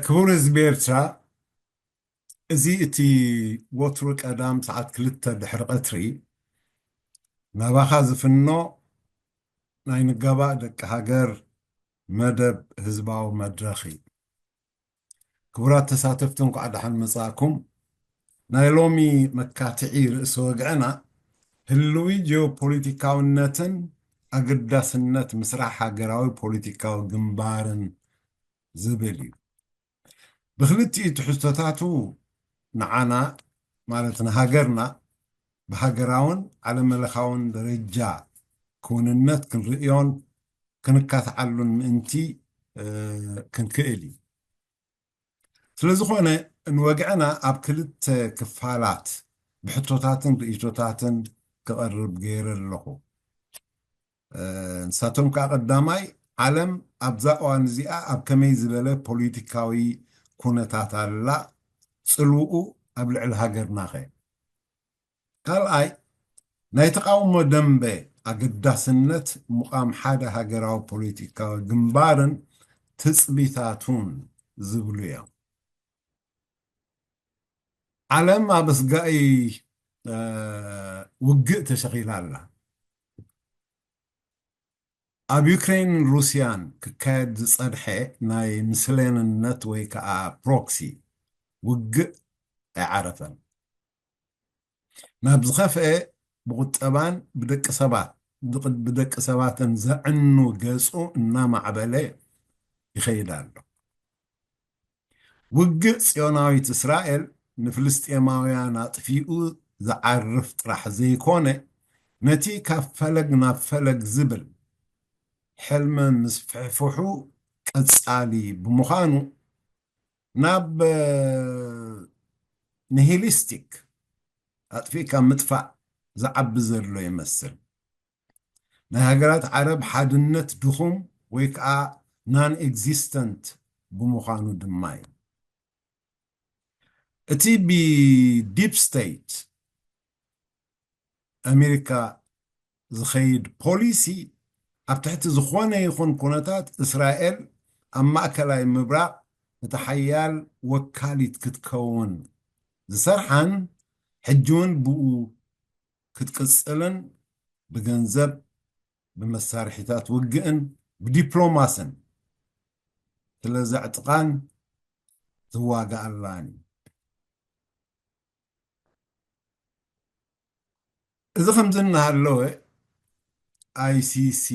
ክቡር ህዝቢ ኤርትራ፣ እዚ እቲ ወትሩ ቀዳም ሰዓት ክልተ ድሕሪ ቀትሪ ናባኻ ዝፍኖ ናይ ንጋባእ ደቂ ሃገር መደብ ህዝባዊ መድረኽ እዩ። ክቡራት ተሳተፍቲ፣ እንኳዕ ደሓን መጻእኩም። ናይ ሎሚ መካትዒ ርእሲ ወግዕና ህልዊ ጂኦፖለቲካውነትን ኣገዳስነት ምስራሕ ሃገራዊ ፖለቲካዊ ግንባርን ዝብል እዩ። ብክልቲኡ ትሕዝቶታቱ ንዓና፣ ማለት ንሃገርና፣ ብሃገራውን ዓለመለኻውን ደረጃ ክውንነት ክንርእዮን ክንካትዓሉን ምእንቲ ክንክእል እዩ። ስለዝኾነ ንወግዕና ኣብ ክልተ ክፋላት ብሕቶታትን ርእይቶታትን ክቐርብ ገይረ ኣለኹ። ንሳቶም ከዓ ቀዳማይ፣ ዓለም ኣብዛ እዋን እዚኣ ኣብ ከመይ ዝበለ ፖለቲካዊ ኩነታት ኣላ? ጽልውኡ ኣብ ልዕሊ ሃገርናኸ? ካልኣይ፣ ናይ ተቓውሞ ደንበ ኣገዳስነት ምቋም ሓደ ሃገራዊ ፖለቲካዊ ግንባርን ትጽቢታቱን ዝብሉ እዮም። ዓለም ኣብ ኣስጋኢ ውግእ ተሸኺላ ኣላ። ኣብ ዩክሬን ሩስያን ክካየድ ዝጸድሐ ናይ ምስለንነት ወይ ከዓ ፕሮክሲ ውግእ ኣይዓረፈን። ናብ ዝኸፍአ ብቁጠባን ብደቂ ሰባት ብደቂ ሰባትን ዘዕኑ ገጹ እናማዕበለ ይኸይድ ኣሎ። ውግእ ጽዮናዊት እስራኤል ንፍልስጤማውያን ኣጥፊኡ ዝዓርፍ ጥራሕ ዘይኮነ፣ ነቲ ካብ ፈለግ ናብ ፈለግ ዝብል ሕልሚ ምስፍሕፍሑ ቀጻሊ ብምዃኑ፣ ናብ ኒሂሊስቲክ ኣጥፊእካ ምጥፋእ ዝዓቢ ዘሎ ይመስል። ናይ ሃገራት ዓረብ ሓድነት ድኹም ወይ ከዓ non-existent ብምዃኑ ድማ እዩ። እቲ ብዲፕ ስቴት ኣሜሪካ ዝኸይድ ፖሊሲ፣ ኣብ ትሕቲ ዝኾነ ይኹን ኩነታት እስራኤል ኣብ ማእከላይ ምብራቕ እቲ ሓያል ወካሊት ክትከውን ዝሰርሓን፣ ሕጂ እውን ብኡ ክትቅጽልን ብገንዘብ፣ ብመሳርሒታት ውግእን ብዲፕሎማስን ስለ ዘዕጥቓን ዝዋጋኣላን እዩ። እዚ ከምዚ እናሃለወ፣ ኣይሲሲ፣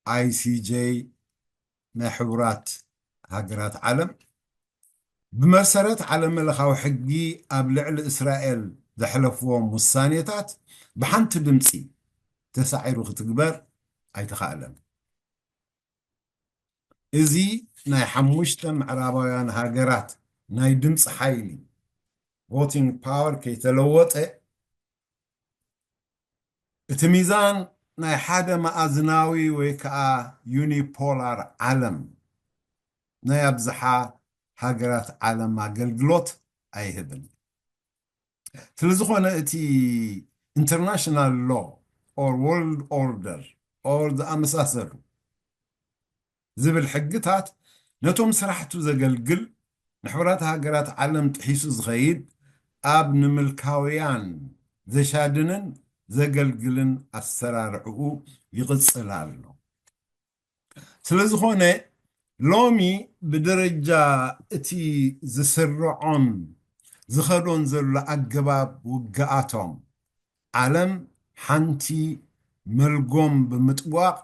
ኣይሲጄ፣ ናይ ሕቡራት ሃገራት ዓለም ብመሰረት ዓለመለኻዊ ሕጊ ኣብ ልዕሊ እስራኤል ዘሕለፍዎም ውሳኔታት ብሓንቲ ድምፂ ተሳዒሩ ክትግበር ኣይተኻእለን። እዚ ናይ ሓሙሽተ ምዕራባውያን ሃገራት ናይ ድምፂ ሓይሊ፣ ቮቲንግ ፓወር፣ ከይተለወጠ፣ እቲ ሚዛን ናይ ሓደ መኣዝናዊ ወይ ከዓ ዩኒፖላር ዓለም ናይ ኣብዝሓ ሃገራት ዓለም ኣገልግሎት ኣይህብን። ስለ ዝኾነ እቲ ኢንተርናሽናል ሎ ኦር ወርልድ ኦርደር ኦር ዝኣመሳሰሉ ዝብል ሕግታት ነቶም ስራሕቱ ዘገልግል፣ ንሕቡራት ሃገራት ዓለም ጥሒሱ ዝኸይድ፣ ኣብ ንምልካውያን ዘሻድንን ዘገልግልን ኣሰራርዕኡ ይቕጽል ኣሎ። ስለ ዝኾነ ሎሚ ብደረጃ እቲ ዝስርዖን ዝኸዶን ዘሎ ኣገባብ ውግኣቶም፣ ዓለም ሓንቲ መልጎም ብምጥዋቕ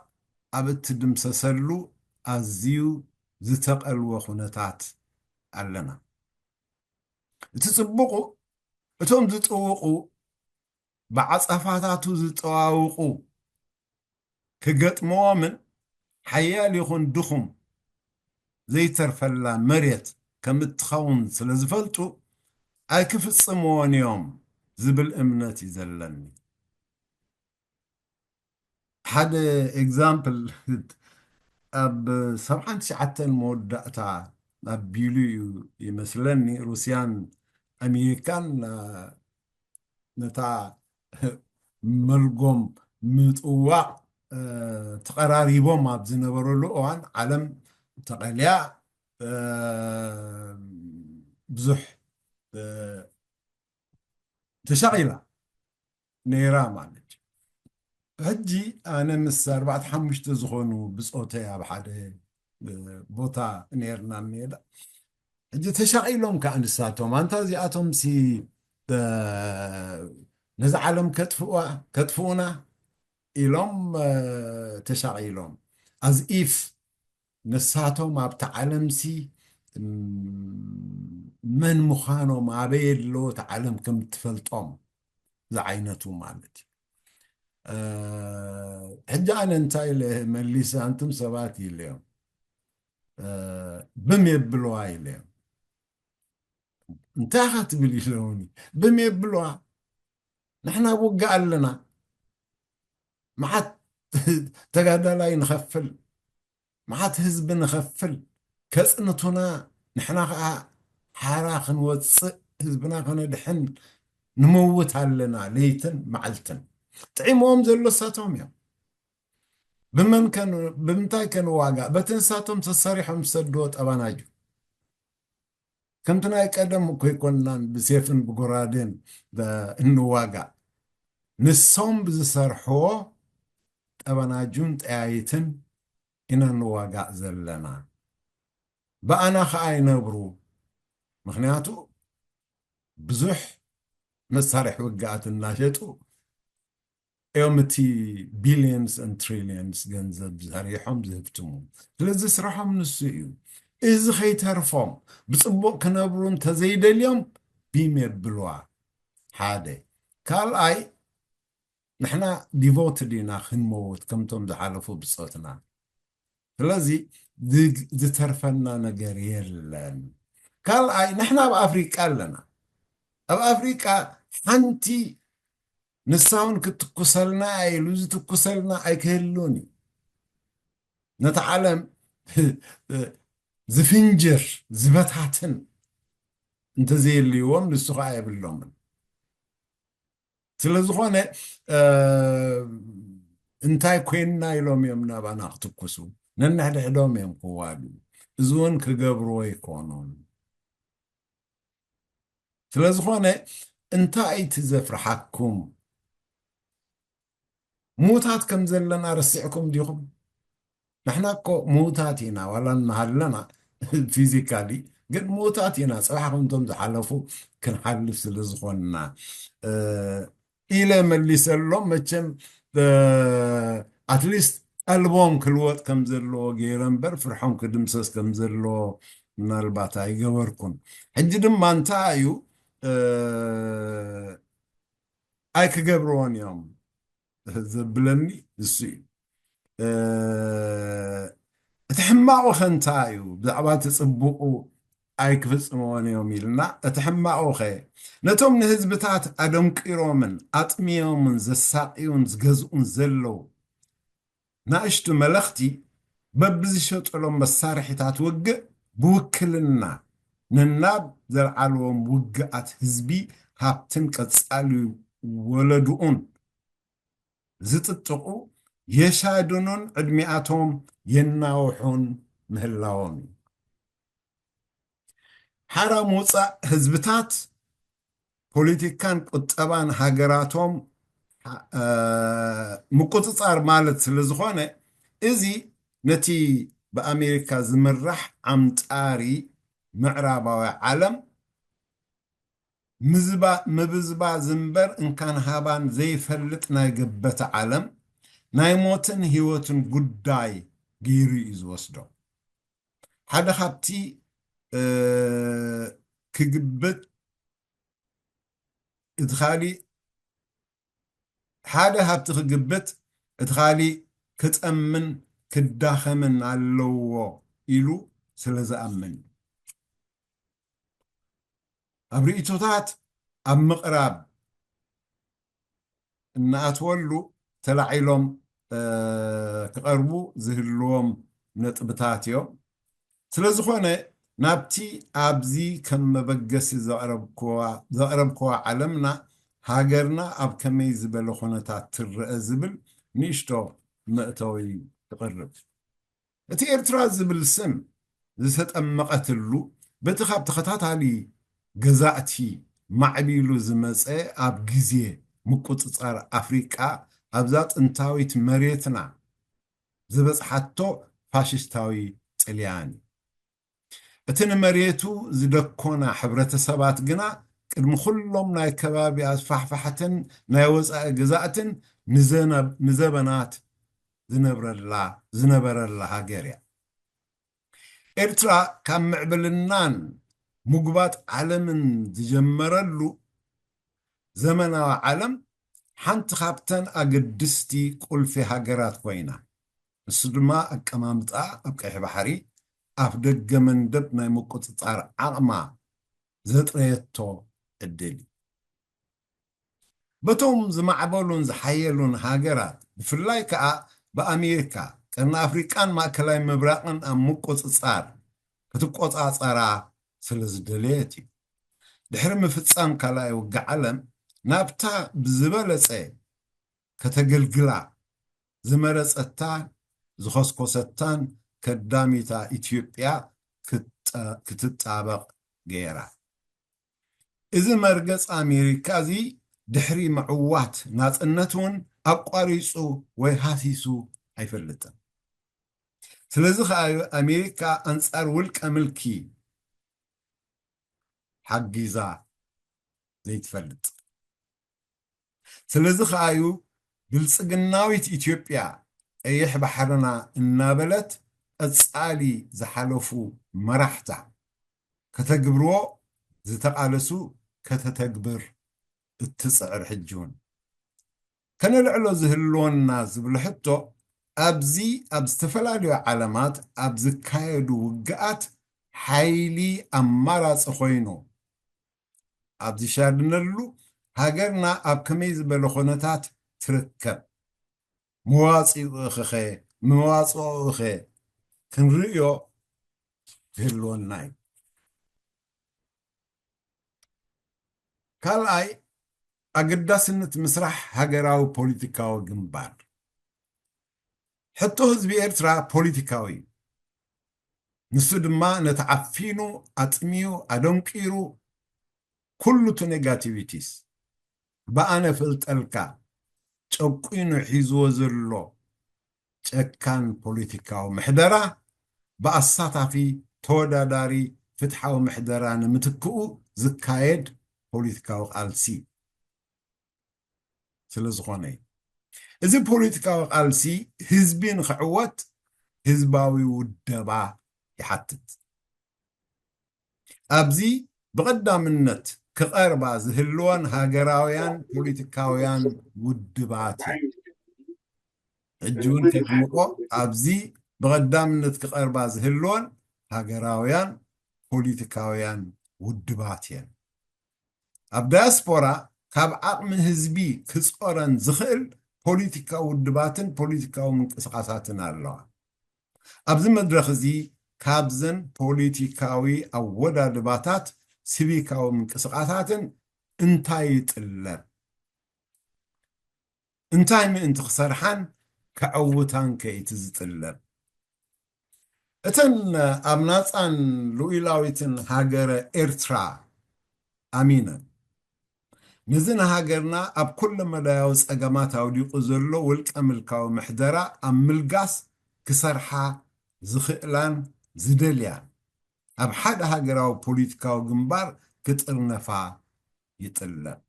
ኣብ እትድምሰሰሉ ኣዝዩ ዝተቐልወ ኩነታት ኣለና። እቲ ጽቡቑ፣ እቶም ዝጥውቑ ብዓጸፋታቱ ዝጠዋውቑ ክገጥምዎምን ሓያል ይኹን ድኹም ዘይተርፈላ መሬት ከም እትኸውን ስለ ዝፈልጡ ኣይክፍጽምዎን እዮም ዝብል እምነት እዩ ዘለኒ። ሓደ ኤግዛምፕል፣ ኣብ ሰብዓን ትሽዓተን መወዳእታ ኣቢሉ እዩ ይመስለኒ፣ ሩስያን ኣሜሪካን ነታ መልጎም ምጥዋቕ ተቐራሪቦም ኣብ ዝነበረሉ እዋን ዓለም ተቐልያ፣ እ፣ ብዙሕ፣ እ፣ ተሻቒላ ነይራ ማለት እዩ። ሕጂ ኣነ ምስ ኣርባዕተ ሓሙሽተ ዝኾኑ ብጾተይ ኣብ ሓደ፣ እ፣ ቦታ ነይርና እኒኤና። ሕጂ ተሻቒሎም ከኣ ንሳቶም፣ ኣንታ እዚኣቶም ሲ፣ እ፣ ነዛ ዓለም ከጥፍኡዋ፣ ከጥፍኡና ኢሎም፣ እ፣ ተሻቒሎም። As if ንሳቶም ኣብቲ ዓለምሲ፣ እም፣ መን ምዃኖም፣ ኣበይ ኣሎ እቲ ዓለም ከም ትፈልጦም ዝዓይነቱ ማለት እዩ። እ፣ ሕጂ ኣነ እንታይ ኢለ መሊሰ፣ ኣንቱም ሰባት ኢለዮም፣ እ፣ ብም የብልዋ ኢለዮም። እንታይ ኢኻ ትብል ኢለውኒ። ብም የብልዋ። ንሕና ኣብ ውግእ ኣለና። መዓት ተጋዳላይ ንኸፍል፣ መዓት ህዝቢ ንኸፍል፣ ከጽንቱና፣ ንሕና ኸኣ ሓራ ክንወጽእ፣ ህዝብና ከነድሕን ንመውት ኣለና፣ ለይትን መዓልትን። ጥዒምዎም ዘሎ እሳቶም እዮም። ብመን ከን-፣ ብምንታይ ከንዋጋእ? በቲ ንሳቶም ተሰሪሖም ዝሰድዎ ጠባናጁ። ከምቲ ናይ ቀደም እኮ ኣይኮንናን ብሴፍን ብጎራዴን ደ-፣ እንዋጋእ። ንሶም ብዝሰርሕዎ ጠበናጁን ጠያይትን ኢና እንዋጋእ ዘለና። ብኣና ኸኣ ይነብሩ። ምኽንያቱ ብዙሕ መሳርሒ ውግኣት እናሸጡ እዮም እቲ ቢልዮንስ and ትሪልዮንስ ገንዘብ ሰሪሖም ዝህፍትሙ። ስለዚ ስርሖም ንሱ እዩ። እዚ ከይተርፎም ብጽቡቕ ክነብሩ እንተዘይደልዮም ቢም የብልዋ። ሓደ። ካልኣይ፣ ንሕና ዲቮትድ ኢና ክንመውት ከምቶም ዝሓለፉ ብጾትና። ስለዚ ዝ-፣ ዝተርፈና ነገር የለን። ካልኣይ፣ ንሕና ኣብ ኣፍሪቃ ኣለና። ኣብ ኣፍሪቃ ሓንቲ ንሳ እውን ክትኩሰልና ኢሉ ዝትኩሰልና ኣይክህሉን እዩ። ነቲ ዓለም ዝፍንጅር፣ ዝበታትን እንተዘየልይዎም ንሱ ኸዓ የብሎምን። ስለ ዝኾነ፣ እ፣ እንታይ ኮይንና ኢሎም እዮም ናባና ክትኩሱ፣ ነንሕድሕዶም እዮም ክዋግኡ። እዚ እውን ክገብርዎ ኣይኮኑን። ስለ ዝኾነ እንታይ እቲ ዘፍርሓኩም? ምዉታት ከም ዘለና ረሲዕኩም ዲኹም? ንሕና እኮ ምዉታት ኢና፣ ዋላ እናሃለና ፊዚካሊ፣ ግን ምዉታት ኢና። ጽባሕ ከምቶም ዝሓለፉ ክንሓልፍ ስለ ዝኾንና፣ እ፣ ኢለ መሊሰሎም። መቸም፣ እ፣ ኣትሊስት ቀልቦም ክልወጥ ከም ዘለዎ ገይረ እምበር፣ ፍርሖም ክድምሰስ ከም ዘለዎ ምናልባት ኣይገበርኩን። ሕጂ ድማ እንታይ እዩ፣ እ፣ ኣይክገብርዎን እዮም ዘብለኒ እሱ እዩ። እ፣ እቲ ሕማቑ ኸ እንታይ እዩ? ብዛዕባ እቲ ጽቡቑ ኣይክፍጽምዎን እዮም ኢልና፣ እቲ ሕማቑ ኸ? ነቶም ንህዝብታት ኣደንቂሮምን ኣጥምዮምን ዘሳቕዩን ዝገዝኡን ዘለዉ ናእሽቱ መለኽቲ በብዝሸጠሎም መሳርሒታት ውግእ ብውክልና ነናብ ዘልዓልዎም ውግኣት ህዝቢ ሃብትን ቀጻሊ ወለድኡን ዝጥጥቑ የሻድኑን ዕድሚኣቶም የናውሑን ምህላዎም እዩ። ሓራ ምውጻእ ህዝብታት ፖለቲካን ቁጠባን ሃገራቶም፣ እ፣ ምቁጽጻር ማለት ስለ ዝኾነ፣ እዚ ነቲ ብኣሜሪካ ዝምራሕ ዓምጻሪ ምዕራባዊ ዓለም ምዝባ-፣ ምብዝባዝ እምበር እንካን ሃባን ዘይፈልጥ ናይ ገበተ ዓለም ናይ ሞትን ህይወትን ጉዳይ ገይሩ እዩ ዝወስዶ። ሓደ ካብቲ፣ እ፣ ክግብት እቲ ኻሊእ፣ ሓደ ሃብቲ ክግብት እቲ ኻሊእ ክጠምን ክዳኸምን ኣለዎ ኢሉ ስለ ዝኣምን እዩ። ኣብ ርእይቶታት ኣብ ምቕራብ እናኣትወሉ ተላዒሎም፣ እ፣ ክቐርቡ ዝህልዎም ነጥብታት እዮም። ስለ ዝኾነ ናብቲ ኣብዚ ከም መበገሲ ዘቕረብክዋ፣ ዘቕረብክዋ ዓለምና፣ ሃገርና ኣብ ከመይ ዝበለ ኩነታት ትረአ ዝብል ንእሽቶ መእተዊ ክቕርብ። እቲ ኤርትራ ዝብል ስም ዝተጠመቐትሉ፣ በቲ ካብ ተኸታታሊ ገዛእቲ ማዕቢሉ ዝመጸ፣ ኣብ ግዜ ምቁጽጻር ኣፍሪቃ ኣብዛ ጥንታዊት መሬትና ዝበጽሓቶ ፋሽስታዊ ጥልያን እዩ። እቲ ንመሬቱ ዝደኮና ሕብረተሰባት ግና ቅድሚ ኩሎም ናይ ከባቢ ኣስፋሕፋሕትን ናይ ወጻኢ ግዛእትን ንዘነ-፣ ንዘበናት ዝነብረላ፣ ዝነበረላ ሃገር እያ። ኤርትራ ካብ ምዕብልናን ምጉባጥ ዓለምን ዝጀመረሉ ዘመናዊ ዓለም ሓንቲ ካብተን ኣገድስቲ ቁልፊ ሃገራት ኮይና፣ ንሱ ድማ ኣቀማምጣ ኣብ ቀይሕ ባሕሪ ኣፍ ደገ መንደብ ናይ ምቁጽጻር ዓቕማ ዘጥረየቶ ዕድል እዩ። በቶም ዝማዕበሉን ዝሓየሉን ሃገራት፣ ብፍላይ ከኣ ብኣሜሪካ፣ ቀርኒ ኣፍሪቃን ማእከላይ ምብራቕን ኣብ ምቁጽጻር ክትቆጻጸራ ስለ ዝደለየት እዩ። ድሕሪ ምፍጻም ካልኣይ ውግእ ዓለም፣ ናብታ ብዝበለጸ ከተገልግላ ዝመረጸታን ዝኸስኮሰታን ከዳሚታ ኢትዮጵያ ክጣ-፣ ክትጣበቕ ገይራ። እዚ መርገጽ ኣሜሪካ እዚ ድሕሪ ምዕዋት ናጽነት እውን ኣቋሪጹ ወይ ሃሲሱ ኣይፈልጥን። ስለዚ ከኣ እዩ ኣሜሪካ ኣንጻር ውልቀ ምልኪ ሓጊዛ ዘይትፈልጥ። ስለዚ ከኣ እዩ ብልጽግናዊት ኢትዮጵያ ቀይሕ ባሕርና እናበለት ቀጻሊ ዝሓለፉ መራሕታ ከተግብርዎ ዝተቓለሱ ከተተግብር እትጽዕር ሕጂ እውን። ከነልዕሎ ዝህልወና ዝብል ሕቶ፣ ኣብዚ ኣብ ዝተፈላለዩ ዓለማት ኣብ ዝካየዱ ውግኣት ሓይሊ ኣማራጺ ኮይኑ ኣብ ዝሻድነሉ፣ ሃገርና ኣብ ከመይ ዝበለ ኩነታት ትርከብ፣ መዋጽኢኡ ኸ፣ መዋጽኦኡ ኸ ክንርእዮ ክህልወና እዩ። ካልኣይ፣ ኣገዳስነት ምስራሕ ሃገራዊ ፖለቲካዊ ግንባር። ሕቶ ህዝቢ ኤርትራ ፖለቲካዊ እዩ። ንሱ ድማ ነቲ ዓፊኑ፣ ኣጥሚዩ፣ ኣደንቂሩ፣ ኩሉ እቲ ኔጋቲቪቲስ ብኣነ ፈልጠልካ ጨቂኑ ሒዝዎ ዘሎ ጨካን ፖለቲካዊ ምሕደራ ብኣሳታፊ፣ ተወዳዳሪ፣ ፍትሓዊ ምሕደራ ንምትክኡ ዝካየድ ፖለቲካዊ ቃልሲ ስለ ዝኾነ እዩ። እዚ ፖለቲካዊ ቃልሲ ህዝቢ ንኽዕወት ህዝባዊ ውደባ ይሓትት። ኣብዚ ብቐዳምነት ክቐርባ ዝህልወን ሃገራውያን ፖለቲካውያን ውድባት እዩ። ሕጂ እውን ከድምቆ፣ ኣብዚ ብቐዳምነት ክቐርባ ዝህልወን ሃገራውያን ፖለቲካውያን ውድባት እየን። ኣብ ዳያስፖራ ካብ ዓቕሚ ህዝቢ ክጾረን ዝኽእል ፖለቲካዊ ውድባትን ፖለቲካዊ ምንቅስቓሳትን ኣለዋ። ኣብዚ መድረኽ እዚ ካብዘን ፖለቲካዊ ኣወዳድባታት ሲቪካዊ ምንቅስቓሳትን እንታይ ይጥለብ? እንታይ ምእንቲ ክሰርሓን ከዐውታን ከ እቲ ዝጥለብ? እተን ኣብ ናጻን ልኡላዊትን ሃገረ ኤርትራ ኣሚነን፣ ነዚ ንሃገርና ኣብ ኩለ መዳያዊ ጸገማት ኣውዲቑ ዘሎ ውልቀ ምልካዊ ምሕደራ ኣብ ምልጋስ ክሰርሓ ዝኽእላን ዝደልያን፣ ኣብ ሓደ ሃገራዊ ፖለቲካዊ ግንባር ክጥርነፋ ይጥለብ።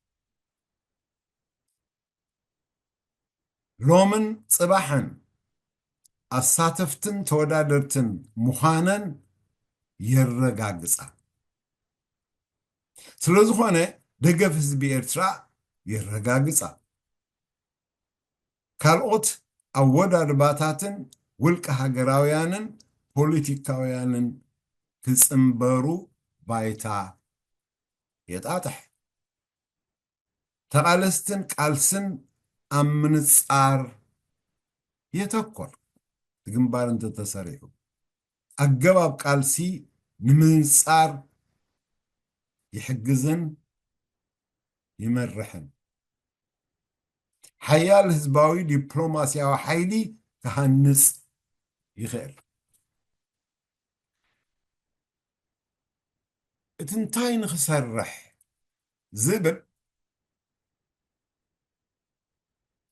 ሎምን ጽባሕን ኣሳተፍትን ተወዳደርትን ምዃነን የረጋግጻ። ስለ ዝኾነ፣ ደገፍ ህዝቢ ኤርትራ የረጋግጻ። ካልኦት ኣወዳድባታትን ውልቀ ሃገራውያንን ፖለቲካውያንን ክጽንበሩ ባይታ የጣጥሕ። ተቓለስትን ቃልስን ኣብ ምንጻር የተኮር። እቲ ግንባር እንተተሰሪሑ፣ ኣገባብ ቃልሲ ንምንጻር ይሕግዝን ይመርሕን። ሓያል ህዝባዊ ዲፕሎማስያዊ ሓይሊ ክሃንጽ ይኽእል። እቲ እንታይ ንኽሰርሕ ዝብል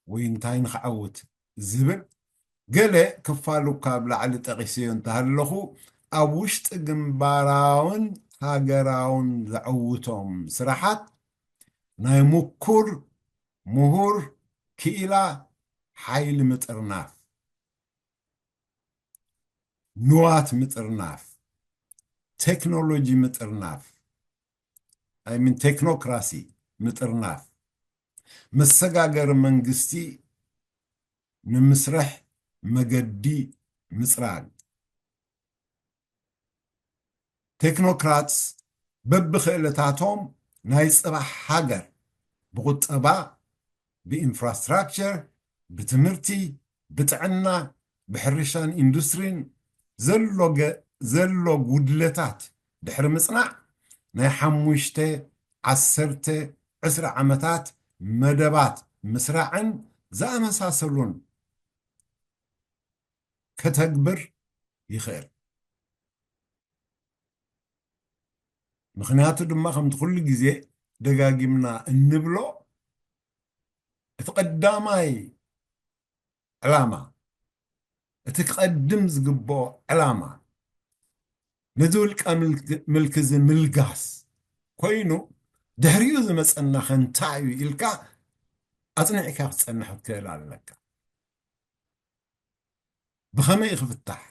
ወይ እንታይ ንኽዓውት ዝብል ገለ ክፋሉ ካብ ላዕሊ ጠቒሰዮ እንተሃለኹ፣ ኣብ ውሽጢ ግንባራውን ሃገራውን ዘዕውቶም ስራሓት ናይ ምኩር፣ ምሁር፣ ክኢላ፣ ሓይሊ ምጥርናፍ፣ ንዋት ምጥርናፍ፣ ቴክኖሎጂ ምጥርናፍ፣ I mean ቴክኖክራሲ ምጥርናፍ፣ መሰጋገሪ መንግስቲ ንምስራሕ መገዲ ምፅራግ። ቴክኖክራትስ በብኽእለታቶም ናይ ፅባሕ ሃገር ብቁጠባ፣ ብኢንፍራስትራክቸር፣ ብትምህርቲ፣ ብጥዕና፣ ብሕርሻን ኢንዱስትሪን ዘሎ ገ-፣ ዘሎ ጉድለታት ድሕሪ ምጽናዕ ናይ ሓሙሽተ፣ ዓሰርተ፣ ዕስራ ዓመታት መደባት ምስራዕን ዝኣመሳሰሉን ከተግብር ይኽእል። ምኽንያቱ ድማ ከምቲ ኩሉ ግዜ ደጋጊምና እንብሎ እቲ ቀዳማይ ዕላማ፣ እቲ ክቐድም ዝግብኦ ዕላማ ነዚ ውልቀ ምልክ-፣ ምልኪ እዚ ምልጋስ ኮይኑ ድሕሪኡ ዝመጸና ከ እንታይ እዩ ኢልካ ኣጽኒዕካ ክትጸንሕ ክትክእል ኣለካ። ብኸመይ ክፍታሕ?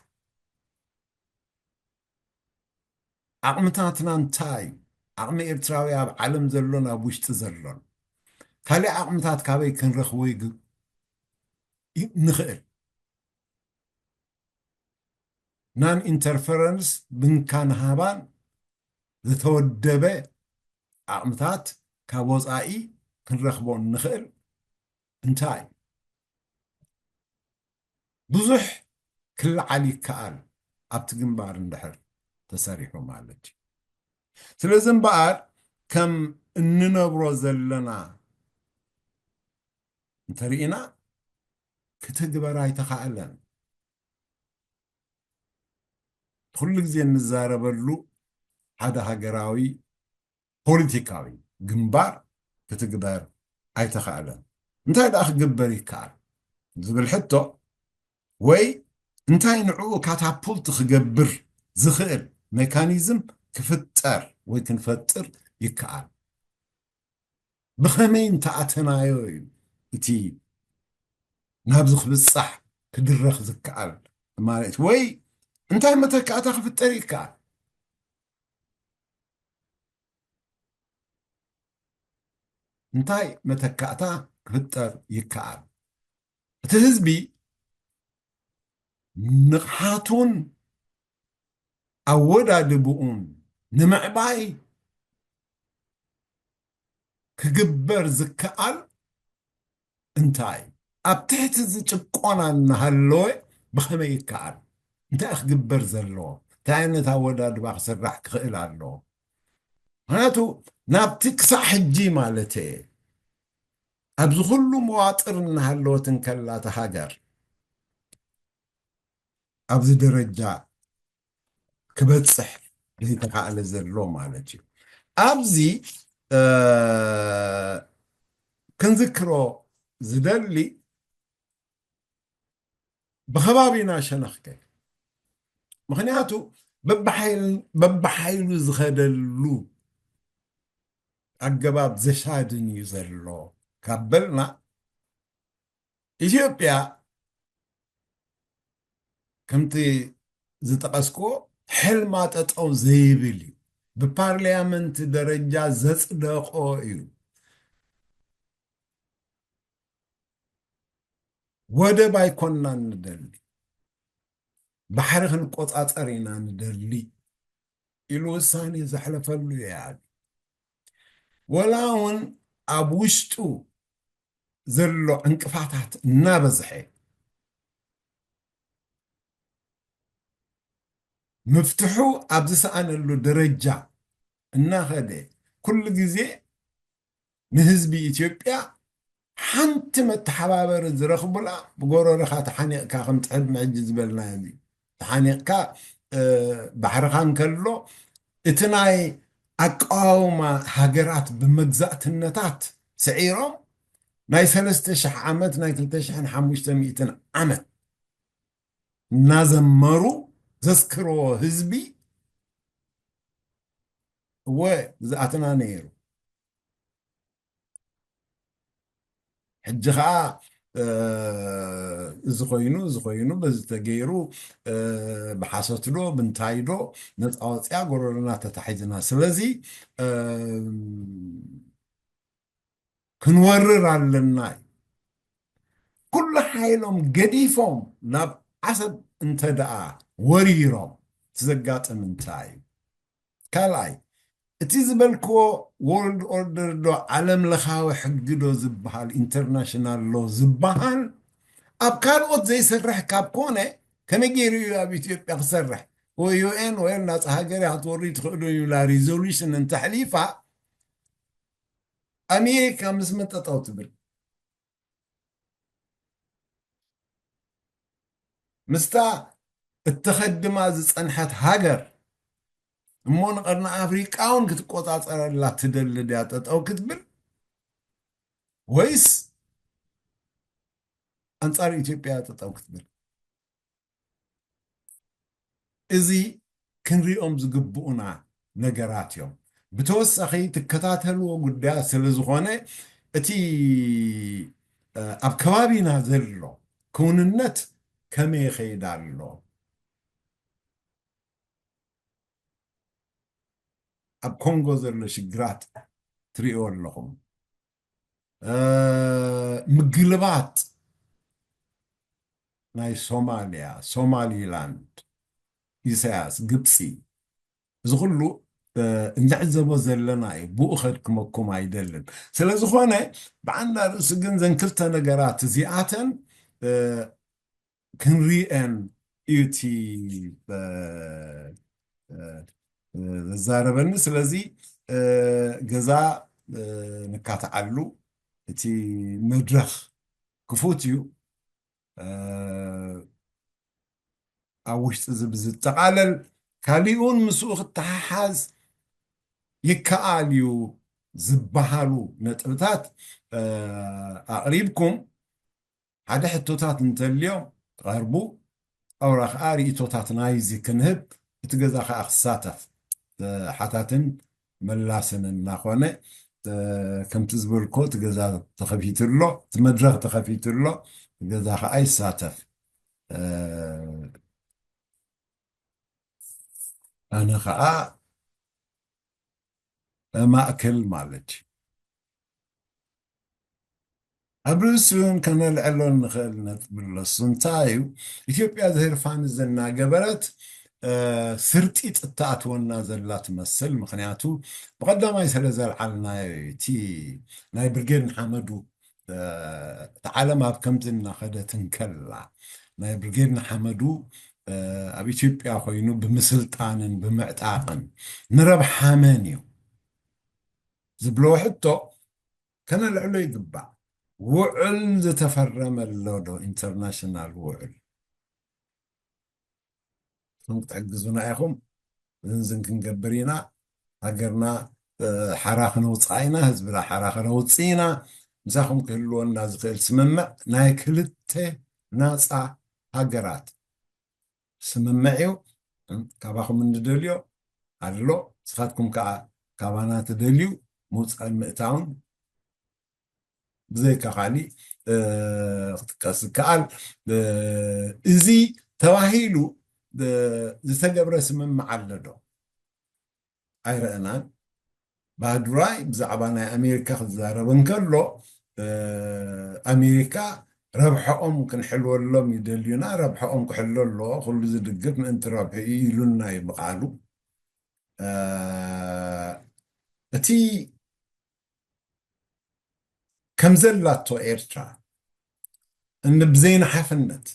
ዓቕምታትና እንታይ እዩ? ዓቕሚ ኤርትራዊ ኣብ ዓለም ዘሎን ኣብ ውሽጢ ዘሎን። ካልእ ዓቕምታት ካበይ ክንረኽቦ ይግ-፣ ይ-፣ ንኽእል? ናን ኢንተርፈረንስ ብንካን ሃባን ዝተወደበ ዓቕምታት ካብ ወጻኢ ክንረኽቦ እንኽእል እንታይ እዩ? ብዙሕ ክለዓል ይከኣል ኣብቲ ግንባር እንድሕር ተሰሪሑ ማለት እዩ። ስለዚ እምበኣር ከም እንነብሮ ዘለና እንተርኢና ክትግበር ኣይተኻእለን። ኩሉ ግዜ እንዛረበሉ ሓደ ሃገራዊ ፖለቲካዊ ግንባር ክትግበር ኣይተኻእለን። እንታይ ደኣ ክግበር ይከኣል ዝብል ሕቶ ወይ እንታይ ንዕኡ ካታፑልት ክገብር ዝኽእል ሜካኒዝም ክፍጠር ወይ ክንፈጥር ይከኣል። ብኸመይ እንተኣተናዮ እዩ እቲ ናብዚ ክብጻሕ ክድረኽ ዝከኣል ማለት ወይ እንታይ መተካእታ ክፍጠር ይከኣል? እንታይ መተካእታ ክፍጠር ይከኣል? እቲ ህዝቢ ንቕሓቱን ኣወዳድብኡን ንምዕባይ ክግበር ዝከኣል እንታይ? ኣብ ትሕቲ እዚ ጭቆና እናሃለወ ብኸመይ ይከኣል? እንታይ ክግበር ዘለዎ? እንታይ ዓይነት ኣወዳድባ ክስራሕ ክኽእል ኣለዎ? ምኽንያቱ ናብቲ ክሳዕ ሕጂ ማለት እየ ኣብዚ ኩሉ መዋጥር እናሃለወት እንከላ እታ ሃገር ኣብዚ ደረጃ ክበጽሕ ዘይተኻእለ ዘሎ ማለት እዩ። ኣብዚ፣ እ፣ ክንዝክሮ ዝደሊ ብኸባቢና ሸነኽከ። ምኽንያቱ በብሓይል-፣ በብሓይሉ ዝኸደሉ ኣገባብ ዘሻድን እዩ ዘሎ ካብ በልና፣ ኢትዮጵያ ከምቲ ዝጠቐስክዎ ሕልማ ጠጠው ዘይብል እዩ። ብፓርላመንት ደረጃ ዘጽደቆ እዩ። ወደብ ኣይኮናን ንደሊ፣ ባሕሪ ክንቆጻጸር ኢና ንደሊ ኢሉ ውሳኔ ዘሕለፈሉ እያ። ወላ እውን ኣብ ውሽጡ ዘሎ ዕንቅፋታት እናበዝሐ ምፍትሑ ኣብ ዝሰኣነሉ ደረጃ እናኸደ ኩሉ ግዜ ንህዝቢ ኢትዮጵያ ሓንቲ መተሓባበሪ ዝረኽቡላ ብጎረርኻ ተሓኒቕካ ከምቲ ሕድሚ ሕጂ ዝበልናዮ እዩ። ተሓኒቕካ፣ እ፣ ባሕርኻ እንከሎ እቲ ናይ ኣቃውማ ሃገራት ብመግዛእትነታት ስዒሮም ናይ ሰለስተ ሽሕ ዓመት ናይ ክልተ ሽሕን ሓሙሽተ ሚእትን ዓመት እናዘመሩ ዘስክርዎ ህዝቢ እወ ዝኣትና ነይሩ። ሕጂ ኸዓ እዚ ኮይኑ እዚ ኮይኑ በዚ ተገይሩ ብሓሶት ዶ ብንታይ ዶ ነፃ ወፅያ ጎረሮና ተታሒዝና። ስለዚ ክንወርር ኣለና እዩ። ኩሉ ሓይሎም ገዲፎም ናብ ዓሰብ እንተ ደኣ ወሪሮም እቲ ዘጋጥም እንታይ እዩ? ካልኣይ እቲ ዝበልክዎ ወርልድ ኦርደር ዶ ዓለም ለኻዊ ሕጊ ዶ ዝበሃል ኢንተርናሽናል ሎ ዝበሃል ኣብ ካልኦት ዘይሰርሕ ካብ ኮነ ከመይ ገይሩ እዩ ኣብ ኢትዮጵያ ክሰርሕ? ወይ ዩ ኤን ወይ ናፃ ሃገር እያ ክትወሪ ትኽእሉ ይብላ ሪዞሉሽን እንተሕሊፋ ኣሜሪካ ምስ መጠጠው ትብል ምስታ እተኸድማ ዝጸንሐት ሃገር እሞ ንቐርኒ ኣፍሪቃ እውን ክትቆጻጸረላ ትደሊ ድያ ጠጠው ክትብል ወይስ ኣንጻር ኢትዮጵያ ጠጠው ክትብል? እዚ ክንሪኦም ዝግብኡና ነገራት እዮም። ብተወሳኺ ትከታተልዎ ጉዳያት ስለ ዝኾነ እቲ ኣብ ከባቢና ዘሎ ክውንነት ከመይ ይኸይድ ኣሎ? ኣብ ኮንጎ ዘሎ ሽግራት ትሪእዎ ኣለኹም። ምግልባጥ ናይ ሶማልያ፣ ሶማሊላንድ፣ ኢሳያስ፣ ግብፂ፣ እዚ ኩሉ እንዕዘቦ ዘለና እዩ። ብኡ ከድክመኩም ኣይደልን። ስለ ዝኾነ ብዓንዳ ርእሲ ግን ዘን ክልተ ነገራት እዚኣተን ክንሪአን እዩ እቲ ዘዛረበኒ። ስለዚ ገዛ ንካትዓሉ እቲ መድረኽ ክፉት እዩ። ኣብ ውሽጢ እዚ ብዝጠቓለል ካሊኡን ምስኡ ክተሓሓዝ ይከኣል እዩ ዝበሃሉ ነጥብታት ኣቕሪብኩም ሓደ ሕቶታት እንተልዮም ትቐርቡ ኣውራ ከዓ ርእቶታት ናይዚ ክንህብ እቲ ገዛ ከዓ ክሳተፍ ሓታትን መላስን እናኾነ ከምቲ ዝበልኮ እቲ ገዛ ተኸፊቱ ኣሎ እቲ መድረኽ ተኸፊቱ ኣሎ ገዛ ከዓ ይሳተፍ ኣነ ከዓ ማእከል ማለት እዩ ኣብ ርእሲ እውን ከነልዕሎ እንኽእል ነጥቢ ኣሎ እሱ እንታይ እዩ ኢትዮጵያ ዝህርፋን ዘናገበረት ስርጢጥ እትኣትወና ዘላ ትመስል ምክንያቱ ብቐዳማይ ስለ ዘልዓልናዮ እቲ ናይ ብርጌድ ንሓመዱ እቲ ዓለም ኣብ ከምዚ እናኸደት እንከላ ናይ ብርጌድ ንሓመዱ ኣብ ኢትዮጵያ ኮይኑ ብምስልጣንን ብምዕጣቕን ንረብሓ መን እዩ ዝብሎ ሕቶ ከነልዕሎ ይግባእ። ውዕል ዝተፈረመ ኣሎ ዶ ኢንተርናሽናል ውዕል? እቶም ክትሕግዙና ኢኹም ዝንዝን ክንገብር ኢና። ሃገርና ሓራ ክነውፅኣ ኢና፣ ህዝብና ሓራ ክነውፅእ ኢና። ምሳኹም ክህልወና ዝኽእል ስምምዕ ናይ ክልተ ናፃ ሃገራት ስምምዕ እዩ። ካባኹም እንደልዮ ኣሎ። ንስኻትኩም ከዓ ካባና ትደልዩ ምውፃእን ምእታውን ብዘይካ ካሊእ ክጥቀስ ዝከኣል እዚ ተባሂሉ ዝተገብረ ስምምዕ ኣሎ ዶ? ኣይረእናን። ባድራይ ብዛዕባ ናይ ኣሜሪካ ክዛረብ እንከሎ ኣሜሪካ ረብሐኦም ክንሕልወሎም ይደልዩና፣ ረብሐኦም ክሕሎ ኣለዎ፣ ኩሉ ዝድግፍ ምእንቲ ረብሑ እዩ ኢሉና እዩ ብቃሉ። እቲ ከም ዘላቶ ኤርትራ እንብዘይንሓፍነት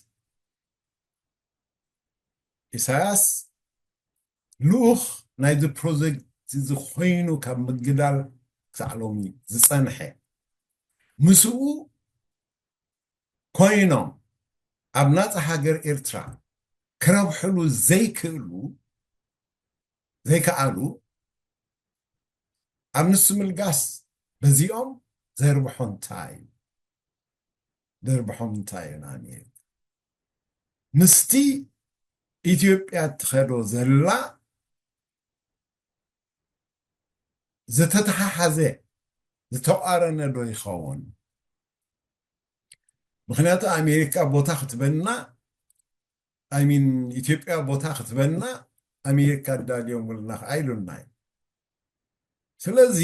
ኢሳያስ ልኡኽ ናይዚ ፕሮጀክት እዚ ኮይኑ ካብ ምግዳል ክሳዕ ሎሚ ዝጸንሐ ምስኡ ኮይኖም ኣብ ናጻ ሃገር ኤርትራ ክረብሕሉ ዘይክእሉ ዘይከኣሉ ኣብ ንሱ ምልጋስ በዚኦም ዘርብሖ እንታይ እዩ? ዘርብሖም እንታይ እዩ ንኣሜሪካ? ምስቲ ኢትዮጵያ ትኸዶ ዘላ ዝተተሓሓዘ ዝተቋረነ ዶ ይኸውን? ምክንያቱ ኣሜሪካ ቦታ ክትበና፣ I mean፣ ኢትዮጵያ ቦታ ክትበና ኣሜሪካ ኣዳልዮምልና ከዓ ኢሉና እዩ። ስለዚ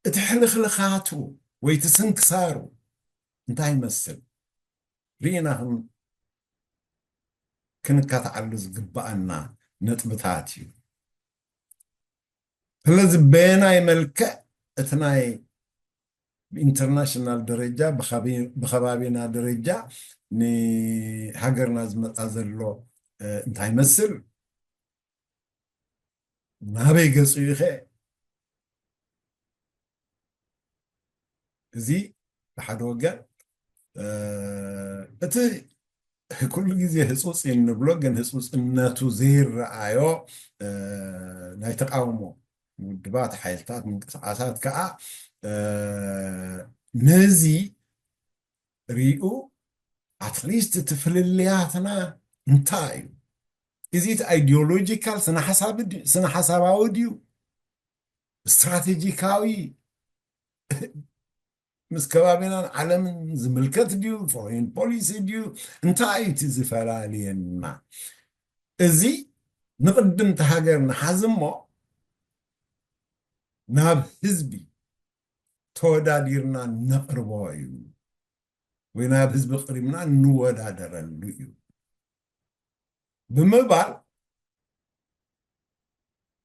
እቲ ሕልኽልኻቱ ወይ እቲ ስንክሳሩ እንታይ ይመስል ርኢና ክን- ክንካትዓሉ ዝግብኣና ነጥብታት እዩ። ስለዚ በየናይ መልክዕ እቲ ናይ ብኢንተርናሽናል ደረጃ ብኸቢ- ብኸባቢና ደረጃ ንሃገርና ዝመፃ ዘሎ እ፣ እንታይ ይመስል? ናበይ ገፁ ይኸ? እዚ ብሓደ ወገን እ፣ እቲ ኩሉ ግዜ ህፁፅ እዩ እንብሎ፣ ግን ህፁፅነቱ ዘይረኣዮ እ፣ ናይ ተቃውሞ ውድባት፣ ሓይልታት፣ ምንቅስቃሳት ከዓ እ፣ ነዚ ሪኡ ኣትሊስት እቲ ፍልልያትና እንታይ እዩ? እዚ እቲ ኣይዲዮሎጂካል ስነ ሓሳብ ድዩ- ስነ ሓሳባዊ ድዩ? ስትራቴጂካዊ ምስ ከባቢናን ዓለምን ዝምልከት ድዩ? ፎሬን ፖሊሲ ድዩ? እንታይ እዩ እቲ ዝፈላልየና? እዚ ንቕድም እቲ ሃገር ንሓዝ እሞ ናብ ህዝቢ ተወዳዲርና ነቕርቦ እዩ ወይ ናብ ህዝቢ ቅሪብና እንወዳደረሉ እዩ ብምባል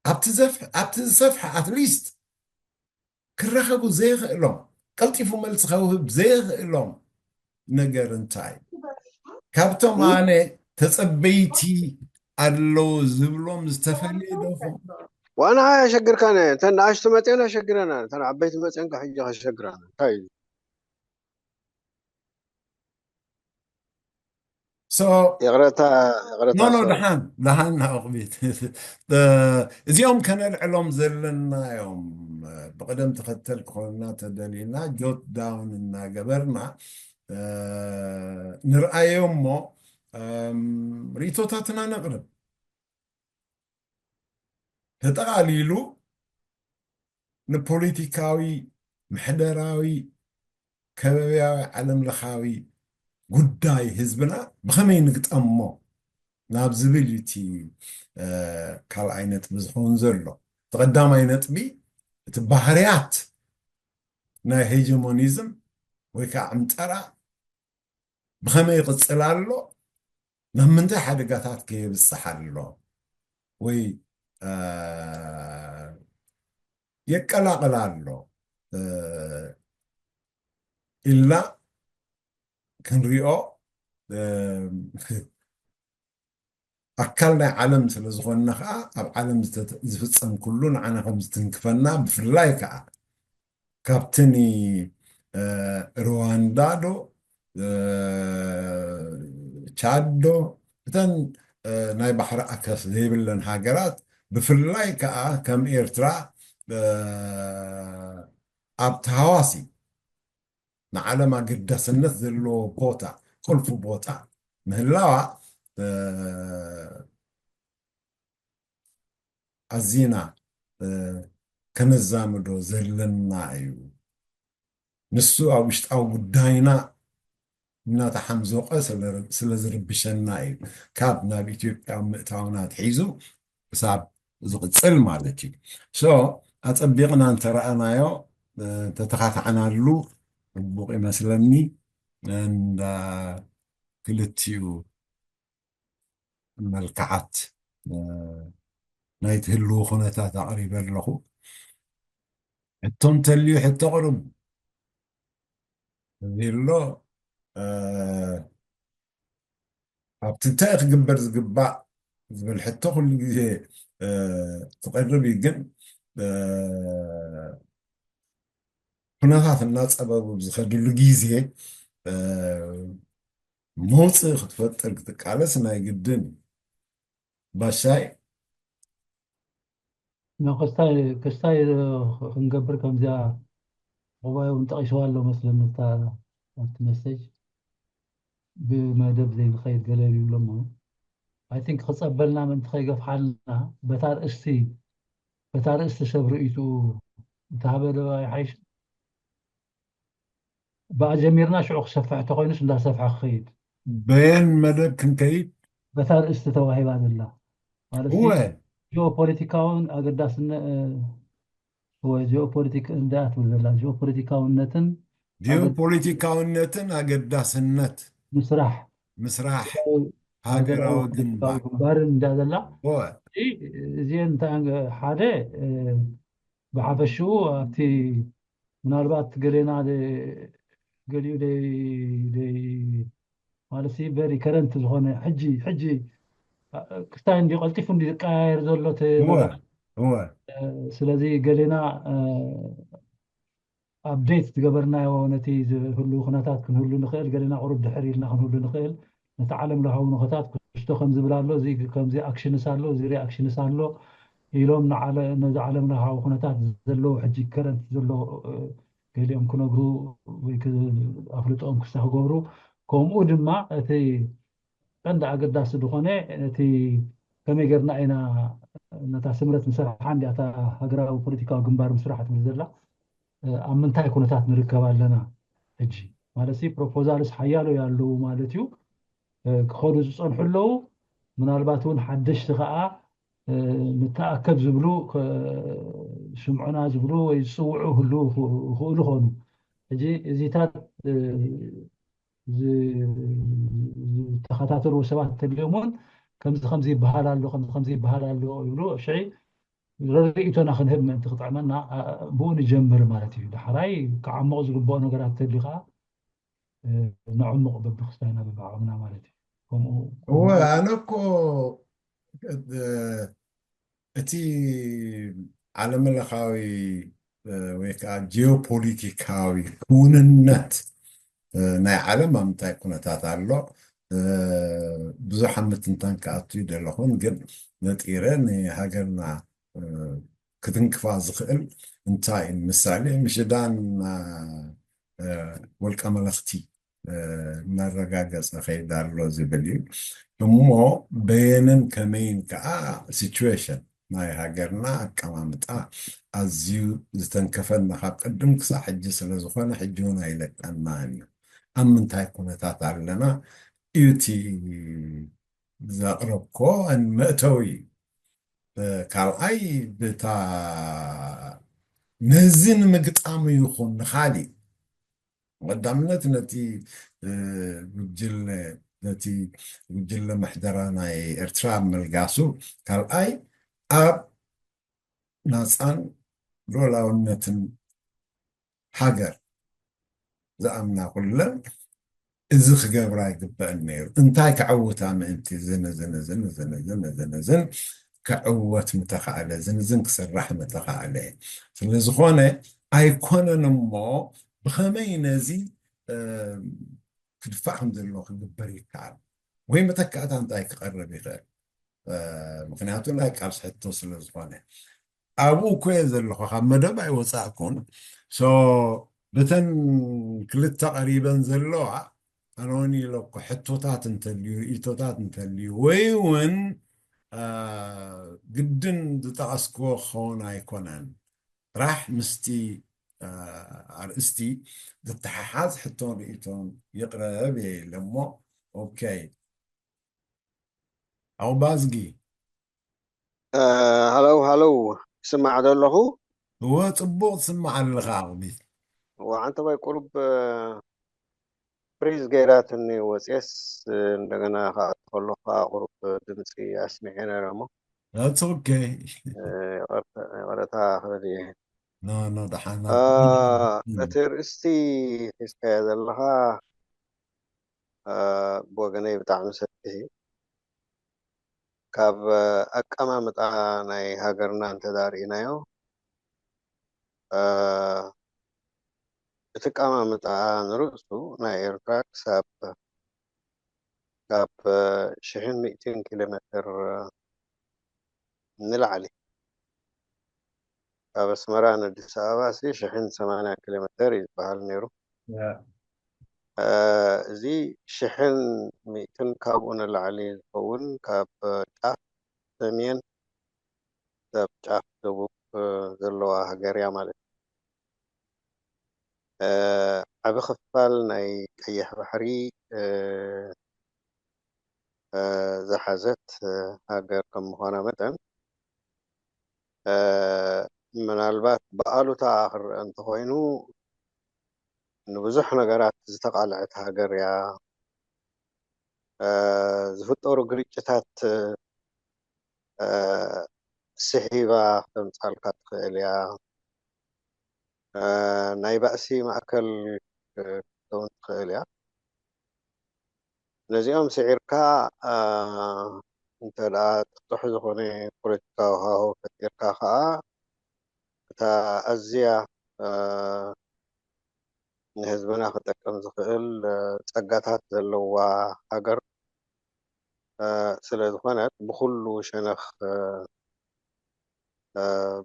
ኣብቲ ዘፍ- ኣብቲ ዝሰፍሐ ኣትሊስት ክራኸቡ ዘይኽእሎም ቀልጢፉ መልሲ ከውህብ ዘይኽእሎም ነገር እንታይ እዩ? ካብቶም ኣነ ተጸበይቲ ኣለዉ ዝብሎም ዝተፈልየ ዶ ይኾን? ዋና ኣሸግርካን እተን ንኣሽቱ መፅኦን ኣሸግረና እተን ዓበይቲ መፅኦን ሕጂ ከሸግረና እንታይ እዩ? So ይቕረታ ይቕረታ ኖ ኖ ሶሪ። ደሓን ደሓን ናቕቢት እዚኦም ከነልዕሎም ዘለናዮም ብቕደም ተኸተል ክኾንና ተደሊና ጆት ዳውን እናገበርና እ፣ ንርኣዮ እሞ እም፣ ርእቶታትና ነቕርብ። ተጠቓሊሉ ንፖለቲካዊ ምሕደራዊ ከባብያዊ ዓለም ለኻዊ ጉዳይ ህዝብና ብኸመይ ንግጠሞ ናብ ዝብል እዩ እቲ እ፣ ካልኣይ ነጥቢ ዝኸውን ዘሎ። እቲ ቀዳማይ ነጥቢ እቲ ባህርያት ናይ ሄጀሞኒዝም ወይ ከዓ ዕምጠራ ብኸመይ ይቕፅል ኣሎ፣ ናብ ምንታይ ሓደጋታት ከየብፅሕ ኣሎ ወይ እ፣ የቀላቕል ኣሎ እ፣ ኢልና ክንሪኦ እ፣ ኣካል ናይ ዓለም ስለ ዝኾንና ከዓ ኣብ ዓለም ዝተተ- ዝፍፀም ኩሉ ንዓና ከም ዝትንክፈና ብፍላይ ከዓ ካብቲ ኒ እ፣ ሩዋንዳ ዶ እ፣ ቻድ ዶ እተን እ፣ ናይ ባሕሪ ኣከስ ዘይብለን ሃገራት ብፍላይ ከዓ ከም ኤርትራ እ፣ ኣብ ተሃዋሲ ንዓለም ኣገዳስነት ዘለዎ ቦታ ቁልፉ ቦታ ምህላዋ እ፣ ኣዚና እ፣ ከነዛምዶ ዘለና እዩ። ንሱ ኣብ ውሽጣዊ ጉዳይና እናተሓምዞቐ ስለ- ስለ ዝርብሸና እዩ ካብ ናብ ኢትዮጵያ ምእታውና ኣትሒዙ ክሳብ ዝቕፅል ማለት እዩ። ሶ ኣፀቢቕና እንተረኣናዮ እ፣ እንተተኻታዕናሉ ፅቡቕ ይመስለኒ። እንዳ ክልቲኡ መልክዓት እ፣ ናይቲ ህልው ኩነታት ኣቕሪበ ኣለኹ። ሕቶ እንተልዩ ሕቶ ቅርቡ እዚ ኣሎ እ፣ ኣብቲ እንታይ ክግበር ዝግባእ ዝብል ሕቶ ኩሉ ግዜ እ፣ ትቐርብ እዩ። ግን እ፣ ኩነታት እናፀበቡ ብዝኸድሉ ግዜ እ፣ መውፅኢ ክትፈጥር ክትቃለስ ናይ ግድን እዩ። ባሻይ ክስታይ ክስታይ ክንገብር ከምዚኣ ጉባኤ እውን ጠቒስዋ ኣሎ መስለኒ ኣብቲ መሰጅ ብመደብ ዘይንኸይድ ገለ ይብሎ እሞ I think ክጸበልና ምእንቲ ከይገፍሓልና በታ ርእስቲ በታ ርእስቲ ሰብ ርእይትኡ እንተሃበ ዶ ኣይሓይሽ ብኣ ጀሚርና ሽዑ ክሰፍሕ ተኮይኑስ እንዳሰፍሐ ክኸይድ በየን መደብ ክንከይድ በታ ርእስቲ ተዋሂባ ዘላ ማለት እወ ጂኦፖለቲካውን ኣገዳስነ ጂኦፖለቲክ እንዳ ትብል ዘላ ጂኦፖለቲካውነትን ጂኦፖለቲካውነትን ኣገዳስነት ምስራሕ ምስራሕ ሃገራዊ ግንባር ግንባርን እንዳ ዘላ እወ እዚአን እንታይ ሓደ ብሓፈሽኡ ኣብቲ ምናልባት ገሌና ገሊኡ ደይ ደይ ማለት ሲ very current ዝኾነ ሕጂ ሕጂ ክስታይ እንዲ ቀልጢፉ እንዲ ዝቀያየር ዘሎ እቲ እወ ነገር። እወ ስለዚ ገሌና update ዝገበርናዮ ነቲ ዝህሉ ኩነታት ክንህሉ ንኽእል፣ ገሌና ቁሩብ ድሕር ኢልና ክንህሉ ንኽእል። ነቲ ዓለም ለኻዊ ኩነታት ክስቶ ከም ዝብል ኣሎ፣ እዚ ከምዚ actions ኣሎ፣ እዚ reactions ኣሎ ኢሎም ንዓለ- ነዚ ዓለም ለኻዊ ኩነታት ዘለዎ ሕጂ current ዘሎ ገሊኦም ክነግሩ ወይ ኣፍልጦኦም ክስታ ክገብሩ ከምኡ ድማ እቲ ቀንዲ ኣገዳሲ ዝኾነ እቲ ከመይ ጌርና ኢና ነታ ስምረት ንሰርሓ እንዲያ እታ ሃገራዊ ፖለቲካዊ ግንባር ምስራሕ ትብል ዘላ ኣብ ምንታይ ኩነታት ንርከብ ኣለና ሕጂ ማለት ሲ proposals ሓያሎ ኣለዉ ማለት እዩ ክኸዱ ዝፀንሑ ኣለዉ ምናልባት እውን ሓደሽቲ ከዓ ንተኣከብ ዝብሉ ሽምዑና ዝብሉ ወይ ዝፅውዑ ህሉ ይኽእሉ ኾኑ ሕጂ እዚታት ዝተኸታተልዎ ሰባት እንተልዮም እውን ከምዚ ከምዚ ይበሃል ኣሎ ከምዚ ከምዚ ይበሃል ኣሎ ይብሉ ሽዒ ርኢቶና ክንህብ ምእንቲ ክጥዕመና ብኡ ንጀምር ማለት እዩ ዳሕራይ ክዓምቕ ዝግብኦ ነገራት እንተልዩ ከዓ ነዕምቕ በብክስታይና በብዓቕምና ማለት እዩ ከምኡ እወ ኣነ እኮ እቲ ዓለምለኻዊ ወይ ከዓ ጂኦፖሊቲካዊ ክውንነት ናይ ዓለም ኣብ ምንታይ ኩነታት ኣሎ ብዙሕ ኣብ ምትንታን ክኣቱ ይደለኹን ግን ነጢረ ንሃገርና ክትንክፋ ዝኽእል እንታይ ምሳሌ ምሽዳን ወልቀ መለኽቲ እናረጋገፀ ከይድ ኣሎ ዝብል እዩ እሞ በየንን ከመይን ከዓ situation ናይ ሃገርና ኣቀማምጣ ኣዝዩ ዝተንከፈና ካብ ቅድም ክሳብ ሕጂ ስለዝኾነ ሕጂ እውን ኣይለቀናን እዩ ኣብ ምንታይ ኩነታት ኣለና እዩ እቲ ዘቕረብኮ መእተዊ እዩ ካልኣይ ብታ ነዚ ንምግጣሙ ይኹን ንኻሊእ ቀዳምነት ነቲ ጉጅለ ነቲ ጉጅለ ምሕደራ ናይ ኤርትራ ኣብ ምልጋሱ ካልኣይ ኣብ ናፃን ሉኣላውነትን ሃገር ዝኣምና ኩለን እዚ ክገብራ ይግበአን ነይሩ እንታይ ክዕውታ ምእንቲ ዝን ዝን ዝን ዝን ዝን ዝን ዝን ክዕወት ምተኻእለ ዝን ዝን ክስራሕ ምተኻእለ ስለዝኾነ ኣይኮነን እሞ ብኸመይ ነዚ ክድፋዕ ከም ዘለዎ ክግበር ይከኣል ወይ መተካእታ እንታይ ክቐርብ ይኽእል ምክንያቱ ናይ ቃልሲ ሕቶ ስለ ዝኾነ ኣብኡ እኮ እየ ዘለኹ ካብ መደብ ኣይወፃእኩን so ብተን ክልተ ቀሪበን ዘለዋ ኣነ እውን ኢለኩ ሕቶታት እንተልዩ ርእቶታት እንተልዩ ወይ እውን ግድን ዝጠቐስክዎ ክኸውን ኣይኮነን ጥራሕ ምስቲ ኣርእስቲ ዝተሓሓዝ ሕቶን ርእቶን ይቕረብ እየ ኢለ እሞ okay ኣውባዝጊ ሃለው ሃለው ይስማዕ ዶ ኣለኹ እወ ፅቡቕ ትስማዕ ኣለኻ ኣቕቢት ወዓንተባይ ቁሩብ ፍሪዝ ገይራትኒ ወፅየስ እንደገና ክኣቱ ከሎ ከዓ ቁሩብ ድምፂ ኣስሚዐ ነረ እሞ That's okay ይቕረታ ክብል እየ no no ደሓና እቲ ርእስቲ ሒዝካዮ ዘለኻ ብወገነይ ብጣዕሚ ሰፊሕ እዩ ካብ ኣቀማምጣ ናይ ሃገርና እንተዳ ርኢናዮ እቲ ኣቀማምጣ ንርእሱ ናይ ኤርትራ ክሳብ ካብ ሽሕን ሚእትን ኪሎ ሜትር ንላዕሊ ካብ ኣስመራ ንኣዲስ ኣበባ ሲ ሽሕን ሰማንያ ኪሎ ሜተር እዩ ዝበሃል ነይሩ። እዚ ሽሕን ሚእትን ካብኡ ንላዕሊ ዝኸውን ካብ ጫፍ ሰሜን ካብ ጫፍ ደቡብ ዘለዋ ሃገር እያ ማለት እዩ። ዓቢ ክፋል ናይ ቀይሕ ባሕሪ ዝሓዘት ሃገር ከም ምዃና መጠን፣ ምናልባት ብኣሉታ ክረአ እንተኾይኑ፣ ንብዙሕ ነገራት ዝተቓልዐት ሃገር እያ። ዝፍጠሩ ግርጭታት ስሒባ ከምጻልካ ትኽእል እያ። ናይ ባእሲ ማእከል ክትከውን ትኽእል እያ። ነዚኦም ስዒርካ እንተ ደኣ ጥጡሕ ዝኾነ ፖለቲካዊ ሃዋህው ፈጢርካ ከኣ፣ እታ ኣዝያ ንህዝብና ክጠቅም ዝኽእል ጸጋታት ዘለዋ ሃገር ስለ ዝኾነት፣ ብኹሉ ሸነኽ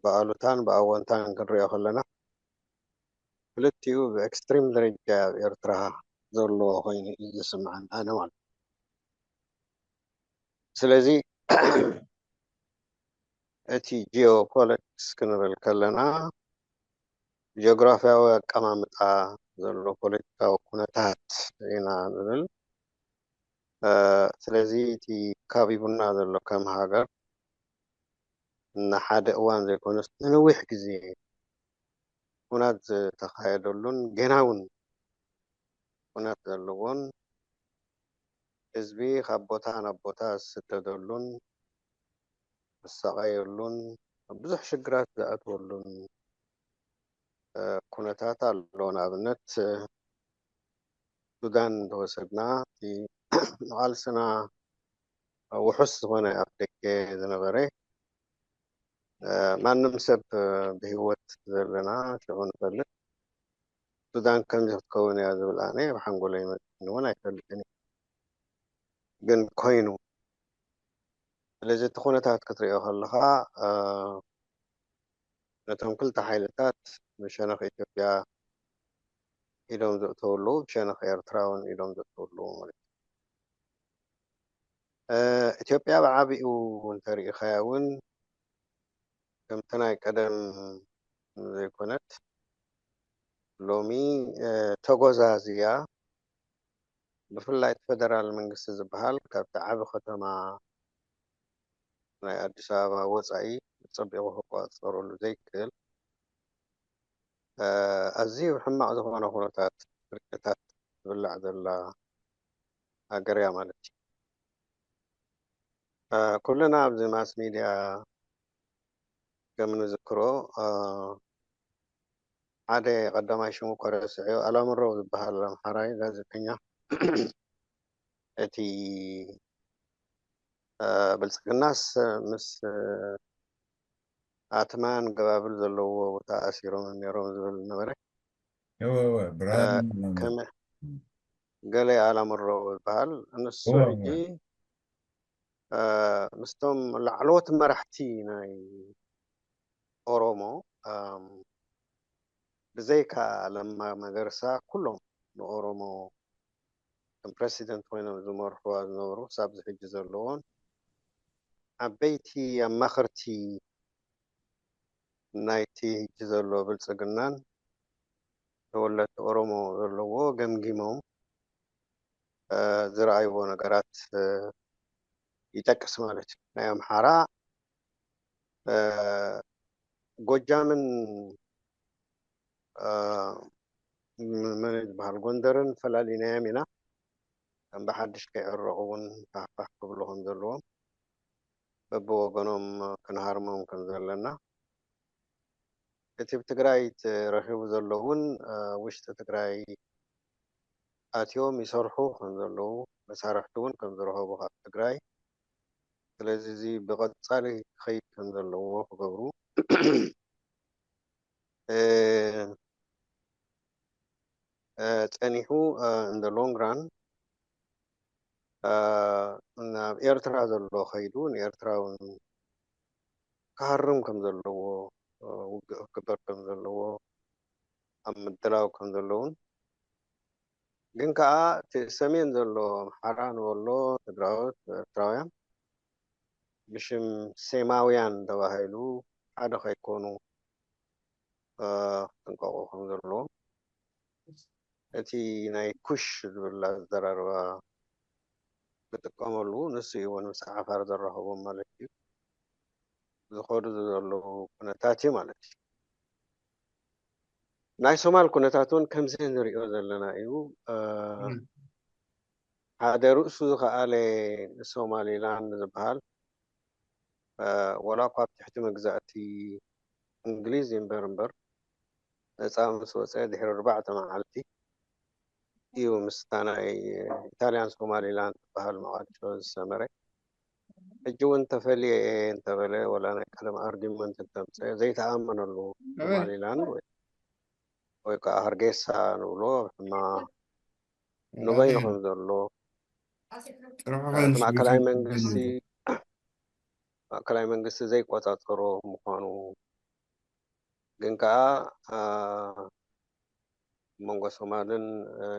ብኣሉታን ብኣወንታን ክንሪኦ ከለና፣ ክልቲኡ ብኤክስትሪም ደረጃ ኣብ ኤርትራ ዘሎ ኮይኑ እዩ ዝስምዓኒ ኣነ ማለት እዩ። ስለዚ እቲ ጂኦፖለቲክስ ክንብል ከለና፣ ጂኦግራፍያዊ ኣቀማምጣ ዘሎ ፖለቲካዊ ኩነታት ኢና ንብል። ስለዚ እቲ ካቢቡና ዘሎ ከም ሃገር ንሓደ እዋን ዘይኮነስ ንነዊሕ ግዜ ኩናት ዝተኻየደሉን ገና እውን ኩናት ዘለዎን፣ ህዝቢ ካብ ቦታ ናብ ቦታ ዝስደደሉን ዝሰቓየሉን፣ ኣብ ብዙሕ ሽግራት ዝኣትወሉን ኩነታት ኣሎ። ንኣብነት ሱዳን እንተወሰድና፣ እቲ ንቓልስና ውሑስ ዝኾነ ኣፍደገ ዝነበረ፣ ማንም ሰብ ብህይወት ዘለና ሽዑ ንፈልጥ። ሱዳን ከምዚ ክትከውን እያ ዝብል ኣነ ኣብ ሓንጎለይ መፂኡኒ እውን ኣይፈልጥን እዩ። ግን ኮይኑ። ስለዚ እቲ ኩነታት ክትሪኦ ከለኻ፣ ነቶም ክልተ ሓይልታት ብሸነኽ ኢትዮጵያ ኢዶም ዘእተዉ ኣለዉ፣ ብሸነኽ ኤርትራ እውን ኢዶም ዘእተዉ ኣለዉ ማለት እዩ። ኢትዮጵያ ብዓቢኡ እንተሪኢኻያ እውን ከምቲ ናይ ቀደም ዘይኮነት፣ ሎሚ ተጎዛዝያ፣ ብፍላይ እቲ ፈደራል መንግስቲ ዝበሃል ካብቲ ዓቢ ከተማ ናይ ኣዲስ ኣበባ ወጻኢ ብጸቢቑ ክቆጻጸረሉ ዘይክእል፣ ኣዝዩ ሕማቕ ዝኾነ ኩነታት ግርጭታት ትብላዕ ዘላ ሃገር እያ ማለት እዩ። ኩልና ኣብዚ ማስ ሚድያ ከም ንዝክሮ፣ ሓደ ቀዳማይ ሽሙ እኮ ረሲዐዮ፣ ኣላምረው ዝበሃል ኣምሓራይ ጋዜጠኛ፣ እቲ ብልጽግናስ ምስ ኣትማን ገባብል ዘለዎ ቦታ ኣሲሮም ነይሮም ዝብል ነበረ። እወ እወ ብርሃን ከመ ገለ ኣላምረው ዝበሃል፣ ንሱ ሕጂ ምስቶም ላዕለዎት መራሕቲ ናይ ኦሮሞ፣ ብዘይካ ለማ መገርሳ፣ ኩሎም ንኦሮሞ ከም ፕረሲደንት ኮይኖም ዝመርሕዋ ዝነበሩ፣ ክሳብ ሕጂ ዘለዎን ዓበይቲ ኣማኸርቲ ናይቲ ሕጂ ዘሎ ብልጽግናን ተወለድቲ ኦሮሞ ዘለዎ ገምጊሞም ዝረኣይዎ ነገራት ይጠቅስ ማለት እዩ። ናይ ኣምሓራ፣ ጎጃምን፣ መን ዝበሃል፣ ጎንደርን ፈላሊናዮም ኢና፣ ከም ብሓድሽ ከይዕረቑ እውን ፋሕፋሕ ክብሉ ከም ዘለዎም፣ በብወገኖም ክንሃርሞም ከም ዘለና፣ እቲ ብትግራይ ተረኺቡ ዘሎ እውን ውሽጢ ትግራይ ኣትዮም ይሰርሑ ከም ዘለዉ፣ መሳርሕቲ እውን ከም ዝረኸቡ ካብ ትግራይ፣ ስለዚ እዚ ብቐጻሊ ክኸይድ ከም ዘለዎ ክገብሩ ጸኒሑ፣ in the long run፣ ናብ ኤርትራ ዘሎ ከይዱ ንኤርትራ እውን ክሃርም ከም ዘለዎ፣ ውግእ ክግበር ከም ዘለዎ ኣብ ምድላው ከም ዘለውን፣ ግን ከዓ እቲ ሰሜን ዘሎ ኣምሓራ ንበሎ፣ ትግራዎት፣ ኤርትራውያን ብሽም ሴማውያን ተባሂሉ ሓደ ከይኮኑ ክጥንቀቁ ከም ዘለዎም፣ እቲ ናይ ኩሽ ዝብል ኣዘራርባ ክጥቀመሉ፣ ንሱ እዩ እውን ምስ ዓፋር ዘራኸቦም ማለት እዩ። ዝኸዱ ዘለዉ ኩነታት እዩ ማለት እዩ። ናይ ሶማል ኩነታት እውን ከምዚ ንሪኦ ዘለና እዩ። ሓደ ርእሱ ዝኸኣለ ሶማሊላንድ ዝበሃል፣ ወላ እኳ ኣብ ትሕቲ መግዛእቲ እንግሊዝ ይንበር እምበር፣ ነፃ ምስ ወፀ ድሕሪ ኣርባዕተ መዓልቲ እዩ ምስታ ናይ ኢታልያን ሶማሊላንድ ዝበሃል መቓድሾ ዝሰመረ። ሕጂ እውን ተፈልየ እየ እንተበለ፣ ወላ ናይ ቀደም ኣርጊመንት እንተምፀ፣ ዘይተኣመነሉ ሶማሊላንድ ወይ ከዓ ሃርጌሳ ንብሎ ኣብ ሕማ ንበይኑ ከም ዘሎ፣ ማእከላይ መንግስቲ ዘይቆፃፀሮ ምዃኑ፣ ግን ከዓ መንጎ ሶማልን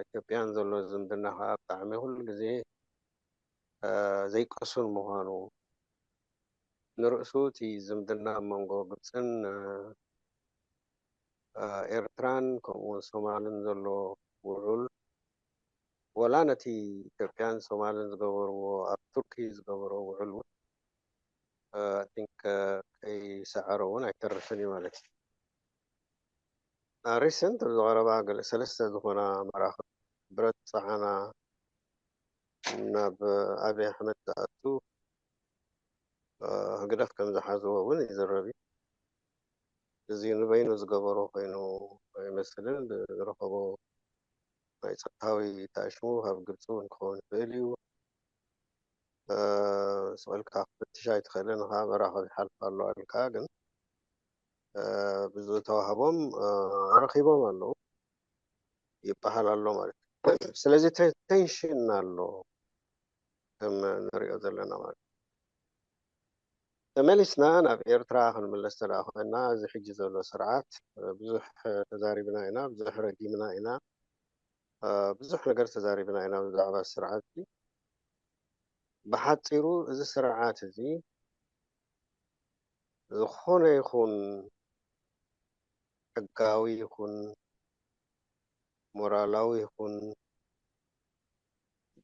ኢትዮጵያን ዘሎ ዝምድና ከዓ ብጣዕሚ ኩሉ ግዜ ዘይቅሱን ምዃኑ፣ ንርእሱ እቲ ዝምድና ኣብ መንጎ ግብፅን ኤርትራን ከምኡ እውን ሶማልን ዘሎ ውዑል፣ ወላ ነቲ ኢትዮጵያን ሶማልን ዝገበርዎ፣ ኣብ ቱርኪ ዝገበርዎ ውዑል እውን ቲንክ ከይሰዓሮ እውን ኣይተርፍን እዩ ማለት እዩ። ሪሰንት ዝቐረባ ገለ ሰለስተ ዝኾና መራኽብ ብረት ጸዓና ናብ ኣብይ ኣሕመድ ዝኣቱ ህግደፍ ከም ዝሓዝዎ እውን ይዝረብ እዩ። እዚ ንበይኑ ዝገበሮ ኮይኑ ኣይመስልን። ዝረኸቦ ናይ ጸጥታዊ ታሽሙ ካብ ግብፂ እውን ክኸውን ይኽእል እዩ። ስቕ ኢልካ ክትፍትሽ ኣይትኽእልን ኢኻ። መራኸቢ ይሓልፍ ኣሎ ኢልካ ግን ብዝተዋህቦም ረኺቦም ኣለዉ ይበሃል ኣሎ ማለት እዩ። ስለዚ ቴንሽን ኣሎ ከም ንሪኦ ዘለና ማለት እዩ። ተመሊስና ናብ ኤርትራ ክንምለስ ተደኣ ኮይና፣ እዚ ሕጂ ዘሎ ስርዓት ብዙሕ ተዛሪብና ኢና፣ ብዙሕ ረጊምና ኢና፣ ብዙሕ ነገር ተዛሪብና ኢና ብዛዕባ ስርዓት እዚ። ብሓፂሩ እዚ ስርዓት እዚ ዝኾነ ይኹን ሕጋዊ ይኹን ሞራላዊ ይኹን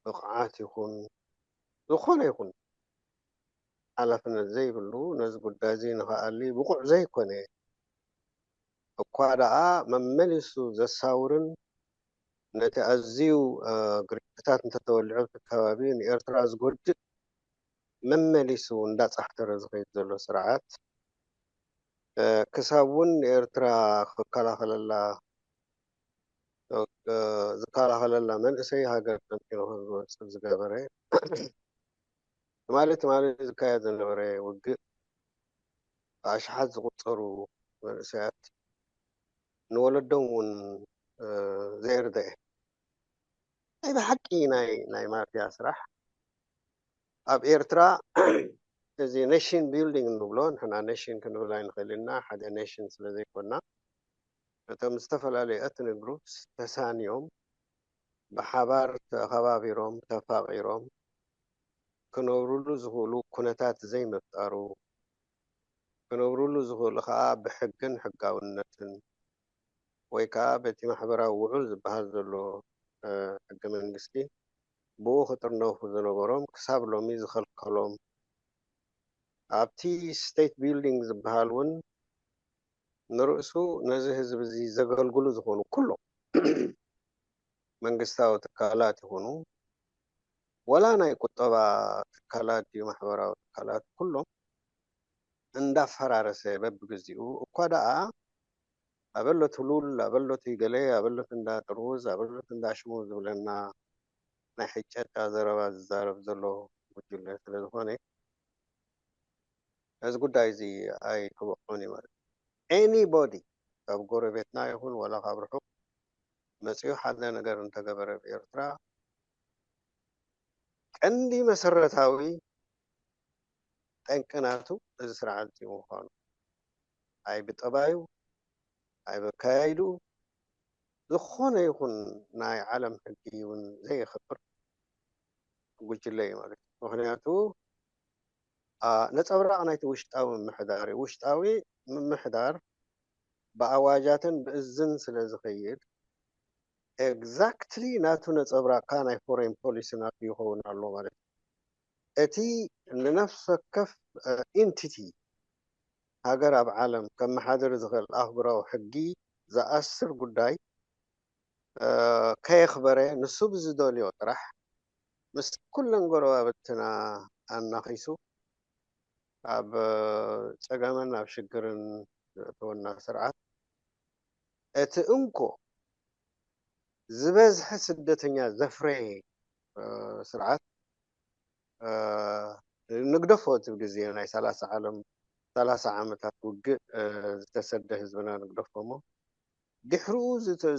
ብቕዓት ይኹን ዝኾነ ይኹን ሓላፍነት ዘይብሉ፣ ነዚ ጉዳይ እዚ ንኽኣሊ ብቑዕ ዘይኮነ እኳ ደኣ መመሊሱ ዘሳውርን ነቲ ኣዝዩ ግርጭታት እንተተወሊዑ ኣብቲ ከባቢ ንኤርትራ ዝጎድእ መመሊሱ እንዳጻሕተረ ዝኸይድ ዘሎ ስርዓት ክሳብ እውን ንኤርትራ ክከላኸለላ ዝከላኸለላ መንእሰይ ሃገር ጠንጢኑ ከም ዝወፅእ ዝገበረ ትማሊ ትማሊ ዝካየድ ዝነበረ ውግእ ብኣሽሓት ዝቁፀሩ መንእሰያት ንወለዶም እውን ዘየርደአ ናይ ብሓቂ ናይ ናይ ማፍያ ስራሕ ኣብ ኤርትራ እዚ ኔሽን ቢልዲንግ ንብሎ ንሕና ኔሽን ክንብል ኣይንኽእል ኢና ሓደ ኔሽን ስለ ዘይኮና እቶም ዝተፈላለዩ ኤትኒክ ግሩፕስ ተሳንዮም ብሓባር ተኸባቢሮም ተፋቒሮም ክነብርሉ ዝኽእሉ ኩነታት ዘይምፍጣሩ ክነብርሉ ዝኽእሉ ከዓ ብሕግን ሕጋውነትን ወይ ከዓ በቲ ማሕበራዊ ውዑል ዝበሃል ዘሎ ሕገ መንግስቲ ብኡ ክጥርነፉ ዝነበሮም ክሳብ ሎሚ ዝኸልከሎም ኣብቲ ስቴት ቢልዲንግ ዝበሃል እውን ንርእሱ ነዚ ህዝቢ እዚ ዘገልግሉ ዝኾኑ ኩሎም መንግስታዊ ትካላት ይኹኑ ወላ ናይ ቁጠባ ትካላት ድዩ ማሕበራዊ ትካላት ኩሎም እንዳፈራረሰ በብግዚኡ እኳ ደኣ ኣበሎት ህሉል ኣበሎት ገለ ኣበሎት እንዳ ጥርሙዝ ኣበሎት እንዳ ሽሙ ዝብለና ናይ ሕጨጫ ዘረባ ዝዛረብ ዘሎ ጉጅለ ስለ ዝኾነ ነዚ ጉዳይ እዚ ኣይክበቕዖን እዩ ማለት እዩ። ኤኒቦዲ ካብ ጎረቤትና ይኹን ዋላ ካብ ርሑቕ መፂኡ ሓደ ነገር እንተገበረ ብኤርትራ ቀንዲ መሰረታዊ ጠንቂ ናቱ እዚ ስርዓት እዚ ምዃኑ ኣይ ብጠባዩ ኣይ በካያይድኡ ዝኾነ ይኹን ናይ ዓለም ሕጊ እውን ዘየኽብር ጉጅለ እዩ ማለት እዩ። ምኽንያቱ ነፀብራቕ ናይቲ ውሽጣዊ ምምሕዳር እዩ። ውሽጣዊ ምምሕዳር ብኣዋጃትን ብእዝን ስለ ዝኸይድ ኤግዛክትሊ ናቱ ነፀብራቕካ ናይ ፎሬን ፖሊሲ ናቱ ይኸውን ኣሎ ማለት እዩ። እቲ ንነፍሲ ወከፍ ኢንቲቲ ሃገር ኣብ ዓለም ከመሓድር ዝኽእል ኣህጉራዊ ሕጊ ዝኣስር ጉዳይ ከየኽበረ ንሱ ብዝደልዮ ጥራሕ ምስ ኩለን ጎረባብትና ኣናኺሱ ኣብ ፀገምን ኣብ ሽግርን ዘእተወና ስርዓት እቲ እንኮ ዝበዝሐ ስደተኛ ዘፍረየ ስርዓት ንግደፎ እቲ ግዜ ናይ ሰላሳ ዓለም ሰላሳ ዓመታት ውግእ ዝተሰደ ህዝብና ንግደፎ እሞ ድሕሪኡ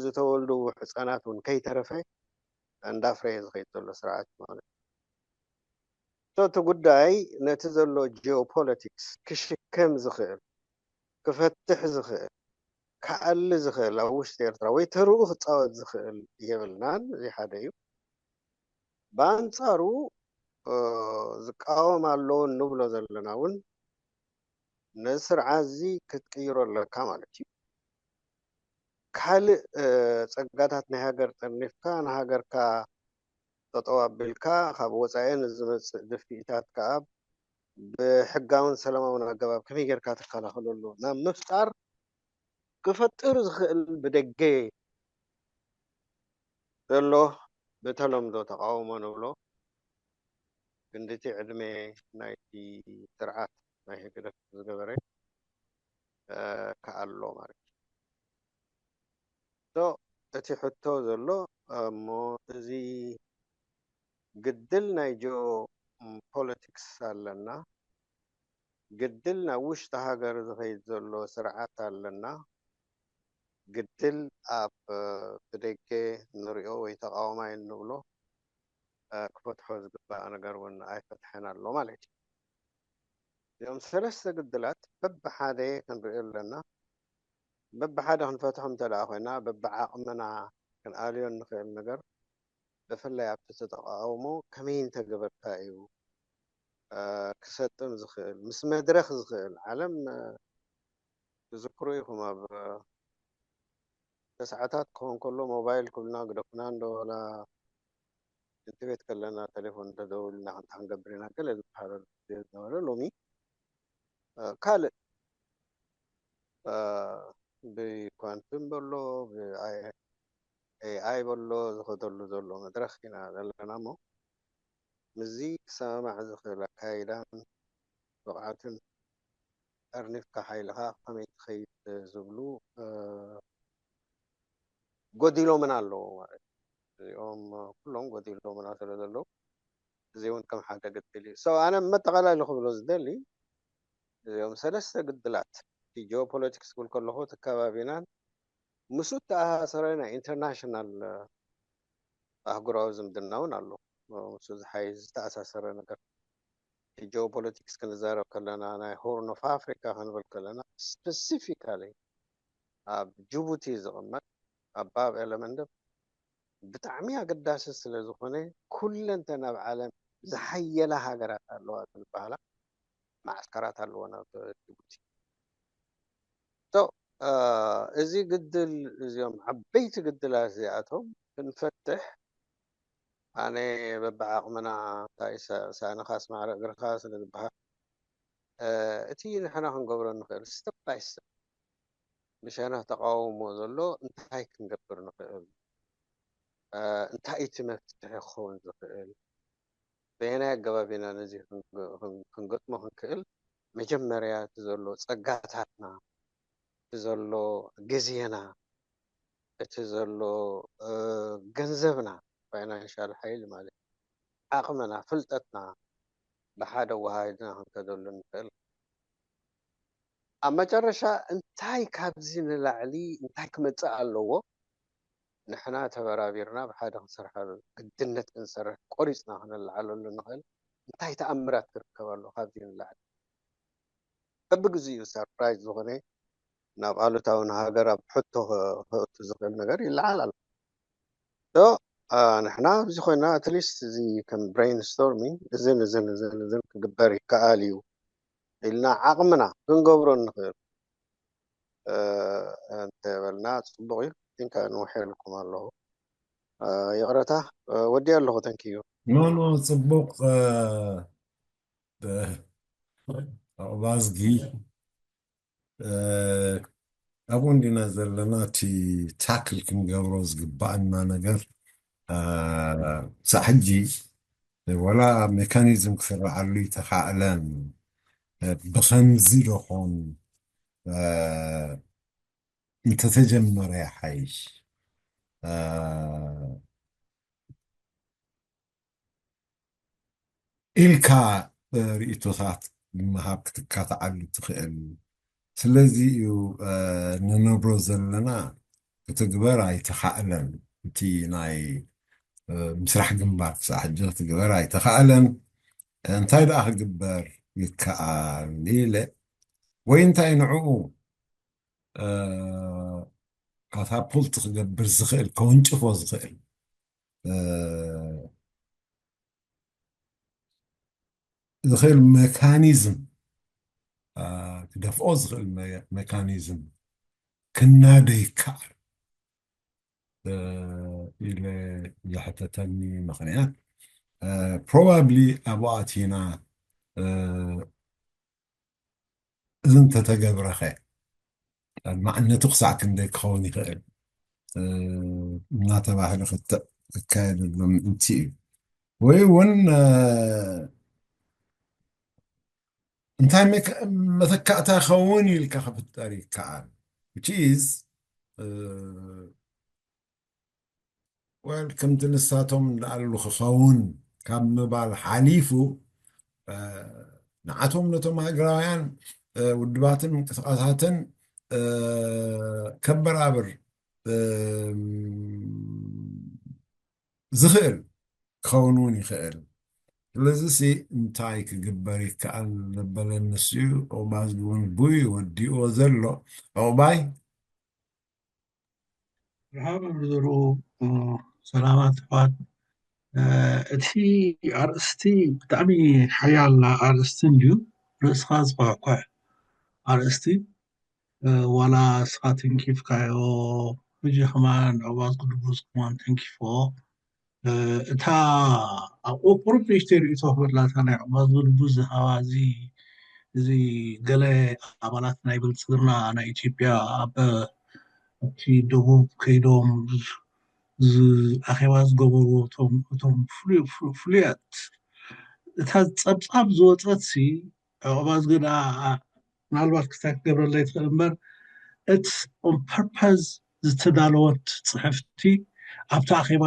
ዝተወልዱ ሕፃናት እውን ከይተረፈ እንዳፍረየ ዝኸይድ ዘሎ ስርዓት ማለት እዩ። እቲ ጉዳይ ነቲ ዘሎ ጂኦፖለቲክስ ክሽከም ዝኽእል ክፈትሕ ዝኽእል ክኣሊ ዝኽእል ኣብ ውሽጢ ኤርትራ ወይ ተርኡ ክፃወት ዝኽእል የብልናን። እዚ ሓደ እዩ። ብኣንፃሩ ዝቃወም ኣለዎ እንብሎ ዘለና እውን ነዚ ስርዓት እዚ ክትቅይሮ ኣለካ ማለት እዩ። ካልእ ፀጋታት ናይ ሃገር ጠርኒፍካ ንሃገርካ ጠጠው ኣቢልካ ካብ ወፃኢ ንዝመፅእ ድፍኢታት ከዓ ብሕጋውን ሰላማውን ኣገባብ ከመይ ጌርካ ትከላኸለሉ ናብ ምፍጣር ክፈጥር ዝኽእል ብደገ ዘሎ ብተለምዶ ተቃውሞ ንብሎ ክንድቲ ዕድመ ናይቲ ስርዓት ናይ ህግደፍ ዝገበረ ከኣሎ ማለት እዩ። እቲ ሕቶ ዘሎ እሞ እዚ ግድል ናይ ጂኦ ፖለቲክስ ኣለና፣ ግድል ናብ ውሽጢ ሃገር ዝኸይድ ዘሎ ስርዓት ኣለና፣ ግድል ኣብ ብደገ ንሪኦ ወይ ተቃዋማይ እንብሎ ክፈትሖ ዝግባእ ነገር እውን ኣይፈትሐን ኣሎ ማለት እዩ። እዚኦም ሰለስተ ግድላት በብሓደ ክንሪኦ ኣለና። በብሓደ ክንፈትሖም እንተ ደኣ ኮይና በብዓቕምና ክንኣልዮ እንኽእል ነገር ብፍላይ ኣብቲ ተቃውሞ ከመይ እንተገበርካ እዩ ክሰጥም ዝኽእል ምስ መድረኽ ዝኽእል ዓለም ትዝክሩ ኢኹም ኣብ ተስዓታት ክኸውን ከሎ ሞባይል ክብልና ግደፉና እንዶ ዋላ ሽንቲ ቤት ከለና ቴሌፎን እንተደውልና ከምታ ክንገብር ኢና ገለ ዝበሃለሉ ግዜ ዝነበረ ሎሚ ካልእ ብኳንቱም በሎ ብኤኣይ በሎ ዝኸደሉ ዘሎ መድረኽ ኢና ዘለና እሞ ምስዚ ክሰማማዕ ዝኽእል ኣካይዳን ብቕዓትን ጠርኒፍካ ሓይልኻ ከመይ ትኸይድ ዝብሉ ጎዲሎምና ኣለዉ ማለት እዩ። እዚኦም ኩሎም ጎዲሎምና ስለ ዘለዉ እዚ እውን ከም ሓደ ግድል እዩ። So ኣነ መጠቓላሊ ክብሎ ዝደሊ እዚኦም ሰለስተ ግድላት እቲ ጂኦፖለቲክስ ክብል ከለኹ እቲ ከባቢናን ምስኡ እተኣሳሰረ ናይ ኢንተርናሽናል ኣህጉራዊ ዝምድና እውን ኣሎ። ምስኡ ዝሓይዝ ዝተኣሳሰረ ነገር ጂኦፖለቲክስ ክንዛረብ ከለና ናይ ሆርን ኦፍ ኣፍሪካ ክንብል ከለና ስፐሲፊካሊ ኣብ ጅቡቲ ዝቕመጥ ኣብ ባብ ኤለመንደብ ብጣዕሚ ኣገዳሲ ስለ ዝኾነ ኩለንተን ኣብ ዓለም ዝሓየላ ሃገራት ኣለዋ ዝበሃላ ማዕስከራት ኣለወን ኣብ ጅቡቲ። እዚ ግድል እዚኦም ዓበይቲ ግድላት እዚኣቶም ክንፈትሕ ኣነ በብዓቕምና እንታይ ሳንኻ ኣስማረ እግርኻ ስለ ዝበሃል እቲ ንሕና ክንገብሮ ንኽእል step by step ብሸነኽ ተቃውሞ ዘሎ እንታይ ክንገብር ንኽእል እንታይ እቲ መፍትሒ ክኸውን ዝኽእል በየናይ ኣገባብ ኢና ነዚ ክንገጥሞ ክንክእል መጀመርያ እቲ ዘሎ ፀጋታትና እቲ ዘሎ ግዜና እቲ ዘሎ ገንዘብና ፋይናንሻል ሓይሊ ማለት ዓቕምና ፍልጠትና ብሓደ ወሃሂድና ክንከደሉ ንኽእል ኣብ መጨረሻ እንታይ ካብዚ ንላዕሊ እንታይ ክመፅእ ኣለዎ ንሕና ተበራቢርና ብሓደ ክንሰርሓሉ ግድነት ክንሰርሕ ቆሪፅና ክነለዓለሉ ንኽእል እንታይ ተኣምራት ክርከብ ኣሎ ካብዚ ንላዕሊ በብግዜኡ ሰርፕራይዝ ዝኾነ ናብ ኣሉታዊ ንሃገር ኣብ ሕቶ ከእቱ ዝኽእል ነገር ይለዓል ኣሎ። ዶ ንሕና ኣብዚ ኮይና ኣትሊስት እዚ ከም ብሬንስቶርሚንግ እዝን እዝን እዝን እዝን ክግበር ይከኣል እዩ ኢልና ዓቕምና ክንገብሮ እንኽእል እንተበልና ፅቡቕ እዩ። ንካ ንውሕ ኢልኩም ኣለኹ። ይቕረታ ወዲ ኣለኹ። ተንክዩ። ኖ ኖ፣ ፅቡቕ። ኣቕባዝጊ ኣብኡ እንዲና ዘለና። እቲ ታክል ክንገብሮ ዝግባኣና ነገር ክሳዕ ሕጂ ወላ ሜካኒዝም ክስረዓሉ ይተኻእለን። ብኸምዚ ደኾን እንተተጀመረ ይሓይሽ ኢልካ ርእቶታት ምሃብ ክትካትዓሉ ትኽእል። ስለዚ እዩ ንነብሮ ዘለና ክትግበር ኣይተኻእለን። እቲ ናይ ምስራሕ ግንባር ክሳዕ ሕጂ ክትግበር ኣይተኻእለን። እንታይ ደኣ ክግበር ይከኣል ኢለ ወይ እንታይ ንዕኡ ካታፖልት ክገብር ዝኽእል ከወንጭፎ ዝኽእል ዝኽእል ሜካኒዝም ክደፍኦ ዝኽእል ሜካኒዝም ክናደ ይከኣል ኢለ ዝሕተተኒ ምኽንያት ፕሮባብሊ ኣብኡ ኣቲና እዚ እንተተገብረኸ ኣድማዕነቱ ክሳዕ ክንደይ ክኸውን ይኽእል እናተባህለ ክትዕ ክካየደሉ ምእንቲ እዩ። ወይ እውን እንታይ መተካእታ ኸውን ኢልካ ክፍጠር ይከኣል። ቺዝ ወል ከምቲ ንሳቶም እንዳኣሉ ክኸውን ካብ ምባል ሓሊፉ ንዓቶም ነቶም ሃገራውያን ውድባትን ምንቅስቃሳትን ከበራብር ዝኽእል ክኸውን እውን ይኽእል። ስለዚ ሲ እንታይ ክግበር ይከኣል ዘበለ ንስዩ ኦባዝ እውን ቡይ ወዲእዎ ዘሎ ኦባይ ብርሃን ብዘሩ ሰላማት ኣሕዋት። እቲ ኣርእስቲ ብጣዕሚ ሓያል ኣርእስቲ እንድዩ። ርእስኻ ዝኳዕኳዕ ኣርእስቲ ዋላ እስኻ ተንኪፍካዮ ሕጂ ከማን ዕዋዝ ቅዱስ ከማን ተንኪፎ እታ ኣብ ኦፖርቹኒስት ርእቶ ክበላታ ናይ ዕዋዝ ቅዱስ ዝሃባ እዚ እዚ ገለ ኣባላት ናይ ብልፅግና ናይ ኢትዮጵያ ኣብ ኣብቲ ደቡብ ከይዶም ኣኼባ ዝገበሩ እቶም ፍሉያት እታ ፀብፃብ ዝወፀት ሲ ዕቑባ ዝገዳ ምናልባት ክስታይ ክገብረለይ ትኽእል እምበር እቲ ኦን ፐርፐዝ ዝተዳለወት ፅሕፍቲ ኣብቲ ኣኼባ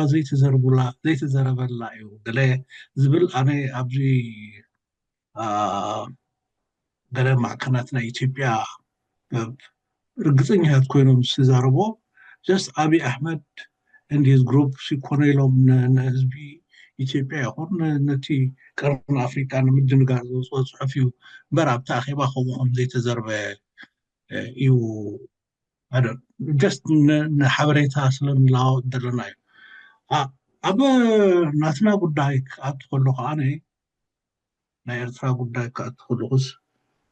ዘይተዘረበላ እዩ ገለ ዝብል ኣነ ኣብዚ ገለ ማዕከናት ናይ ኢትዮጵያ ርግፀኛታት ኮይኖም ዝተዛረቦ just ኣቢ ኣሕመድ and his group ሲኮነ ኢሎም ንህዝቢ ኢትዮጵያ ይኹን ነቲ ቀርኒ ኣፍሪቃ ንምድንጋር ዝወፅኦ ፅሑፍ እዩ እምበር ኣብቲ ኣኼባ ከምኡ ከም ዘይተዘርበ እዩ just ንሓበሬታ ስለንለዋወጥ ዘለና እዩ። ኣብ ናትና ጉዳይ ክኣቱ ከሎ ከዓነ ናይ ኤርትራ ጉዳይ ክኣቱ ከለኹስ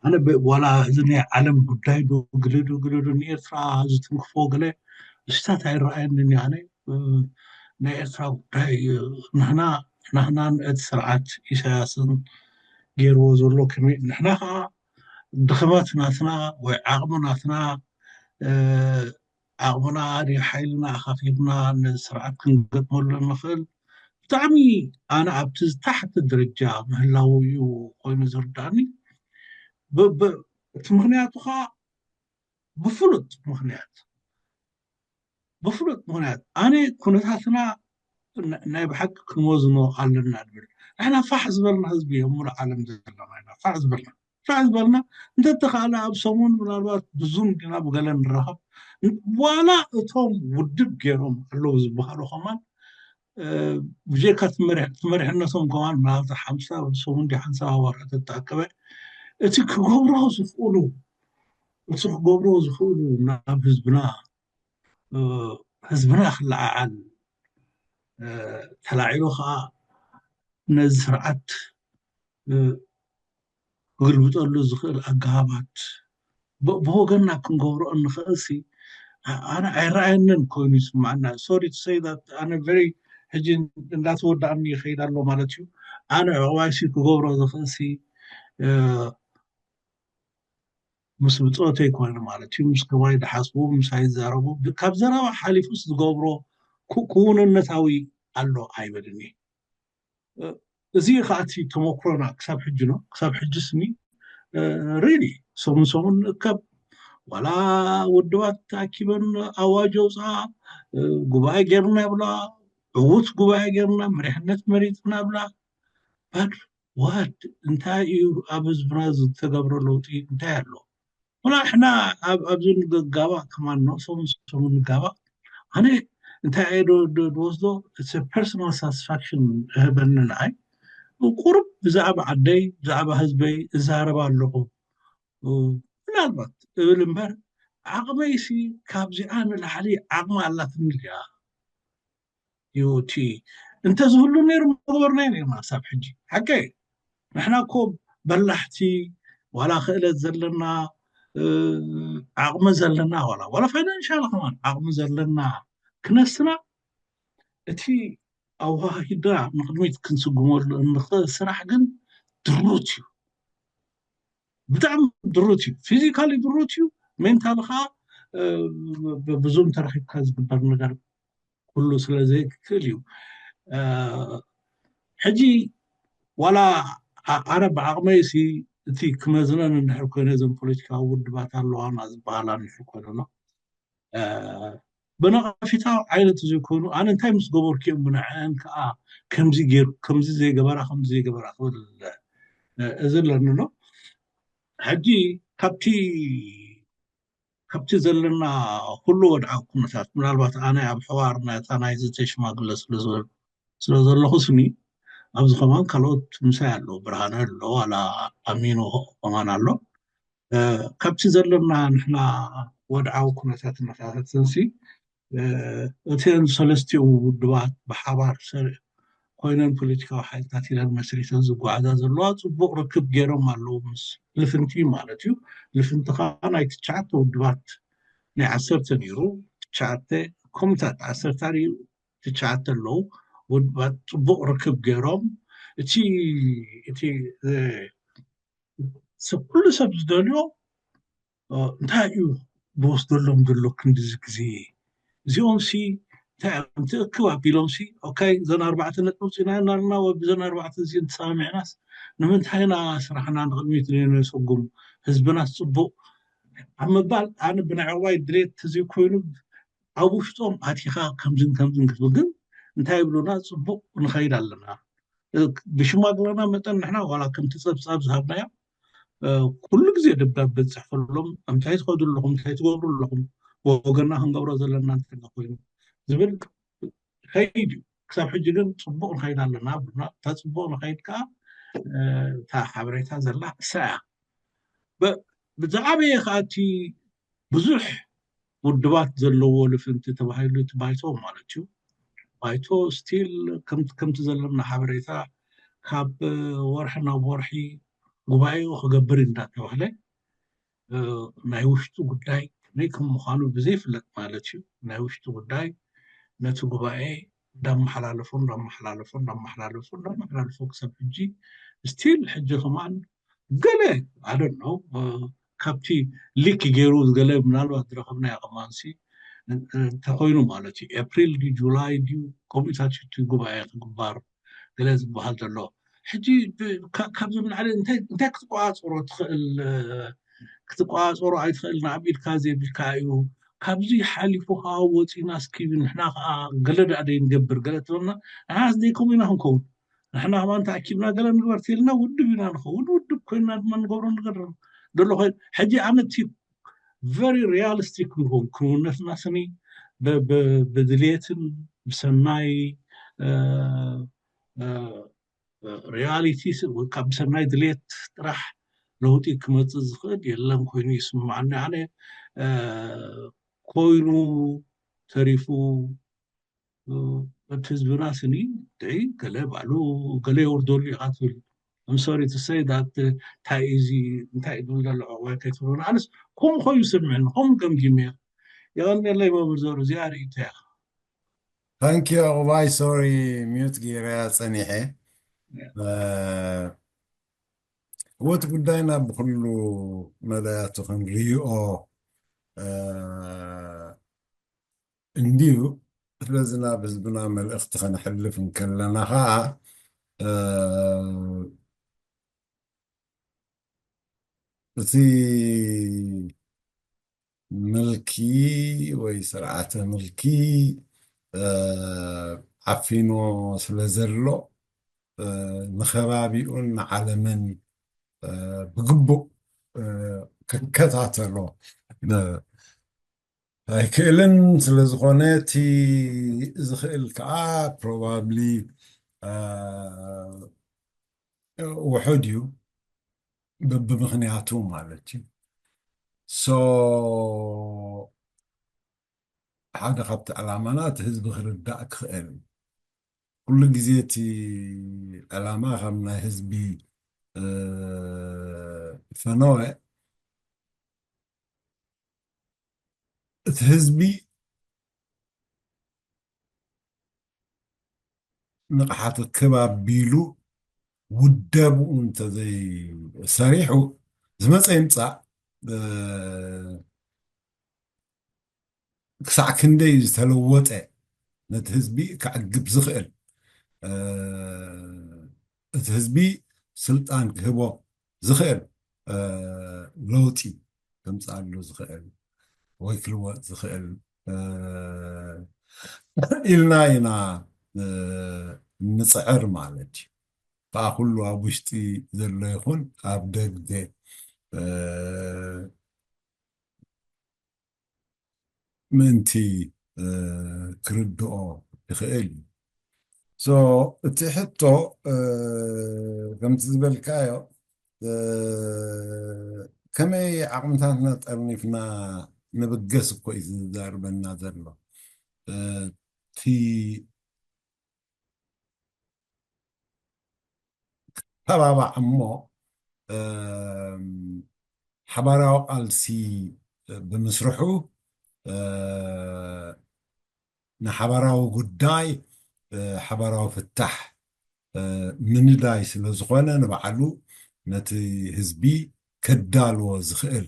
ኣነ ዋላ እዚ ናይ ዓለም ጉዳይ ዶ ግልዱ ግልዱ ንኤርትራ ዝትንክፎ ገለ እሽታት ኣይረኣየንን ኣነ ናይ ኤርትራ ጉዳይ ንሕና ንሕናን እቲ ስርዓት ኢሳያስን ገይርዎ ዘሎ ከመይ ንሕና ከዓ ድኽመት ናትና ወይ ዓቕሚ ናትና ዓቕምና ድዩ ሓይልና ኣኻፊልና ንስርዓት ክንገጥመሉ እንኽእል ብጣዕሚ ኣነ ኣብቲ ዝታሕቲ ደረጃ ምህላው እዩ ኮይኑ ዝርዳእኒ። እቲ ምኽንያቱ ከዓ ብፍሉጥ ምኽንያት ብፍሉጥ ምኽንያት ኣነ ኩነታትና ናይ ብሓቂ ክንወዝኖ ኣለና ንብል። ንሕና ፋሕ ዝበልና ህዝቢ እዮም ሙሉእ ዓለም ዘለና ኢና ፋሕ ዝበልና ፋሕ ዝበልና እንተተኻእለ ኣብ ሰሙን ምናልባት ብዙም ዲና ብገለ ንራኸብ ዋላ እቶም ውድብ ገይሮም ኣለዉ ዝበሃሉ ከማን ብጀካ ትመሪሕነቶም ከማን ምናልባት ሓምሳ ሰሙን ዲ ሓንሳብ ኣዋርሕ ተተኣከበ እቲ ክገብሮ ዝኽእሉ እቲ ክገብሮ ዝኽእሉ ናብ ህዝብና ህዝብና ክለዓዓል ተላዒሉ ከዓ ነዚ ስርዓት ክግልብጠሉ ዝኽእል ኣገባባት ብወገንና ክንገብሮ እንኽእል ሲ ኣነ ኣይረኣየንን ኮይኑ ይስማዕና። Sorry to say that ኣነ very ሕጂ እንዳተወዳእኒ ይኸይድ ኣሎ ማለት እዩ። ኣነ ዕቑባይ ሲ ክገብሮ ዝኽእል ሲ ምስ ብፆተይ ኮይኑ ማለት እዩ። ምስ ከማይ ዝሓስቡ ምሳይ ዝዛረቡ ካብ ዘረባ ሓሊፉስ ዝገብሮ ክውንነታዊ ኣሎ ኣይበልኒ። እዚ ከኣቲ ተመክሮና ክሳብ ሕጂ ነው። ክሳብ ሕጂ ስኒ ሪሊ ሰሙን ሰሙን ንእከብ ዋላ ውድባት ተኣኪበን ኣዋጅ ኣውፅኣ ጉባኤ ጌርና ይብላ ዕዉት ጉባኤ ጌርና መሪሕነት መሪፅና ብላ but what እንታይ እዩ ኣብ ህዝብና ዝተገብረ ለውጢ እንታይ ኣሎ? ወላ ሕና ኣብዚ ንጋባእ ከማን ነው ሰሙን ሰሙን ንጋባእ ኣነ እንታይ እየ ዝወስዶ personal satisfaction እህበኒ ንዓይ ቁሩብ ብዛዕባ ዓደይ ብዛዕባ ህዝበይ እዛረብ ኣለኹ ምናልባት እብል እምበር ዓቕመይሲ ካብዚኣ ንላዕሊ ዓቕሚ ኣላትኒ ድያ ዩቲ እንተዝህሉ ነይሩ መግበርና ነርና ሳብ ሕጂ ሓቀ ንሕና እኮ በላሕቲ ዋላ ክእለት ዘለና ዓቕሚ ዘለና ዋላ ዋላ ፋይናንሻል ከማን ዓቕሚ ዘለና ክነስና እቲ ኣዋሂዳ ንቅድሚት ክንስጉመሉ እንኽእል ስራሕ ግን ድሩት እዩ። ብጣዕሚ ድሩት እዩ። ፊዚካሊ ድሩት እዩ። ሜንታሊ ከዓ ብዙም ተረኪብካ ዝግበር ነገር ኩሉ ስለ ዘይክክእል እዩ። ሕጂ ዋላ ኣነ ብዓቕመይ ሲ እቲ ክመዝነን እንድሕር ኮይነ እዞም ፖለቲካዊ ውድባት ኣለዋና ዝበሃላ እንድሕር ኮይነ ብነቐፊታ ዓይነት ዘይኮኑ ኣነ እንታይ ምስ ገበርኩ እዮም ንዐን ከዓ ከምዚ ገይሩ ከምዚ ዘይገበራ ከምዚ ዘይገበራ ክብል እዚ ኣለኒ ኣሎ። ሕጂ ካብቲ ካብቲ ዘለና ኩሉ ወድዓዊ ኩነታት ምናልባት ኣነ ኣብ ሕዋር ነታ ናይ ዝተሽማግለ ስለ ዘለኹ ስኒ ኣብዚ ከማን ካልኦት ምሳይ ኣለዉ ብርሃነ ኣሎ ዋላ ኣሚኑ ከማን ኣሎ ካብቲ ዘለና ንሕና ወድዓዊ ኩነታት እናተኣታተንሲ እተን ሰለስቲኡ ውድባት ብሓባር ኮይነን ፖለቲካዊ ሓይልታት ኢለን መስሪተን ዝጓዓዛ ዘለዋ ፅቡቅ ርክብ ገይሮም ኣለዉ ምስ ልፍንቲ ማለት እዩ። ልፍንቲ ከዓ ናይ ትሽዓተ ውድባት ናይ ዓሰርተ ነይሩ ትሽዓተ ኮሚታት ዓሰርተ ዩ ትሽዓተ ኣለዉ ውድባት ፅቡቅ ርክብ ገይሮም እቲ እቲ ሰብ ኩሉ ሰብ ዝደልዮ እንታይ እዩ ዝወስደሎም ዘሎ ክንድዚ ግዜ እዚኦም ሲ እንታይ እዮም ትእክብ ኣቢሎም ሲ ኦካይ እዘን ኣርባዕተ ነጥቢ ውፅኢና ኢና ኣለና ወይ ብዘን ኣርባዕተ እዚአን ተሰማሚዕናስ ንምንታይ ኢና ስራሕና ንቅድሚት ነሰጉም ህዝብናስ ፅቡቅ ኣብ ምባል ኣነ ብናይ ዕዋይ ድሌት ተዘይኮይኑ ኣብ ውሽጦም ኣቲኻ ከምዝን ከምዝን ክትብል ግን እንታይ ይብሉና ፅቡቅ ንኸይድ ኣለና ብሽማግለና መጠን ንሕና ዋላ ከምቲ ፀብፃብ ዝሃብናዮ ኩሉ ግዜ ደብዳበ ዝፅሕፈሎም እንታይ ትኸዱ ኣለኹም እንታይ ትገብሩ ኣለኹም ወገና ክንገብሮ ዘለና እንተና ኮይኑ ዝብል ከይድ እዩ ክሳብ ሕጂ ግን ፅቡቅ ንኸይድ ኣለና ብና እታ ፅቡቅ ንኸይድ ከዓ እታ ሓበሬታ ዘላ እሳ እያ ብዝዓበየ ከኣቲ ብዙሕ ውድባት ዘለዎ ልፍንቲ ተባሂሉ እቲ ባይቶ ማለት እዩ ባይቶ ስቲል ከምቲ ዘለና ሓበሬታ ካብ ወርሒ ናብ ወርሒ ጉባኤኡ ክገብር እንዳተባህለ ናይ ውሽጡ ጉዳይ ከመይ ከም ምዃኑ ብዘይፍለጥ ማለት እዩ ናይ ውሽጡ ጉዳይ ነቲ ጉባኤ እንዳመሓላለፎ እንዳመሓላለፎ እንዳመሓላለፎ እንዳመሓላለፎ ክሳብ ሕጂ ስቲል ሕጂ ከማን ገለ ኣደኖ ካብቲ ሊክ ገይሩ ገለ ምናልባት ዝረኸብናዮ ከማንሲ እንተኮይኑ ማለት እዩ ኤፕሪል ድዩ ጁላይ ድዩ ከምኡታት እቲ ጉባኤ ክግባር ገለ ዝበሃል ዘሎ ሕጂ ካብዚ ንላዕሊ እንታይ ክትቆፃፀሮ ትኽእል ክትቆፃፀሮ ኣይትኽእል ናብ ኢድካ ዘይብልካ እዩ ካብዚ ሓሊፉ ከዓ ወፂና እስኪ ንሕና ከዓ ገለ ዳኣ ዘይንገብር ገለ ትብለና ንሓስ ዘይከምኡ ኢና ክንከውን ንሕና ከማን ተኣኪብና ገለ ንግበር ተልና ውድብ ኢና ንኸውን ውድብ ኮይንና ድማ ንገብሮ ነገር ዘሎ ኮይኑ ሕጂ ኣነ እቲ very realistic ንኸውን ክውነትና ስኒ ብድልየትን ብሰናይ reality ካብ ብሰናይ ድልየት ጥራሕ ለውጢ ክመፅእ ዝኽእል የለን ኮይኑ ይስምዓኒ። ኣነ ኮይኑ ተሪፉ እቲ ህዝብና ስኒ ድዒ ገለ ባዕሉ ገለ የወርደሉ ኢኻ ትብል። I'm sorry to say that እንታይ እዚ እንታይ እዩ ዝብል ዘሎ ዕቑባይ ከይትብሉ፣ ኣነስ ከምኡ ኮይኑ ይስምዕኒ፣ ከምኡ ገምጊመ። የቐንየለይ መምህር ዘሩ፣ እዚኣ ርእይቶ እያ። ታንኪ ዕቑባይ። ሶሪ፣ ሚዩት ገይረ ጸኒሐ። ወት ጉዳይና ብኩሉ መዳያቱ ክንሪኦ እንድዩ። ስለዚ ናብ ህዝብና መልእኽቲ ከነሕልፍ እንከለና ከዓ እቲ ምልኪ ወይ ስርዓተ ምልኪ ዓፊኖ ስለ ዘሎ ንኸባቢኡን ንዓለምን ብግቡእ ክከታተሎ ኣይክእልን። ስለ ዝኾነ እቲ ዝኽእል ከዓ ፕሮባብሊ ውሑድ እዩ፣ በብምኽንያቱ ማለት እዩ። ሶ ሓደ ካብቲ ዕላማና እቲ ህዝቢ ክርዳእ ክኽእል፣ ኩሉ ግዜ እቲ ዕላማ ካብ ናይ ህዝቢ ፈነወ፣ እቲ ህዝቢ ንቕሓት ክብ ኣቢሉ ውደብኡ እንተዘይሰሪሑ ዝመፀ ይምፃእ ክሳዕ ክንደይ ዝተለወጠ ነቲ ህዝቢ ከዕግብ ዝኽእል እቲ ህዝቢ ስልጣን ክህቦ ዝኽእል ለውጢ ከምፅኣሉ ዝኽእል ወይ ክልወጥ ዝኽእል ኢልና ኢና ንፅዕር ማለት እዩ። ከዓ ኩሉ ኣብ ውሽጢ ዘሎ ይኹን ኣብ ደገ ምእንቲ ክርድኦ ይኽእል እዩ። ሶ እቲ ሕቶ ከምቲ ዝበልካዮ ከመይ ዓቕምታትና ጠርኒፍና ንብገስ እኮ እዩ ዝዛርበና ዘሎ። እቲ ተባባዕ እሞ ሓባራዊ ቃልሲ ብምስርሑ ንሓባራዊ ጉዳይ ሓባራዊ ፍታሕ ምንዳይ ስለ ዝኾነ ንባዕሉ ነቲ ህዝቢ ከዳልዎ ዝኽእል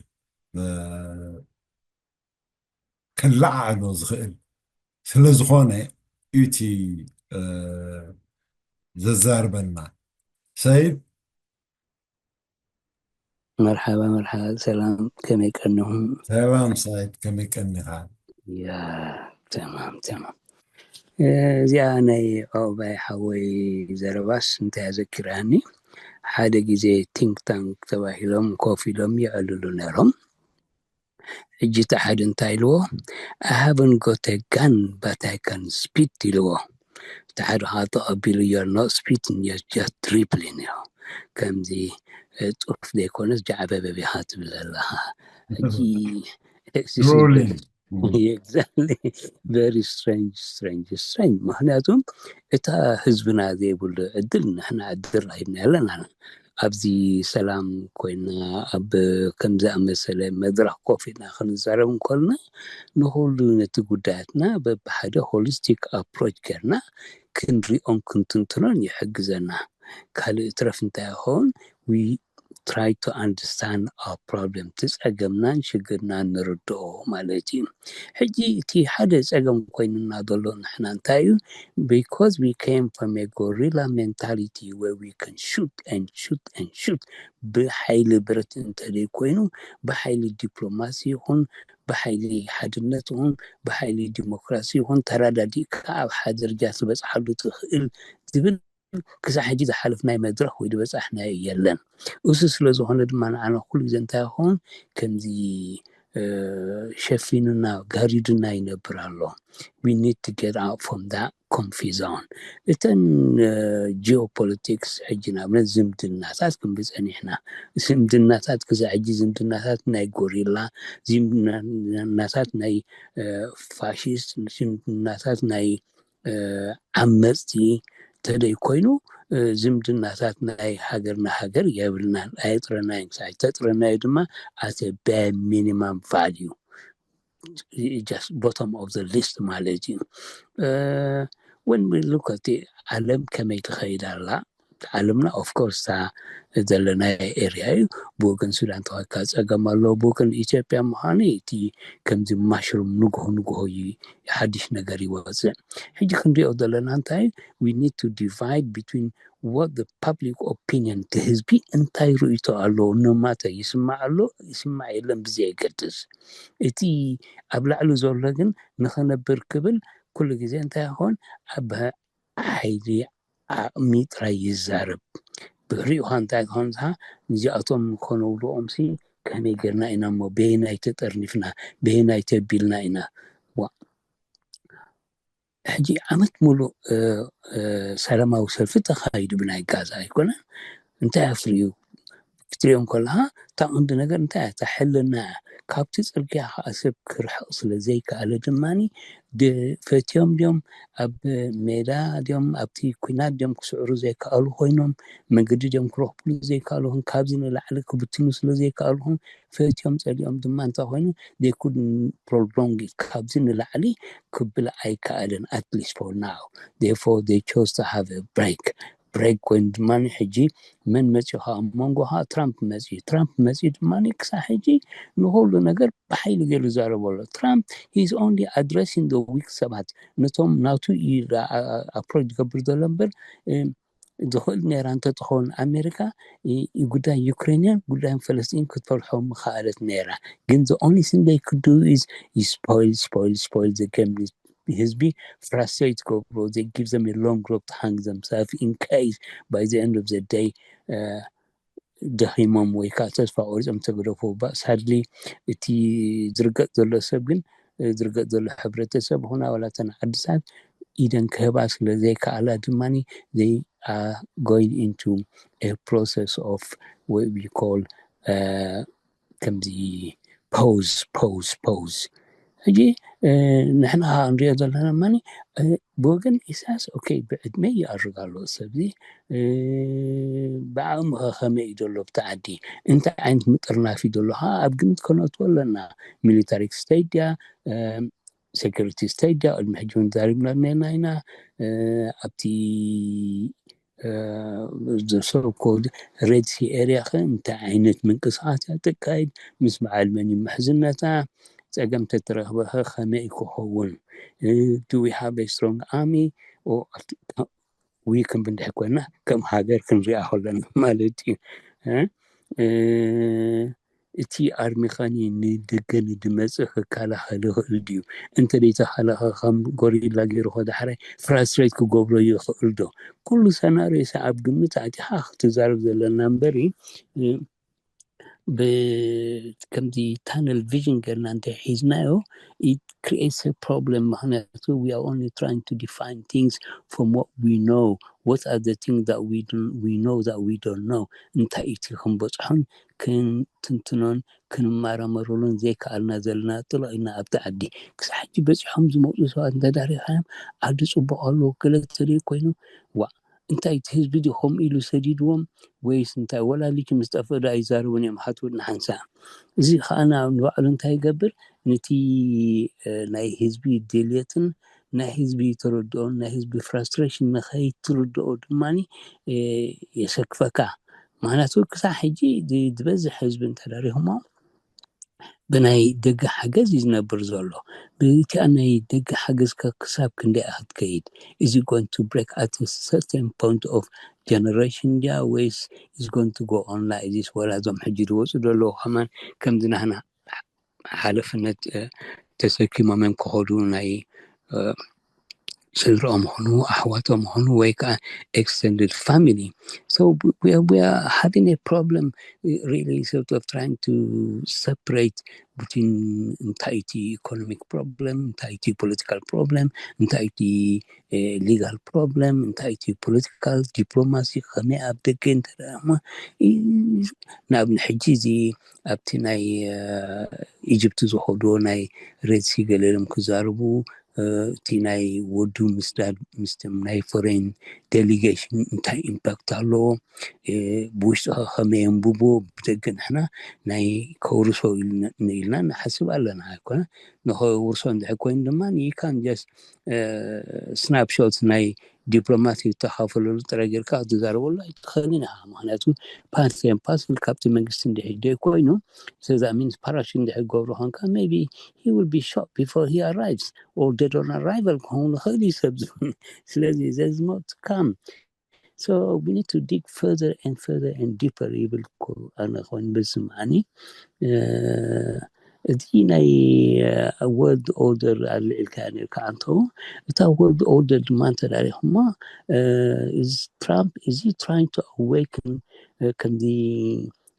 ከለዓዕሎ ዝኽእል ስለ ዝኾነ እዩ እቲ ዘዛርበና። ሰይድ መርሓባ መርሓባ፣ ሰላም ከመይ ቀኒኹም? ሰላም ሳይድ፣ ከመይ ቀኒኻ? ያ ተማም ተማም። እዚኣ ናይ ዑቕባይ ሓወይ ዘረባስ እንታይ ኣዘኪራኒ፣ ሓደ ግዜ ቲንክ ታንክ ተባሂሎም ኮፍ ኢሎም ይዕልሉ ነይሮም። ሕጂ እቲ ሓደ እንታይ ኢልዎ? I haven't got a gun but I can spit ኢልዎ። እቲ ሓደ ከዓ ተቐቢሉ you're not spitting, you're just dribbling ኢልዎ። ከምዚ ጡፍ ዘይኮነስ ጃዕበበብ ኢኻ ትብል ዘለኻ። ሕጂ exactly very strange strange strange። ምክንያቱ እታ ህዝብና ዘይብሉ ዕድል ንሕና ዕድል ረኪብና ኣለና። ኣብዚ ሰላም ኮይና ኣብ ከምዚ ኣመሰለ መድረክ ኮፍ ኢልና ክንዛረብ እንኮልና ንኩሉ ነቲ ጉዳያትና በብሓደ ሆሊስቲክ ኣፕሮች ጌርና ክንሪኦም ክንትንትኖን ይሕግዘና። ካልእ ትረፍ እንታይ ይኸውን? We try to understand our problem፣ እቲ ጸገምናን ሽግርናን ንርድኦ ማለት እዩ። ሕጂ እቲ ሓደ ጸገም ኮይኑና ዘሎ ንሕና እንታይ እዩ? Because we came from a gorilla mentality where we can shoot and shoot and shoot፣ ብሓይሊ ብረት እንተዘይኮይኑ ብሓይሊ ዲፕሎማሲ ይኹን ብሓይሊ ሓድነት ይኹን ብሓይሊ ዲሞክራሲ ይኹን ተረዳዲእካ ኣብ ሓደ ደረጃ ትበፅሓሉ ትኽእል ዝብል ክሳብ ሕጂ ዝሓለፍናይ መድረኽ ወይ ዝበፃሕናዮ የለን። እሱ ስለ ዝኾነ ድማ ንዓና ኩሉ ግዜ እንታይ ይኸውን? ከምዚ ሸፊኑና ጋሪዱና ይነብር ኣሎ። We need to get out from that ኮንፊዛውን እተን ጂኦፖለቲክስ ሕጂ ንኣብነት ዝምድናታት ክንብል ጸኒሕና። ዝምድናታት ክሳብ ሕጂ ዝምድናታት ናይ ጎሪላ፣ ዝምድናታት ናይ ፋሽስት፣ ዝምድናታት ናይ ዓመፅቲ ተደይ ኮይኑ ዝምድናታት ናይ ሃገር ንሃገር የብልናን። ኣየጥረናዮን። ክሳዕ ተጥረናዮ ድማ at a bare minimum value, just bottom of the list ማለት እዩ። When we look at ዓለም ከመይ ትኸይድ ኣላ? ዓለምና of course እታ ዘለናዮ ኤርያ እዩ። ብወገን ሱዳን ተኸካ ጸገም ኣሎ። ብወገን ኢትዮጵያ ምዃኑ እቲ ከምዚ ማሽሩም ንግሆ ንግሆ እዩ ሓድሽ ነገር ይወፅእ። ሕጂ ክንሪኦ ዘለና እንታይ we need to divide between what the public opinion እቲ ህዝቢ እንታይ ርእይቶ ኣለዎ፣ ንማተ ይስማዕ ኣሎ ይስማዕ የለን ብዘየገድስ፣ እቲ ኣብ ላዕሊ ዘሎ ግን ንኸነብር ክብል ኩሉ ግዜ እንታይ ይኾን ኣብ ሓይሊ ዓቕሚ ጥራይ ይዛረብ። ብሪኡኻ እንታይ ክኾንካ እዚኣቶም ከነውድቖምሲ ከመይ ጌርና ኢና እሞ በየናይ ተጠርኒፍና በየናይ ተቢልና ኢና? ዋ ሕጂ ዓመት ሙሉእ ሰላማዊ ሰልፊ ተኻይዱ ብናይ ጋዛ ኣይኮነን። እንታይ ኣፍርዩ ክትሪኦም ከለኻ እታ ቀንዲ ነገር እንታይ እያ? እታ ሕልና እያ። ካብቲ ጽርግያ ከዓ ሰብ ክርሕቕ ስለ ዘይከኣለ ድማ ፈትዮም ድዮም ኣብ ሜዳ ድዮም ኣብቲ ኩናት ድዮም ክስዕሩ ዘይከኣሉ ኮይኖም መንገዲ ድዮም ክረኽብሉ ዘይከኣሉ ኮይኖም ካብዚ ንላዕሊ ክብትኑ ስለ ዘይከኣሉ ኮይኖም ፈትዮም ጸሊኦም ድማ እንታይ ኮይኑ they could prolong it ካብዚ ንላዕሊ ክብል ኣይከኣልን at least for now therefore they chose to have a break break ኮይኑ ድማ ሕጂ መን መፂኡ ከዓ ኣብ መንጎ ከዓ ትራምፕ መፂኡ ትራምፕ መፂኡ ድማ ክሳብ ሕጂ ንኩሉ ነገር ብሓይሊ ገይሩ ይዛረብ ኣሎ ትራምፕ he's only addressing the weak ሰባት ነቶም ናቱ እዩ approach ዝገብር ዘሎ እምበር ዝኽእል ነይራ እንተትኸውን ኣሜሪካ ጉዳይ ዩክሬንን ጉዳይን ፈለስጢን ክትፈርሖ ምኽኣለት ነይራ ግን the only thing they could do is spoil spoil spoil the game ህዝቢ frustrate ገብሮ they give them a long rope to hang themselves in case by the end of the day ደኺሞም ወይ ከዓ ተስፋ ቆሪፆም ተገደፉ sadly እቲ ዝርገፅ ዘሎ ሰብ ግን ዝርገፅ ዘሎ ሕብረተሰብ ኹና ዋላ እተን ዓድታት ኢደን ክህባ ስለ ዘይከኣላ ድማ they are going into a process of what we call ከምዚ pause pause pause ሕጂ ንሕና ከዓ ንሪኦ ዘለና ማኒ ብወገን ኢሳያስ okay ብዕድመ ይኣርግ ኣሎ ሰብዚ ብዓቕሚ ከመይ እዩ ዘሎ ብቲ ዓዲ እንታይ ዓይነት ምጥርናፍ እዩ ዘሎ ከዓ ኣብ ግምት ከነእትዎ ኣለና military state ድያ security state ድያ ቅድሚ ሕጂ እውን ዛሪብና ነና ኢና ኣብቲ so called red sea area ከ እንታይ ዓይነት ምንቅስቃስ እያ ተካይድ ምስ በዓል መን ምሕዝነታ ፀገም ተትረክበ ከ ከመይ ክኸውን do we have a strong army we ክንብል እንድሕር ኮይና ከም ሃገር ክንሪኣ ከለና ማለት እዩ እቲ ኣርሚ ኸኒ ንደገ ንድመፅእ ክከላኸል ይኽእል ድዩ እንተ ዘይተኸላኸ ከም ጎሪላ ገይሩ ከዳሕራይ frustrate ክገብሮ ይኽእል ዶ ኩሉ ሰናርዮ ሲ ኣብ ግምት ኣቲኻ ክትዛረብ ዘለና እምበሪ ከምዚ tunnel vision ገርና እንተ ሒዝናዮ it creates a problem ምክንያቱ we are only trying to define things from what we know what are the things that we, do, we know that we don't know እንታይ እቲ ክንበፅሖን ክንትንትኖን ክንመራመረሉን ዘይከኣልና ዘለና ጥልቕ ኢና ኣብቲ ዓዲ ክሳብ ሕጂ በፂሖም ዝመፁ ሰባት እንተዳሪኻዮም ዓዲ ፅቡቕ ኣለዎ ገለ ተደይ ኮይኑ ዋ እንታይ እቲ ህዝቢ ዲ ከምኡ ኢሉ ሰዲድዎም ወይስ እንታይ ወላ ልኪ ምስ ጠፍእ ዶ ኣይዛረቡን እዮም ሓትውድና ሓንሳ እዚ ከዓ ንባዕሉ እንታይ ይገብር ነቲ ናይ ህዝቢ ድልየትን ናይ ህዝቢ ተረድኦን ናይ ህዝቢ frustration ንኸይትርድኦ ድማ የሰክፈካ ምክንያቱ ክሳብ ሕጂ ዝበዝሕ ህዝቢ እንተዳሪኹሞ ብናይ ደገ ሓገዝ እዩ ዝነብር ዘሎ ብእቲኣ ናይ ደገ ሓገዝ ክሳብ ክንደይ ክትከይድ is going to break at a certain point of generation ድያ ወይስ is going to go on like this ወላ እዞም ሕጂ ዝወፁ ዘለዉ ከማን ከምዚ ናህና ሓላፍነት ተሰኪሞም እዮም ክኸዱ ናይ ስድራኦም ኾኑ ኣሕዋቶም ኾኑ ወይ ከዓ extended family. So we are, we are having a problem, uh, really, sort of trying to separate between እንታይ እቲ economic problem, እንታይ እቲ political problem, እንታይ እቲ legal problem, እንታይ እቲ political diplomacy፣ ከመይ ኣብ ደገ እንተደኣ እሞ፣ ንኣብነት ሕጂ እዚ ኣብቲ ናይ ኢጅፕት ዝኸድዎ ናይ ሬድሲ ገለ ኢሎም ክዛረቡ፣ እቲ ናይ ወዱ ምስዳድ ምስቶም ናይ ፎሬን ዴሊጌሽን እንታይ ኢምፓክት ኣለዎ፣ ብውሽጢ ከ ከመይ የንብብዎ፣ ብደገ ንሕና ናይ ከውርሶ ኢልና ንሓስብ ኣለና። ኣይኮነ ንኸውርሶ እንድሕር ኮይኑ ድማ you can just snapshot ናይ ዲፕሎማት ይተኻፈለሉ ጥራይ ጌርካ ክትዛረበሉ ኣይትኽእልን ኢኻ። ምክንያቱ ፓርት ኤንድ ፓርሰል ካብቲ መንግስቲ እንድሕር ደይ ኮይኑ፣ so that means ፓራሹት እንድሕር ገብሮ ኾንካ maybe he will be shot before he arrives or dead on arrival ክኸውን ይኽእል እዩ ሰብ ዝብል። ስለዚ there's more to come. So we need to dig further and further and deeper ይብል እኮ ኣነ ኮይኑ ብዝስምዓኒ። እቲ ናይ ወርልድ ኦርደር ኣልዒልካ ነርካ ኣንተው፣ እታ ወርልድ ኦርደር ድማ እንተዳሪኹማ፣ ትራምፕ is he trying to awaken ከምዚ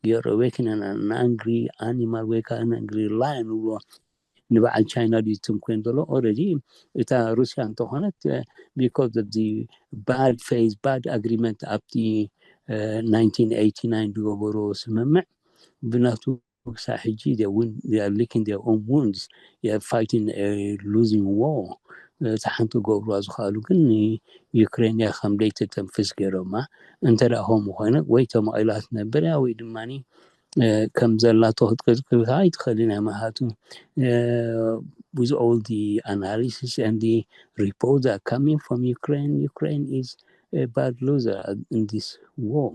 you're awakening an angry animal ወይ ከዓ an angry lion ንብሎ ንበዓል ቻይና ድዩ ትንኮን ዘሎ? ኦረዲ እታ ሩስያ እንተኾነት because of the bad faith bad agreement ኣብቲ nineteen eighty nine ዝገበሮ ስምምዕ ብናቱ ክሳብ ሕጂ licking their own wounds, fighting a losing war። እቲ ሓንቲ ገብርዋ ዝኽኣሉ ግን ንዩክሬን እያ ከም ደይተተንፍስ ገይሮማ። እንተ ደኣ ከምኡ ኮይነ ወይ ተማቒላ ትነብር እያ ወይ ድማ ከም ዘላቶ ክትቅጥቅጥ ኣይትኽእልን እያ። ምክንያቱ with all the analysis and the reports that are coming from Ukraine, Ukraine is a bad loser in this war,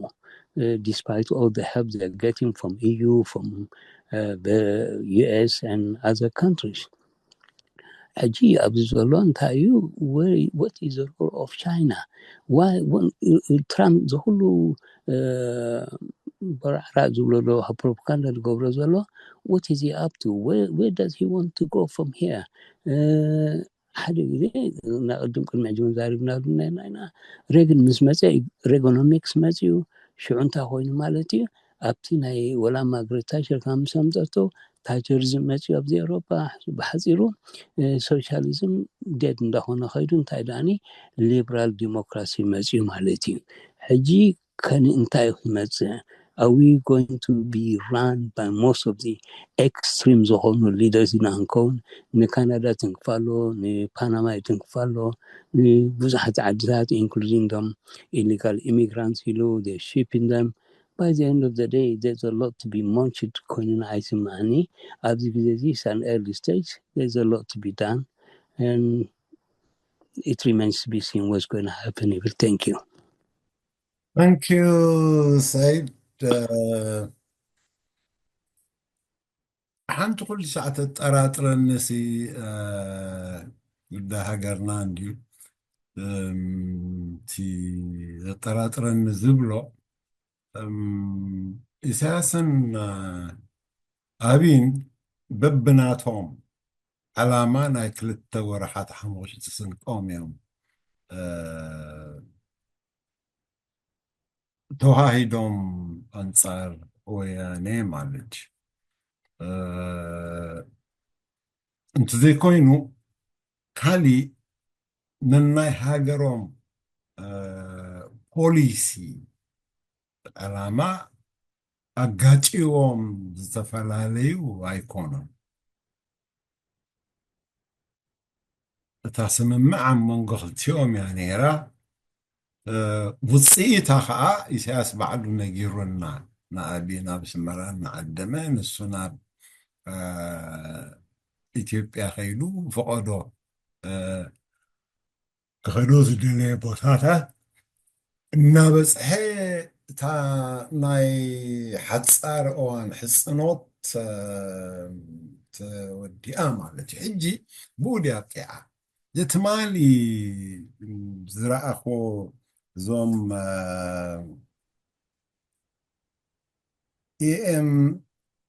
uh, despite all the help they're getting from E U, from uh, the U S and other countries. ሕጂ ኣብዚ ዘሎ እንታይ እዩ? What is the role of China? ትራምፕ ዝኩሉ በራዕራዕ ዝብሎ ዘሎ ፕሮፓጋንዳ ዝገብሮ ዘሎ what is he up to? Where, where does he want to go from here? ሓደ ግዜ እናቅድም ቅድሚ ሕጂ ዛሪብናሉ ነና ኢና። ሬግን ምስ መፀ ሬጎኖሚክስ መፅዩ። ሽዑ እንታይ ኮይኑ ማለት እዩ? ኣብቲ ናይ ወላ ማግሬት ታቸር ካብ ምስ ኣምፀቶ ታቸሪዝም መፅዩ ኣብዚ ኤውሮጳ። ብሓፂሩ ሶሻሊዝም ዴድ እንዳኾነ ከይዱ እንታይ ደኣኒ ሊብራል ዲሞክራሲ መፅዩ ማለት እዩ። ሕጂ ከን እንታይ ክመፅእ? Are we going to be run by most of the extreme ዝኾኑ ሊደርስ ኢና ክንከውን? ንካናዳ ትንክፋሎ፣ ንፓናማ ትንክፋሎ፣ ብዙሓት ዓድታት including them illegal immigrants ኢሉ shipping them. By the end of the day there's a lot to be munched ኮይኑና ኣይስምዓኒ። ኣብዚ ግዜ እዚ it's an early stage, there's a lot to be done and it remains to be seen what's going to happen ይብል። Thank you. Thank you ሰይድ። ሓንቲ ኩሉ ሰዓት ተጠራጥረኒ ሲ ጉዳይ ሃገርና እንድዩ። እቲ ዘጠራጥረኒ ዝብሎ ኢሳያስን ኣብይን በብናቶም ዓላማ ናይ ክልተ ወርሓት ሓሙኽሽቲ ስንቆም እዮም ተዋሂዶም ኣንጻር ወያኔ ማለት። እንተዘይኮይኑ ካሊእ ነናይ ሃገሮም ፖሊሲ ዕላማ ኣጋጭዎም ዝተፈላለዩ ኣይኮኑን። እታ ስምምዕ ኣብ መንጎ ክልቲኦም እያ ነይራ። ውፅኢታ ከዓ ኢሳያስ ባዕሉ ነጊሩና። ንኣብይ ናብ ኣስመራ እናዓደመ ንሱ ናብ ኢትዮጵያ ከይዱ ፈቐዶ ክኸዶ ዝደለየ ቦታታት እናበፅሐ እታ ናይ ሓፃር እዋን ሕፅኖት ተወዲኣ ማለት እዩ። ሕጂ ብኡ ድያ ኣብቂዓ። ትማሊ ዝረኣኹ እዞም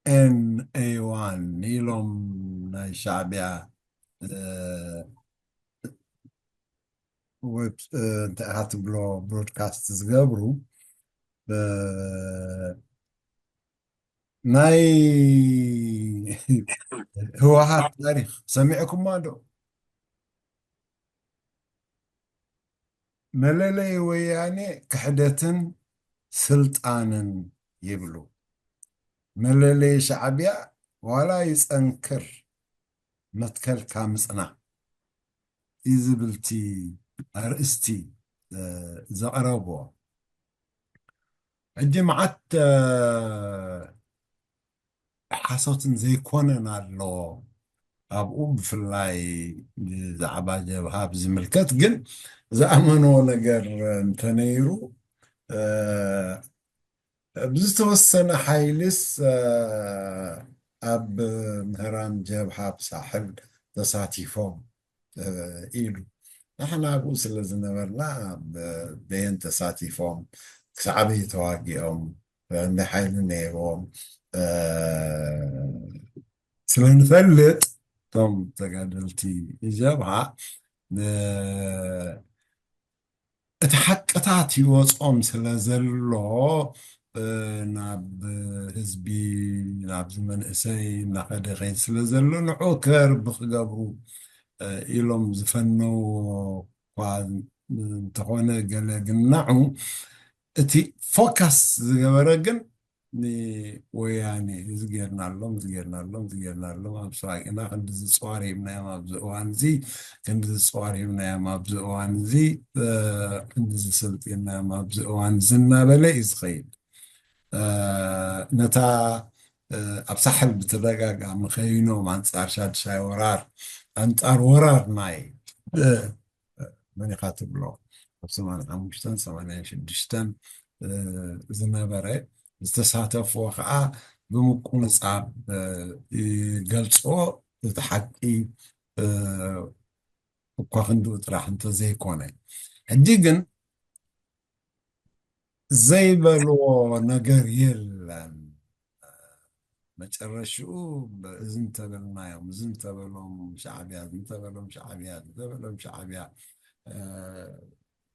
EMNA one ኢሎም ናይ ሻዕቢያ ዌብ እንታይ ኢኻ ትብሎ ብሮድካስት ዝገብሩ ናይ ህወሓት ታሪኽ ሰሚዕኩማ ዶ? መለለይ ወያኔ ክሕደትን ስልጣንን ይብሉ። መለለይ ሻዕቢያ ዋላ ይጸንክር መትከልካ ምጽና እዩ ዝብልቲ ኣርእስቲ ዘቕረቦ። ሕጂ መዓት ሓሶትን ዘይኮነን ኣሎ ኣብኡ፣ ብፍላይ ብዛዕባ ጀብሃ ብዝምልከት ግን ዝኣመኖ ነገር እንተነይሩ ብዝተወሰነ ሓይልስ ኣብ ምህራም ጀብሃ ብሳሕል ተሳቲፎም ኢሉ። ንሕና ኣብኡ ስለ ዝነበርና በየን ተሳቲፎም፣ ክሳዕበይ ተዋጊኦም፣ እንደ ሓይሊ ነይርዎም ስለንፈልጥ፣ እቶም ተጋደልቲ ጀብሃ እቲ ሓቅታት ይወጾም ስለ ዘሎ ናብ ህዝቢ፣ ናብዚ መንእሰይ እናኸደ ከይድ ስለ ዘሎ ንዑ ከርብ ክገብሩ ኢሎም ዝፈነዎ እኳ እንተኾነ፣ ገለ ግናዑ እቲ ፎካስ ዝገበረ ግን ንወያኔ እዚ ጌርናሎም፣ እዚ ጌርናሎም፣ እዚ ጌርናሎም፣ ኣብ ሰዋጊና ክንዲ ዝፅዋር ሂብናዮም ኣብዚ እዋን እዚ፣ ክንዲ ዝፅዋር ሂብናዮም ኣብዚ እዋን እዚ፣ ክንዲ ዝስልጢናዮም ኣብዚ እዋን እዚ እናበለ እዩ ዝኸይድ። ነታ ኣብ ሳሕል ብተደጋጋሚ ከይኖም ኣንፃር ሻድሻይ ወራር፣ ኣንፃር ወራር ናይ መን ኢኻ ትብሎ ኣብ ሰማንያ ሓሙሽተን ሰማንያ ሽዱሽተን ዝነበረ ዝተሳተፍዎ ከዓ ብምቁንፃብ ይገልፅዎ። እቲ ሓቂ እኳ ክንድኡ ጥራሕ እንተዘይኮነ፣ ሕጂ ግን ዘይበልዎ ነገር የለን። መጨረሽኡ እዚ እንተበልናዮም፣ እዚ እንተበሎም ሻዕብያ፣ እዚ እንተበሎም ሻዕብያ፣ እዚ እንተበሎም ሻዕብያ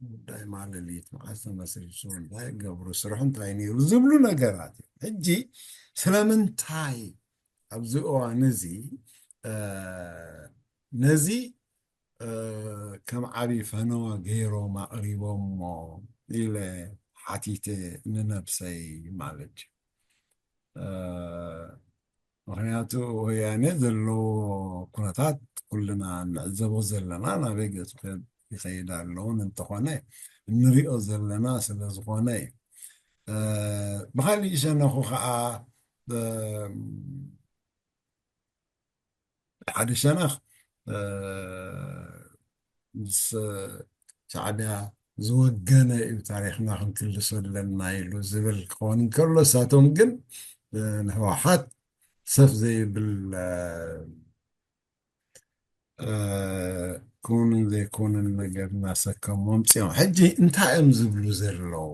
ጉዳይ ማለሊት መዓስ ተመስሪቱ፣ እንታይ ገብሩ፣ ስርሑ እንታይ ነይሩ ዝብሉ ነገራት እዮም። ሕጂ ስለምንታይ ኣብዚ እዋን እዚ ነዚ ከም ዓብዪ ፈነወ ገይሮም ኣቕሪቦሞ ኢለ ሓቲተ ንነብሰይ ማለት እዩ። ምኽንያቱ ወያኔ ዘለዎ ኩነታት ኩልና ንዕዘቦ ዘለና፣ ናበይ ገፁ ይኸይድ ኣለውን እንተኾነ እንሪኦ ዘለና ስለ ዝኾነ እዩ። ብኻሊእ ሸነኹ ከዓ ሓደ ሸነኽ ምስ ሻዕብያ ዝወገነ እዩ ታሪኽና ክንክልሶ ኣለና ኢሉ ዝብል ክኸውን እንከሎ፣ እሳቶም ግን ንህወሓት ሰፍ ዘይብል ክውንን ዘይኮንን ነገር እናሰከሙ ኣምፅኦም። ሕጂ እንታይ እዮም ዝብሉ ዘለዉ?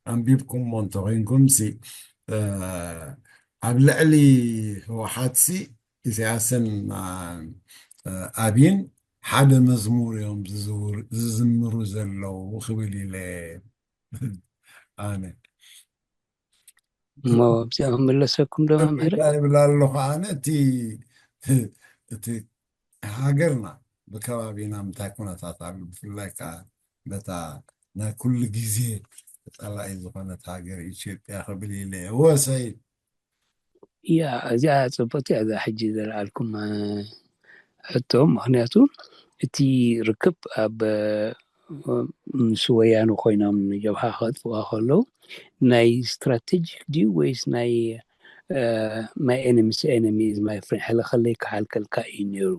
ኣንቢብኩሞ እንተኮይንኩም ሲ ኣብ ልዕሊ ህወሓት ሲ ኢሳያስን ኣብይን ሓደ መዝሙር እዮም ዝዝምሩ ዘለዉ ክብል ኢለ ኣነ። እሞ ኣብዚኣ ክምለሰኩም ዶ መምህር? ይብላ ኣለኹ ኣነ። እቲ እቲ ሃገርና ብከባቢና ምንታይ ኩነታት ኣሎ፣ ብፍላይ ከዓ በታ ናይ ኩሉ ግዜ ፀላኢ ዝኾነት ሃገር ኢትዮጵያ ክብል ኢለ ወሰይ ያ እዚኣ ፅቡቅቲ እያ እዛ ሕጂ ዘልዓልኩም ሕቶ። ምክንያቱ እቲ ርክብ ኣብ ምስ ወያኑ ኮይኖም ንጀብሃ ከጥፍዋ ከለዉ ናይ ስትራቴጂክ ድዩ ወይስ ናይ my enemy's enemy is my friend፣ ሕለኸለይ ክሓልከልካ እዩ ነይሩ።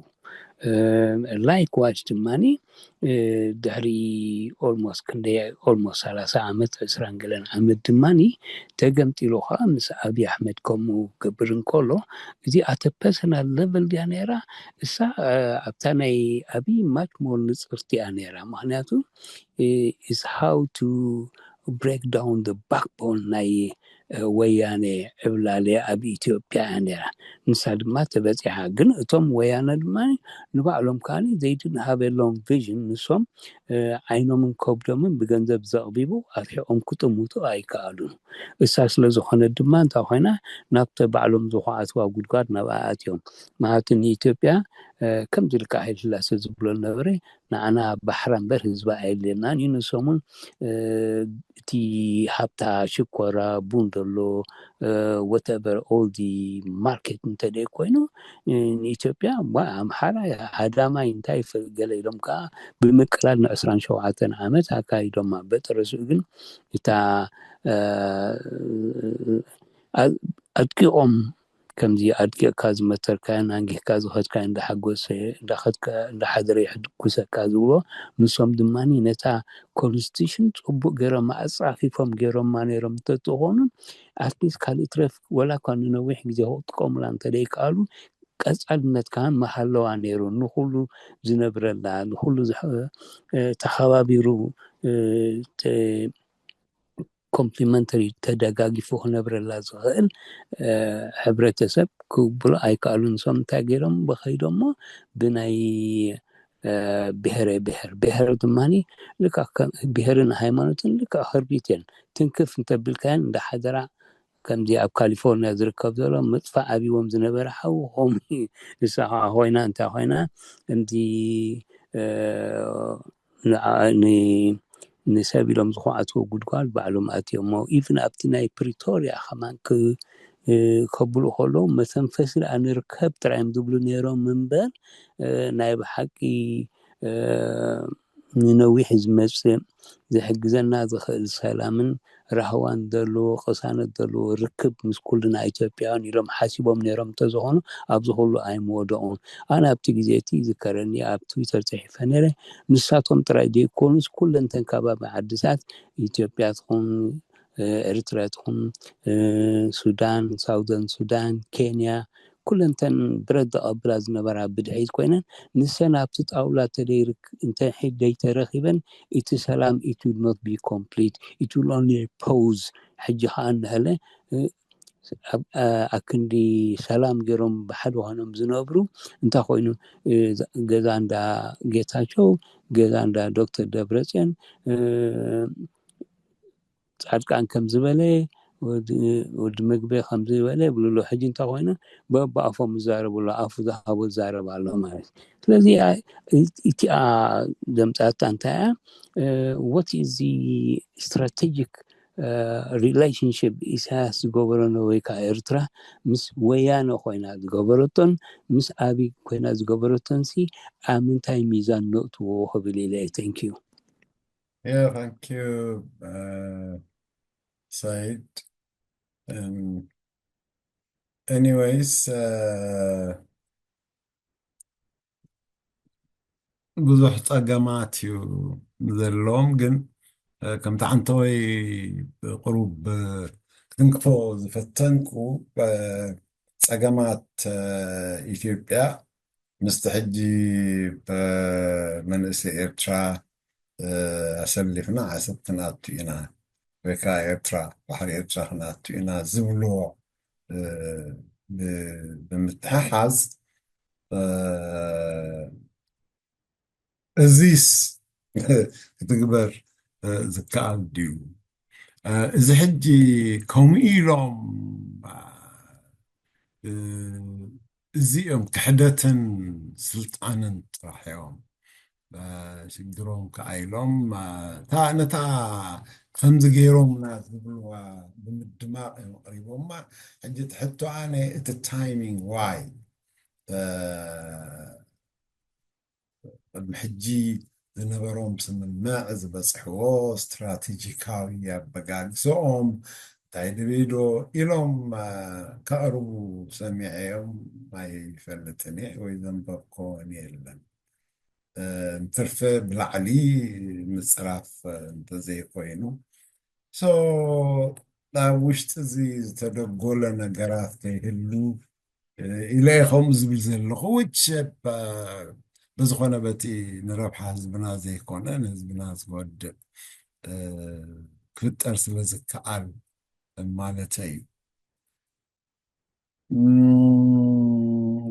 ላይክዋይስ ድማኒ ድሕሪ ኦልሞስት ክንደይ ኦልሞስት ሰላሳ ዓመት ዕስራን ገለን ዓመት ድማኒ ተገምጢሉ ከዓ ምስ ኣብይ ኣሕመድ ከምኡ ክገብር እንከሎ እዚ ኣተ ፐርሰናል ለቨል ድያ ነይራ እሳ ኣብታ ናይ ኣብይ ማች ሞር ንፅርቲ እያ ነይራ። ምክንያቱ is how to break down the backbone ናይ ወያኔ ዕብላልያ ኣብ ኢትዮጵያ እያ ነይራ። ንሳ ድማ ተበፂሓ። ግን እቶም ወያነ ድማ ንባዕሎም ከዓ ዘይድን ሃበሎም ቪዥን ንሶም ዓይኖምን ከብዶምን ብገንዘብ ዘቕቢቡ ኣርሒቖም ክጥምቱ ኣይከኣሉን። እሳ ስለ ዝኾነት ድማ እንታይ ኮይና ናብተ ባዕሎም ዝኹዓትዋ ጉድጓድ ናብኣ ኣትዮም። ማለት ንኢትዮጵያ ከምዚ ልካ ሃይለ ስላሴ ዝብሎ ነበረ ንዓና ባሕራ እምበር ህዝቢ ኣየድልየናን እዩ። ንሶምን እቲ ሃብታ ሽኮራ ቡን ዘሎ whatever all the market እንተደይ ኮይኑ ንኢትዮጵያ ኣምሓራ ኣዳማይ እንታይ ገለ ኢሎም ከዓ ብምቅላል ንዕስራን ሸውዓተን ዓመት ኣካይዶማ። በጥረሱ ግን እታ ኣድቂቖም ከምዚ ኣድቂቕካ ዝመተርካዮን ኣንጊህካ ዝኸድካዮ እንዳሓጎሰ እንዳሓደረ ይሕጉሰካ ዝብሎ ንሶም ድማ ነታ ኮንስቲቱሽን ፅቡቅ ገይሮም ኣፃፊፎም ገይሮማ ነይሮም እንተትኾኑ ኣትሊስት ካልእ ትረፍ ወላ እኳ ንነዊሕ ግዜ ክጥቀሙላ እንተደይከኣሉ ቀፃልነት ከዓ መሃለዋ ነይሩ። ንኩሉ ዝነብረላ ንኩሉ ተኸባቢሩ ኮምፕሊመንተሪ ተደጋጊፉ ክነብረላ ዝኽእል ሕብረተሰብ ክብሉ ኣይከኣሉን። ንሶም እንታይ ገይሮም ብኸይዶሞ ብናይ ብሔረ ብሔር ብሔር ድማ ልካ ብሔርን ሃይማኖትን ልካ ክርቢት እየን ትንክፍ እንተብልካየን እንዳ ሓደራ ከምዚ ኣብ ካሊፎርኒያ ዝርከብ ዘሎ ምጥፋእ ኣብዎም ዝነበረ ሓው ኾም ንሳ ኮይና እንታይ ኮይና ከምዚ ንሰብ ኢሎም ዝኮዓትዎ ጉድጓድ ባዕሎም ኣትዮሞ ኢቭን ኣብቲ ናይ ፕሪቶርያ ከማን ከብሉ ከለዉ መተንፈሲ ደኣ ንርከብ ጥራይ እዮም ዝብሉ ነይሮም እምበር ናይ ብሓቂ ንነዊሕ ዝመፅእ ዝሕግዘና ዝኽእል ሰላምን ራህዋን ዘለዎ ቅሳነት ዘለዎ ርክብ ምስ ኩልና ኢትዮጵያውያን ኢሎም ሓሲቦም ነይሮም እንተዝኾኑ ኣብዚ ኩሉ ኣይምወደቑን። ኣነ ኣብቲ ግዜ እቲ ይዝከረኒ ኣብ ትዊተር ፅሒፈ ነይረ። ንሳቶም ጥራይ ዘይኮኑስ ኩለንተን ከባቢ ዓድታት ኢትዮጵያ ትኹን ኤርትራ ትኹን ሱዳን፣ ሳውዘርን ሱዳን፣ ኬንያ ኩለንተን ብረት ዘቐብላ ዝነበራ ብድሕሪት ኮይነን ንሰን ኣብቲ ጣውላ ተደይተረኺበን እቲ ሰላም it will not be complete it will only pause ሕጂ ከዓ እንሀለ ኣክንዲ ሰላም ገይሮም ብሓደ ኮይኖም ዝነብሩ እንታይ ኮይኑ ገዛ እንዳ ጌታቸው ገዛ እንዳ ዶክተር ደብረፅዮን ፃድቃን ከም ዝበለ ወዲ ምግበ ከም ዝበለ ይብልሉ ሕጂ እንታይ ኮይነ በብኣፎም ይዛረቡ ኣሎ ኣፉ ዝሃቦ ይዛረብ ኣሎ ማለት ስለዚ እቲኣ ዘምፃታ እንታይ እያ what is the strategic relationship ኢሳያስ ዝገበረኖ ወይ ከዓ ኤርትራ ምስ ወያነ ኮይና ዝገበረቶን ምስ ኣብይ ኮይና ዝገበረቶን ሲ ኣብ ምንታይ ሚዛን ነእትዎ ክብል ኢለ thank you Yeah, thank you, uh, Said. Um, anyways, uh, ብዙሕ ፀገማት እዩ ዘለዎም ግን ከምቲ ዓንተወይ ብቅሩብ ክትንክፎ ዝፈተንኩ ፀገማት ኢትዮጵያ ምስቲ ሕጂ መንእሰይ ኤርትራ ኣሰሊፍና ዓሰብ ክንኣቱ ኢና ወይ ከዓ ኤርትራ ባሕሪ ኤርትራ ክንኣቱ ኢና ዝብልዎ ብምትሕሓዝ እዚስ ክትግበር ዝከኣል ድዩ? እዚ ሕጂ ከምኡ ኢሎም እዚኦም ክሕደትን ስልጣንን ጥራሕ እዮም ሽግሮም ከዓ ኢሎም ነታ ከምዚ ገይሮምና ዝብልዋ ብምድማቕ እዮም ኣቕሪቦማ ሕጂ ትሕቶ ኣነ እቲ ታይሚንግ ዋይ ቅድሚ ሕጂ ዝነበሮም ስምምዕ ዝበፅሕዎ ስትራቴጂካዊ ኣበጋግዝኦም እንታይ ድብይ ዶ ኢሎም ከቕርቡ ሰሚዐዮም ኣይፈልጥን እየ ወይ ዘንበብኮን የለን። እንትርፈ ብላዕሊ ምፅራፍ እንተዘይኮይኑ so ኣብ ውሽጢ እዚ ዝተደጎለ ነገራት ከይህሉ ኢለ እየ ከምኡ ዝብል ዘለኹ which ብዝኾነ በቲ ንረብሓ ህዝብና ዘይኮነ ንህዝብና ዝጎድእ ክፍጠር ስለ ዝከኣል ማለተይ እዩ። እም፣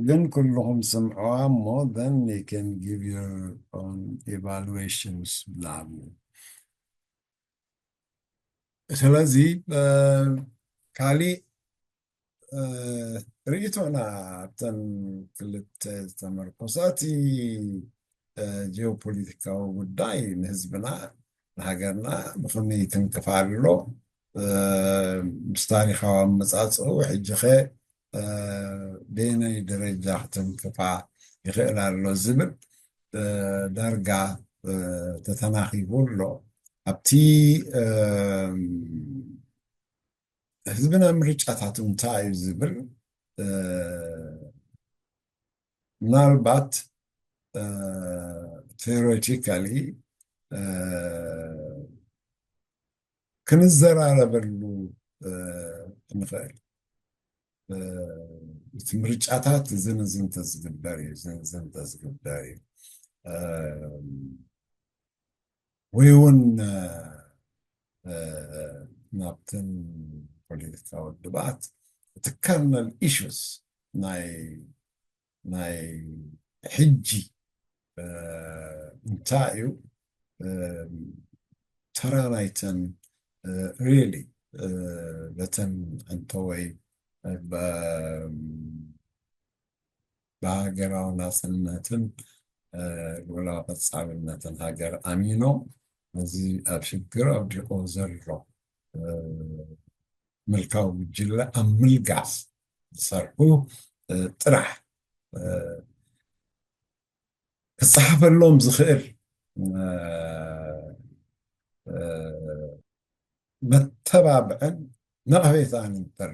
ግን ኩልኹም ስምዕዋ እሞ፣ then you can give your own evaluations ብዛዕባኡ። ስለዚ፣ እ፣ ካሊእ፣ እ፣ ርእይቶና ኣብተን ክልተ ዝተመርኮሳ፣ እቲ፣ እ፣ ጂኦፖለቲካዊ ጉዳይ ንህዝብና፣ ንሃገርና ብኸመይ ይትንክፍ ኣሎ፣ እ፣ ምስ ታሪኻዊ ኣመጻጽኡ፣ ሕጂ ኸ፣ እ፣ በየናይ ደረጃ ክትንክፋ ይኽእል ኣሎ ዝብል፣ እ፣ ዳርጋ፣ እ፣ ተተናኺፉ ኣሎ። ኣብቲ፣ እ፣ ህዝብና ምርጫታቱ እንታይ እዩ ዝብል፣ እ፣ ምናልባት፣ እ፣ ቴዎሬቲካሊ፣ እ፣ ክንዘራረበሉ፣ እ፣ ንኽእል። እ፣ እቲ ምርጫታት እዝን እዝን ተዝግበር እዩ፣ እዝን እዝን ተዝግበር እዩ። እ፣ ወይ እውን፣ እ፣ እ፣ ናብተን ፖለቲካዊ ውድባት እቲ ከርነል ኢሹስ ናይ፣ ናይ ሕጂ፣ እ፣ እንታይ እዩ፣ እ፣ ተራ ናይተን፣ እ፣ ሪሊ፣ እ፣ በተን እንተወይ፣ እ፣ በ-፣ ብሃገራዊ ናጽነትን፣ እ፣ ልኡላዊ ቀጻልነትን ሃገር ኣሚኖም፣ ነዚ ኣብ ሽግር ኣውዲቑ ዘሎ፣ እ፣ ምልካዊ ጉጅለ ኣብ ምልጋስ ዝሰርሑ፣ እ፣ ጥራሕ፣ እ፣ ክጸሓፈሎም ዝኽእል፣ እ፣ እ፣ መተባብዕን ነቐፌታን እንተሎ፣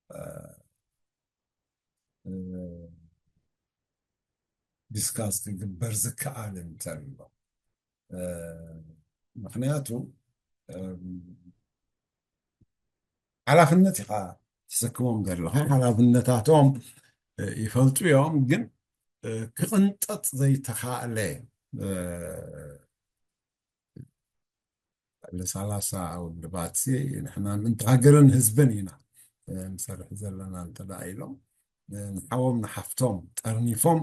እ፣ እ፣ ዲስካስ ክግበር ዝከኣል እንተሎ፣ እ፣ ምኽንያቱ፣ እም፣ ሓላፍነት ኢኻ ተሰክሞም ዘለኻ። ሓላፍነታቶም፣ እ፣ ይፈልጡ እዮም፣ ግን፣ እ፣ ክቕንጠጥ ዘይተኻእለ፣ እ፣ ልዕሊ ሰላሳ ውድባት ሲ ንሕና ምእንቲ ሃገርን ህዝብን ኢና፣ እ፣ ንሰርሕ ዘለና እንተ ደኣ ኢሎም፣ እ፣ ንሓዎም ንሓፍቶም ጠርኒፎም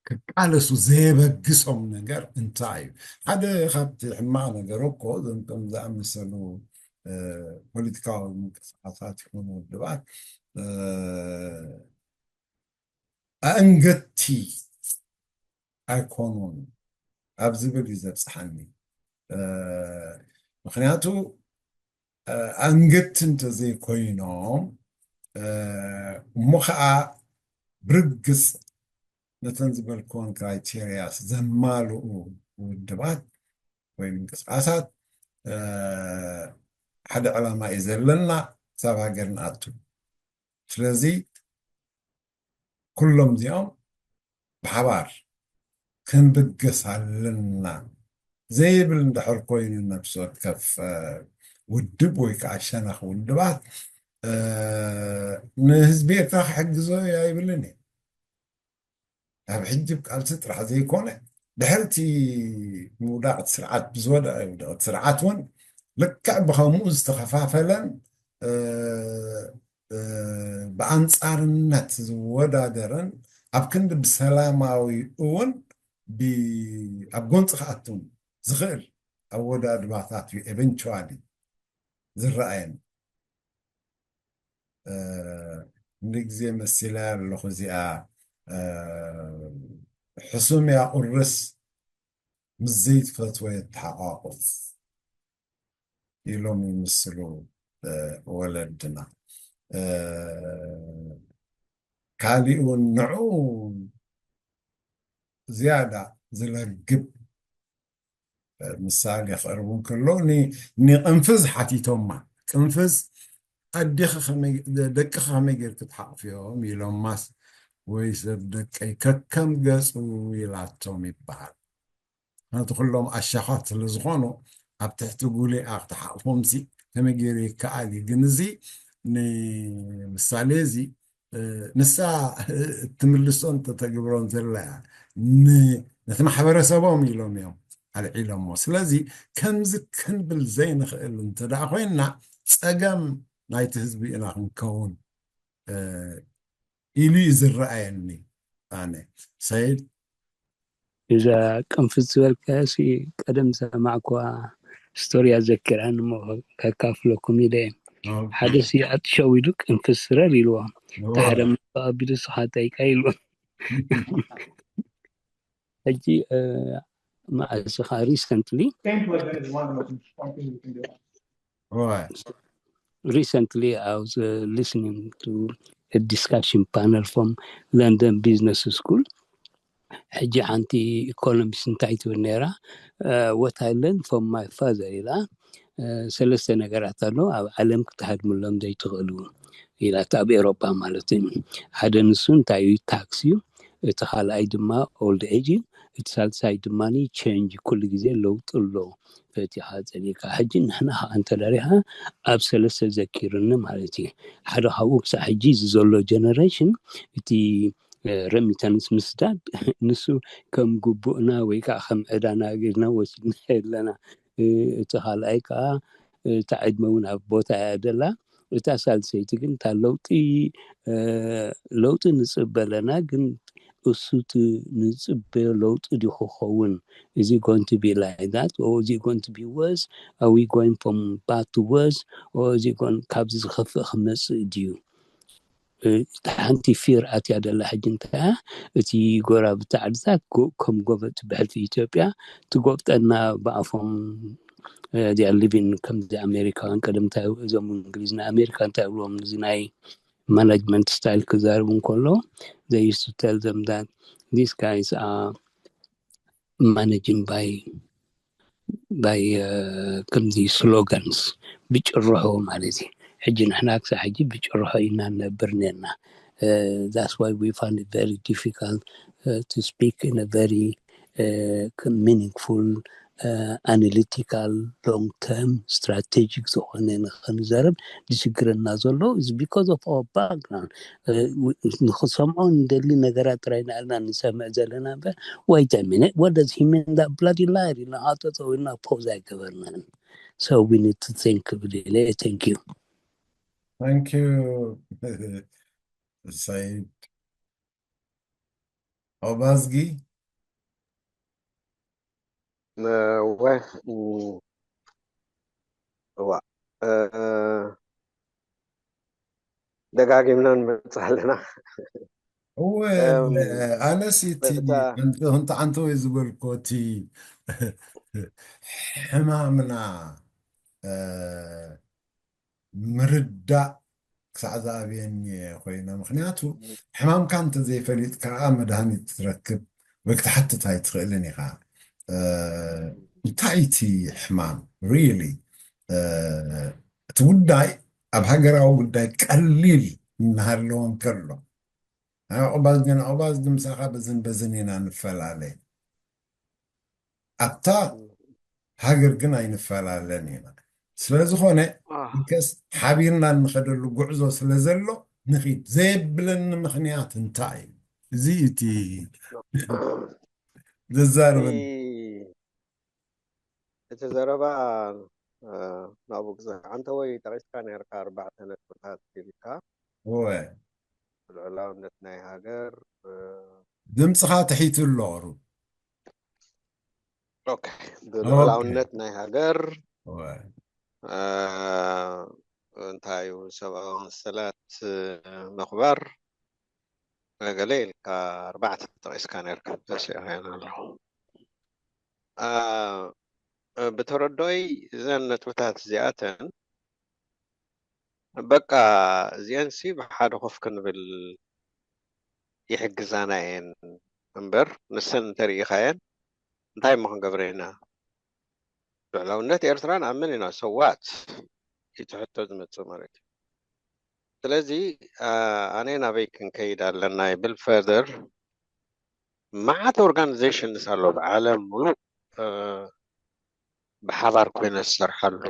ክቃለሱ ዘየበግሶም ነገር እንታይ እዩ? ሓደ ካብቲ ሕማቕ ነገር እኮ፣ እዞም ከም ዝኣመሰሉ፣ እ፣ ፖለቲካዊ ምንቅስቃሳት ይኹኑ ውድባት፣ እ፣ ኣእንገቲ ኣይኮኑን ኣብ ዝብል እዩ ዘብጽሓኒ። እ፣ ምኽንያቱ፣ እ፣ ኣንገቲ እንተዘይኮይኖም፣ እ፣ እሞ ኸዓ ብርግጽ ነተን ዝበልክወን ክራይቴሪያስ ዘማልኡ ውድባት ወይ ምንቅስቃሳት፣ እ፣ ሓደ ዕላማ እዩ ዘለና፣ ክሳብ ሃገር ንኣቱ። ስለዚ ኩሎም እዚኦም ብሓባር ክንብገስ ኣለና ዘይብል እንድሕር ኮይኑ፣ ነፍሲ ወከፍ፣ እ፣ ውድብ ወይ ከዓ ሸነኽ ውድባት፣ እ፣ ንህዝቢ ኤርትራ ክሕግዞ እዩ ኣይብልን እየ። ኣብ ሕጂ ቃልሲ ጥራሕ ዘይኮነ፣ ድሕርቲ ምውዳቕ እቲ ስርዓት፣ ብዝወደቐ ውድቐት ስርዓት እውን ልክዕ ብኸምኡ ዝተኸፋፈለን፣ እ፣ እ፣ ብኣንጻርነት ዝወዳደረን፣ ኣብ ክንዲ ብሰላማዊ እውን ብ-፣ ኣብ ጎንፂ ክኣቱን ዝኽእል ኣወዳድባታት እዩ ኤቨንቹዋሊ ዝረኣየን። እ፣ ክንደይ ግዜ መሲለ ኣለኹ እዚኣ፣ እ፣ ሕሱም እያ ቁርስ ምስ ዘይትፈትዎ የተሓቋቁፍ ኢሎም ይምስሉ፣ እ፣ ወለድና። እ፣ ካሊእ እውን ንዑ ዝያዳ ዝለግብ፣ እ፣ ምሳሌ ክቕርቡ እንከለዉ ን-፣ ንቅንፍዝ ሓቲቶማ። ቅንፍዝ ኣዴኺ ከመይ፣ ደቅኺ ከመይ ጌርኪ ትሓቕፍዮም ኢሎማስ፣ ወይ ሰብ ደቀይ ከከም ገጹ ኢላቶም ይበሃል። ምኽንያቱ ኩሎም ኣሻኻት ስለ ዝኾኑ፣ ኣብ ትሕቲ ጉሊኣ ክትሓቕፎምሲ ከመይ ገይሩ ይከኣል እዩ? ግን እዚ ንምሳሌ እዚ፣ እ፣ ንሳ እትምልሶን ተተግብሮን ዘላ እያ። ን-፣ ነቲ ማሕበረሰቦም ኢሎም እዮም ኣልዒሎሞ። ስለዚ ከምዚ ክንብል ዘይንኽእል እንተ ደኣ ኮይንና፣ ጸገም ናይቲ ህዝቢ ኢና ክንከውን፣ እ፣ ኢሉ እዩ ዝረኣየኒ ኣነ። ሰይድ? እዛ ቅንፍዝ ዝበልካሲ ቀደም ዝሰማዕኩዋ ስቶሪ ኣዘኪራኒ እሞ ከካፍለኩም ኢለ እየ። ሓደ ሲ ኣጥሸው ኢሉ ቅንፍዝ ስረር ኢልዎ። እቲ ሓደ መጥቶ ኣቢሉ ንስኻ ጠይቃ ኢልዎ። ሕጂ፣ እ፣ መዓስ ኢኻ recently? Right. Recently, I was, uh, listening to a discussion panel from London Business School. ሕጂ ሓንቲ ኢኮኖሚስት እንታይ ትብል ነይራ? Uh, what I learned from my father ኢላ፣ uh, ሰለስተ ነገራት ኣሎ ኣብ ዓለም ክትሃድምሎም ዘይትኽእሉ ኢላ፣ እቲ ኣብ ኤሮፓ ማለት እዩ። ሓደ ንሱ እንታይ እዩ? ታክስ እዩ። እቲ ካልኣይ ድማ ኦልድ ኤጅ እዩ። እቲ ሳልሳይ ድማ ቸንጅ፣ ኩሉ ግዜ ለውጢ ኣሎ። ፈቲኻ ጸሊእካ። ሕጂ ንሕና ከዓ እንተደሪኻ ኣብ ሰለስተ ዘኪሩኒ ማለት እዩ። ሓደ ካብኡ ክሳብ ሕጂ እዚ ዘሎ ጀነሬሽን፣ እቲ፣ እ፣ ረሚታንስ ምስዳድ፣ ንሱ ከም ግቡእና ወይ ከዓ ከም ዕዳና ጌርና ወሲድና ኣለና። እ፣ እቲ ካልኣይ ከዓ፣ እ፣ እታ ዕድመ እውን ኣብ ቦታ እያ ደላ። እታ ሳልሰይቲ ግን እታ ለውጢ፣ እ፣ ለውጢ ንጽበ ኣለና፣ ግን እሱ እቲ ንጽበዮ ለውጢ ድዩ ክኸውን? Is it going to be like that? Or is it going to be worse? Are we going from bad to worse? Or is it going፣ ካብዚ ዝኸፍእ ክመጽእ ድዩ? እ፣ እታ ሓንቲ ፊር ኣትያ ደላ ሕጂ እንታይ እያ? እቲ ጎረባብቲ ዓድታት ጎ-፣ ከም ጎበጥ ብሕልፊ ኢትዮጵያ ትጎብጠና ብኣፎም፣ እ፣ they are living ከምዚ ኣሜሪካውያን ቀደም እንታይ እዞም እንግሊዝ ንኣሜሪካ እንታይ ይብልዎም? እዚ ናይ ማናጅመንት ስታይል ክዛረቡ እንከሎ they used to tell them that these guys are managing by by, uh, ከምዚ ስሎጋንስ ብጭርሖ ማለት እዩ። ሕጂ ንሕና ክሳብ ሕጂ ብጭርሖ ኢና ንነብር ነርና። Uh, that's why we find it very difficult, uh, to speak in a very, uh, meaningful, uh, analytical, long term, strategic ዝኾነ ንኽንዘረብ ዝሽግረና ዘሎ is because of our background. Uh, ንኽሰምዖ እንደሊ ነገራት ጥራይ ናልና ንሰምዕ ዘለና እምበር፣ wait a minute, what does he mean that bloody liar? ኢልና ኣጠጠው ኢልና ፖዝ ኣይገበርናን። So we need to think ክብል ኢለ። Thank you. Thank you, ሰይድ። ኦባዝጊ? እወ፣ እም፣ እዋ፣ እ፣ ደጋጊምና ንመጽእ ኣለና። እወ፣ እም፣ ኣነስ እቲ በታ ኣንተ፣ ኣንተ፣ ኣንተ ወይ ዝበልኮ እቲ ሕማምና፣ እ፣ ምርዳእ ክሳዕ ዝኣብየኒ እየ ኮይነ። ምኽንያቱ ሕማምካ እንተዘይፈሊጥካ ከዓ መድሃኒት ክትረክብ ወይ ክትሓትት ኣይትኽእልን ኢኻ። እ፣ እንታይ እቲ ሕማም really? እ፣ እቲ ጉዳይ ኣብ ሃገራዊ ጉዳይ ቀሊል እናሃለወ እንከሎ፣ ናይ ኦባዝግን ኦባዝግ ምሳኻ በዝን በዝን ኢና ንፈላለ። ኣብታ ሃገር ግን ኣይንፈላለን ኢና። ስለ ዝኾነ ኣህ፣ እንከስ ሓቢርና እንኸደሉ ጉዕዞ ስለ ዘሎ ንኺድ ዘየብለኒ ምኽንያት እንታይ እዩ? እዚ እቲ እቲ ዘዛርበን እቲ ዘረባ፣ እ፣ ናብኡ ግዜ ኣንተ ወይ ጠቒስካ ነርካ ኣርባዕተ ነጥብታት ሂብካ እወ። ልዑላውነት ናይ ሃገር፣ እ፣ ድምፅኻ ትሒቱ ኣሎ ቁሩብ። ኦኬ፣ ኦኬ። ልዑላውነት ናይ ሃገር፣ እወ። እ፣ እንታይ እዩ፣ ሰብኣዊ መሰላት፣ እ፣ ምኽባር፣ ገለ ኢልካ ኣርባዕተ ጠቒስካ ነርካ፣ ተሲእኻየን ኣለኹ። እ፣ እ፣ ብተረድኦይ እዘን ነጥብታት እዚኣተን በቃ እዚአን ሲ ብሓደ ኮፍ ክንብል ይሕግዛና እየን እምበር፣ ንሰን እንተርኢኻየን እንታይ እሞ ክንገብረ ኢና? ልዕላውነት ኤርትራ ንኣምን ኢና፣ so what? እቲ ሕቶ ዝመጽእ ማለት እዩ። ስለዚ፣ ኣ፣ ኣነ ናበይ ክንከይድ ኣለና ይብል ፈርደር። መዓት ኦርጋናይዜሽንስ ኣሎ ብዓለም ሙሉእ፣ እ፣ ብሓባር ኮይነ ዝሰርሓሉ።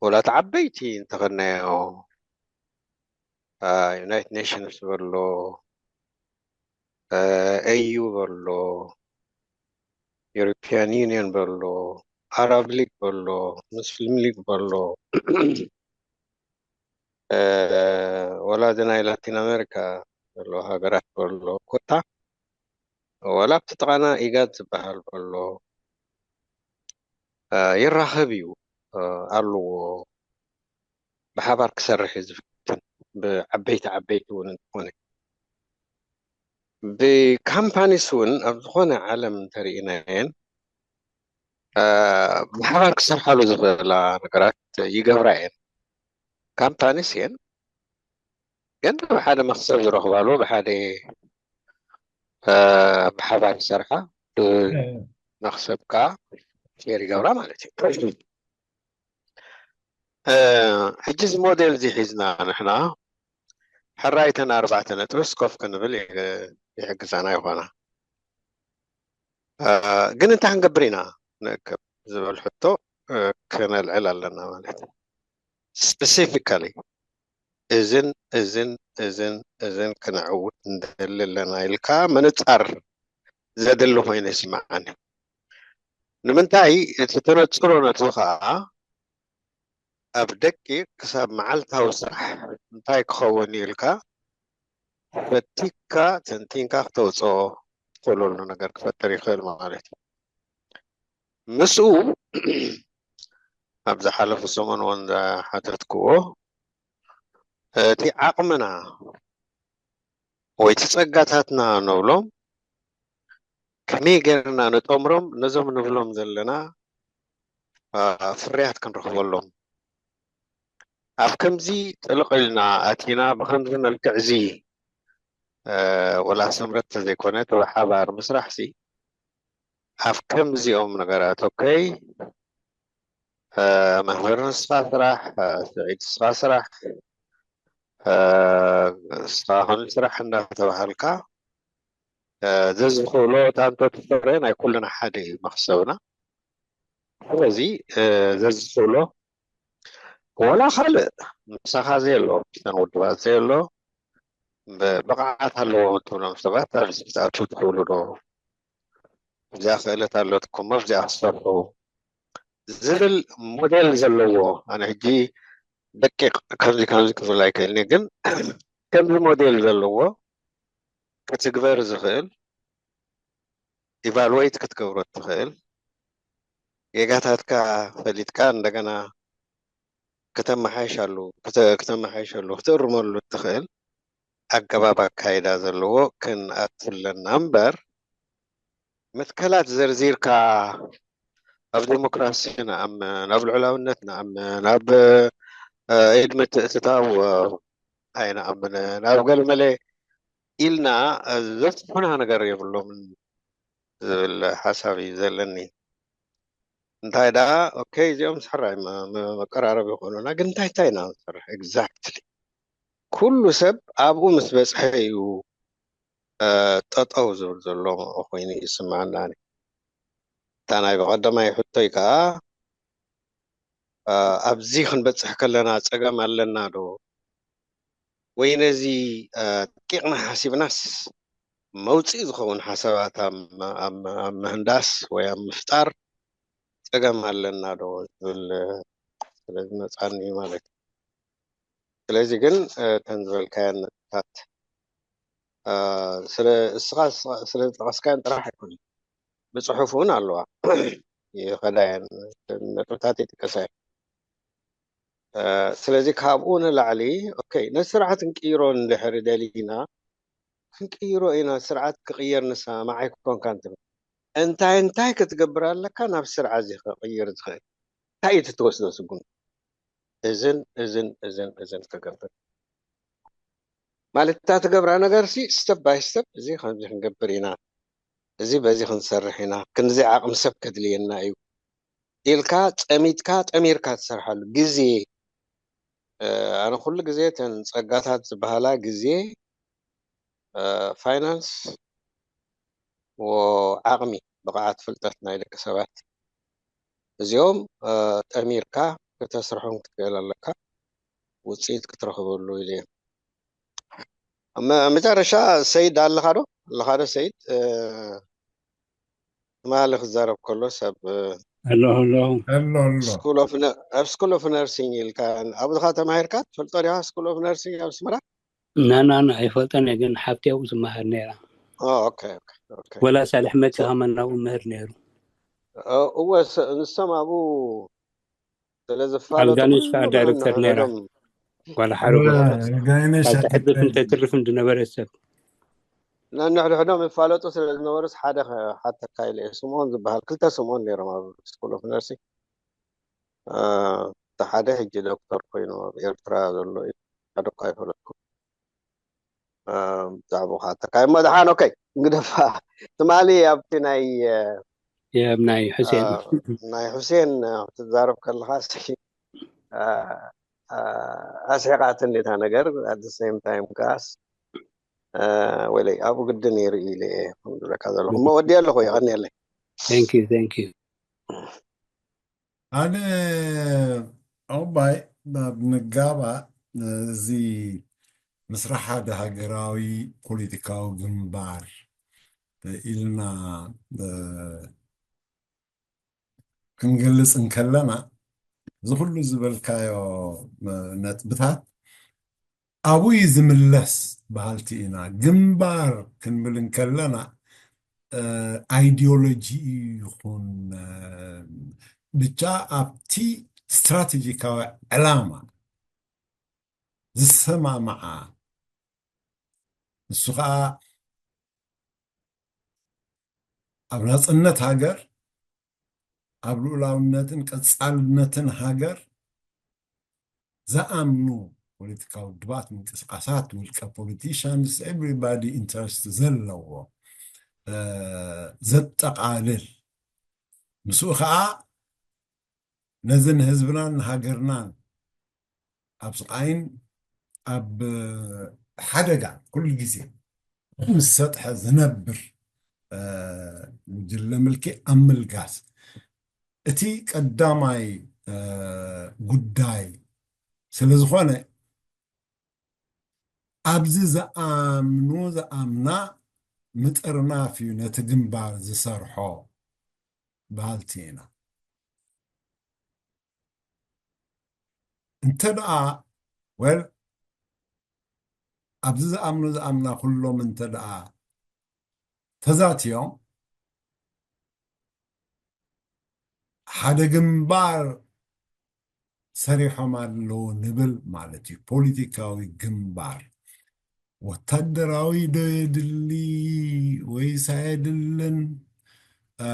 ወላ እቲ ዓበይቲ እንተኸድናዮ፣ እ፣ ዩናይትድ ኔሽንስ በሎ፣ እ፣ ኤዩ በሎ፣ European Union በሎ፣ Arab League በሎ፣ Muslim League በሎ፣ ወላ ናይ ላቲን ኣሜሪካ ዘሎ ሃገራት በሎ፣ ኮታ ወላ ኣብቲ ጥቓና ኢጋድ ዝበሃል በሎ ይራኸብ እዩ፣ ኣለዎ፣ ብሓባር ክሰርሕ እዩ ዝፍትን፣ ብዓበይቲ ዓበይቲ እውን እንተኾነ። ብካምፓኒስ እውን ኣብ ዝኾነ ዓለም እንተርኢናየን ብሓባር ክሰርሓሉ ዝኽእላ ነገራት ይገብራ እየን። ካምፓኒስ እየን ግን ብሓደ መኽሰብ ዝረኽባሉ፣ ብሓደ ብሓባር ይሰርሓ፣ መኽሰብ ከዓ ሼር ይገብራ ማለት እዩ። ሕጂ እዚ ሞዴል እዚ ሒዝና ንሕና ሕራይተን ኣርባዕተ ነጥብስ ኮፍ ክንብል ይሕግዛና ይኾና። ግን እንታይ ክንገብር ኢና ንእክብ ዝብል ሕቶ ክነልዕል ኣለና ማለት እዩ። ስፔሲፊካሊ እዝን እዝን እዝን እዝን ክነዕውት እንደሊ ኣለና ኢልካ ምንጻር ዘድሊ ኮይኑ ይስምዓኒ። ንምንታይ እቲ ተነጽሮ ነጥቢ ከዓ ኣብ ደቂቕ ክሳብ መዓልታዊ ስራሕ እንታይ ክኸውን ኢልካ ፈቲካ ተንቲንካ ክተውፅኦ ትኽእለሉ ነገር ክፈጥር ይኽእል ማለት እዩ። ምስኡ ኣብ ዝሓለፉ ሰሙን እውን ዝሓተትክዎ እቲ ዓቕምና ወይ እቲ ጸጋታትና ንብሎም ከመይ ጌርና ንጠምሮም ነዞም ንብሎም ዘለና ፍርያት ክንረኽበሎም ኣብ ከምዚ ጥልቕ ኢልና ኣቲና ብከምዚ መልክዕ እዚ ወላ ስምረት ተዘይኮነ ብሓባር ምስራሕ ሲ ኣብ ከምዚኦም ነገራት ኦከይ መምህር ንስኻ ስራሕ፣ ስዒድ ንስኻ ስራሕ፣ ንስኻ ክንዲ ስራሕ እንዳተባሃልካ ዘዝኽእሎ እታ እንተትፈረ ናይ ኩልና ሓደ እዩ መኽሰብና። ስለዚ ዘዝኽእሎ ወላ ካልእ ምሳኻ ዘየሎ ምስተን ውድባት ዘየሎ ብቕዓት ኣለዎም እትብሎም ሰባት ኣብዚ ክትኣትዉ ትኽእሉ ዶ? እዚኣ ክእለት ኣለትኩም ኣብዚኣ ክትሰርሑ ዝብል ሞዴል ዘለዎ ኣነ ሕጂ ደቂቕ ከምዚ ከምዚ ክብል ኣይክእልኒ ግን ከምዚ ሞዴል ዘለዎ ክትግበር ዝኽእል ኢቫሉዌት ክትገብሮ እትኽእል ጌጋታትካ ፈሊጥካ እንደገና ከተመሓይሸሉ ከተመሓይሸሉ ክትእርመሉ እትኽእል ኣገባብ ኣካይዳ ዘለዎ ክንኣቱ ኣለና እምበር መትከላት ዘርዚርካ ኣብ ዲሞክራሲ ንኣምን፣ ኣብ ልዑላውነት ንኣምን፣ ኣብ ኢድ ምትእትታው ኣይንኣምንን፣ ኣብ ገለመለ ኢልና ዘስሕና ነገር የብሎምን ዝብል ሓሳብ እዩ ዘለኒ። እንታይ ደኣ ኦኬ እዚኦም ሕራይ መቀራረቢ ይኾኑና ግን እንታይ እንታይ ኢና ንሰርሕ exactly ኩሉ ሰብ ኣብኡ ምስ በፅሐ እዩ ጠጠው ዝብል ዘሎ ኮይኑ ይስማዓና። እታ ናይ ብቐደማይ ሕቶይ ከዓ ኣብዚ ክንበፅሕ ከለና ፀገም ኣለና ዶ ወይ ነዚ ደቂቕና ሓሲብናስ መውፅኢ ዝኸውን ሓሳባት ኣብ ምህንዳስ ወይ ኣብ ምፍጣር ፀገም ኣለና ዶ ዝብል ስለዝመፃኒ እዩ ማለት እዩ። ስለዚ ግን እተን ዝበልካየን ነጥብታት ስለ እስኻ ስለ ዝጠቐስካየን ጥራሕ ኣይኮነን ብፅሑፍ እውን ኣለዋ ይኸዳየን ነጥብታት ይጥቀሳየን። ስለዚ ካብኡ ንላዕሊ ኦኬ ነቲ ስርዓት ክንቅይሮ እንድሕሪ ደሊና ክንቅይሮ ኢና ስርዓት ክቕየር ንሰማማዕ ኣይኮንካን ትብል እንታይ እንታይ ክትገብር ኣለካ ናብ ስርዓት እዚ ክቕይር ዝኽእል እንታይ እዩ ትወስዶ ስጉም እዝን እዝን እዝን እዝን ክገብር ማለት እታ ትገብራ ነገር ሲ step by step እዚ ከምዚ ክንገብር ኢና እዚ በዚ ክንሰርሕ ኢና ክንዚ ዓቕሚ ሰብ ከድልየና እዩ ኢልካ ጸሚድካ ጠሚርካ ትሰርሓሉ ግዜ ኣነ ኩሉ ግዜ ተን ጸጋታት ዝበሃላ ግዜ ፋይናንስ ዓቕሚ ብቕዓት ፍልጠት ናይ ደቂ ሰባት እዚኦም ጠሚርካ ከተስርሖም ክትክእል ኣለካ ውፅኢት ክትረኽበሉ ኢሉ እየ መጨረሻ ሰይድ ኣለኻ ዶ ኣለኻ ዶ ሰይድ ትማሊ ክዛረብ ከሎ ሰብ ኣሎ ኣሎ ኣሎ ኣሎ ስኩል ኦፍ ነ- ኣብ ስኩል ኦፍ ነርሲንግ ኢልካ ኣብኻ ተማሂርካ ትፈልጦ ዲኻ? ስኩል ኦፍ ነርሲንግ ኣብ ኣስመራ ናና ኣይፈልጠን እየ፣ ግን ሓፍቲ ኣብኡ ዝመሃር ነይራ። ኦ፣ ኦኬ ኦኬ ኦኬ። ወላ ሳልሕ መካ ከመን ኣብኡ ምህር ነይሩ። ኦ፣ እወ ስ- ንሶም ኣብኡ ስለ ዝፋለጡ ኣልጋኒስ ከዓ ኩሎም ዳይሬክተር ነይራ። ነንሕድሕዶም ጓል ሓረጎ ጋይነሽ ተሕልፍ እንተትርፍ ዝነበረ ሰብ ነንሕድሕዶም ይፋለጡ ስለ ዝነበሩስ ሓደ ሓተካ ኢለ እየ። ስምኦን ዝበሃል ክልተ ስምኦን ነይሮም ኣብ ስኩል ኦፍ ነርሲንግ። እ፣ እቲ ሓደ ሕጂ ዶክተር ኮይኑ ኣብ ኤርትራ ዘሎ እዩ። ሓደ እኳ ኣይፈለጥኩ። እ፣ ብዛዕባኡ ክሓተካ እየ። እሞ ደሓን ኦኬ። እንግደፋ ትማሊ ኣብቲ ናይ እ፣ የብ ናይ ሕሴን እ፣ ናይ ሑሴን እ፣ ክትዛረብ ከለኻ እስኪ፣ እ፣ እ፣ ኣስሒቓትኒ እታ ነገር። ኣት ሴም ታይም ጋስ ወለይ ኣብኡ ግድን ይርኢ ኢለ እየ ዝብለካ ዘለኹ። እሞ ወዲ ኣለኹ፣ የቐንየለይ። thank you thank you ኣነ ኣባይ ናብ ንጋባእ እዚ ምስራሕ ሓደ ሃገራዊ ፖለቲካዊ ግንባር ኢልና እ፣ ክንገልጽ እንከለና፣ እዚ ኩሉ ዝበልካዮ እ፣ ነጥብታት ኣብኡ እዩ ዝምለስ በሃልቲ ኢና። ግንባር ክንብል እንከለና እ፣ ኣይዲዮሎጂ ይኹን እ፣ ብቻ ኣብቲ ስትራቴጂካዊ ዕላማ ዝሰማምዓ፣ ንሱ ከዓ ኣብ ናፅነት ሃገር፣ ኣብ ልኡላውነትን ቀፃልነትን ሃገር ዝኣምኑ ፖለቲካዊ ውድባት፣ ምንቅስቃሳት፣ ውልቀ politicians, everybody interest ዘለዎ እ፣ ዘጠቃልል፣ ምስኡ ከዓ ነዚ ንህዝብናን ንሃገርናን ኣብ ስቃይን ኣብ ሓደጋ ኩሉ ግዜ ምስ ሰጥሐ ዝነብር እ፣ ጉጅለ ምልኪ ኣብ ምልጋስ፣ እቲ ቀዳማይ እ፣ ጉዳይ ስለ ዝኾነ፣ ኣብዚ ዝኣምኑ ዝኣምና ምጥርናፍ እዩ ነቲ ግንባር ዝሰርሖ በሃልቲ ኢና። እንተ ደኣ፣ ወል፣ ኣብዚ ዝኣምኑ ዝኣምና ኩሎም እንተ ደኣ ተዛትዮም ሓደ ግንባር ሰሪሖም ኣለዉ ንብል ማለት እዩ። ፖለቲካዊ ግንባር ወታደራዊ ዶ የድሊ ወይስ ኣየድልን? እ፣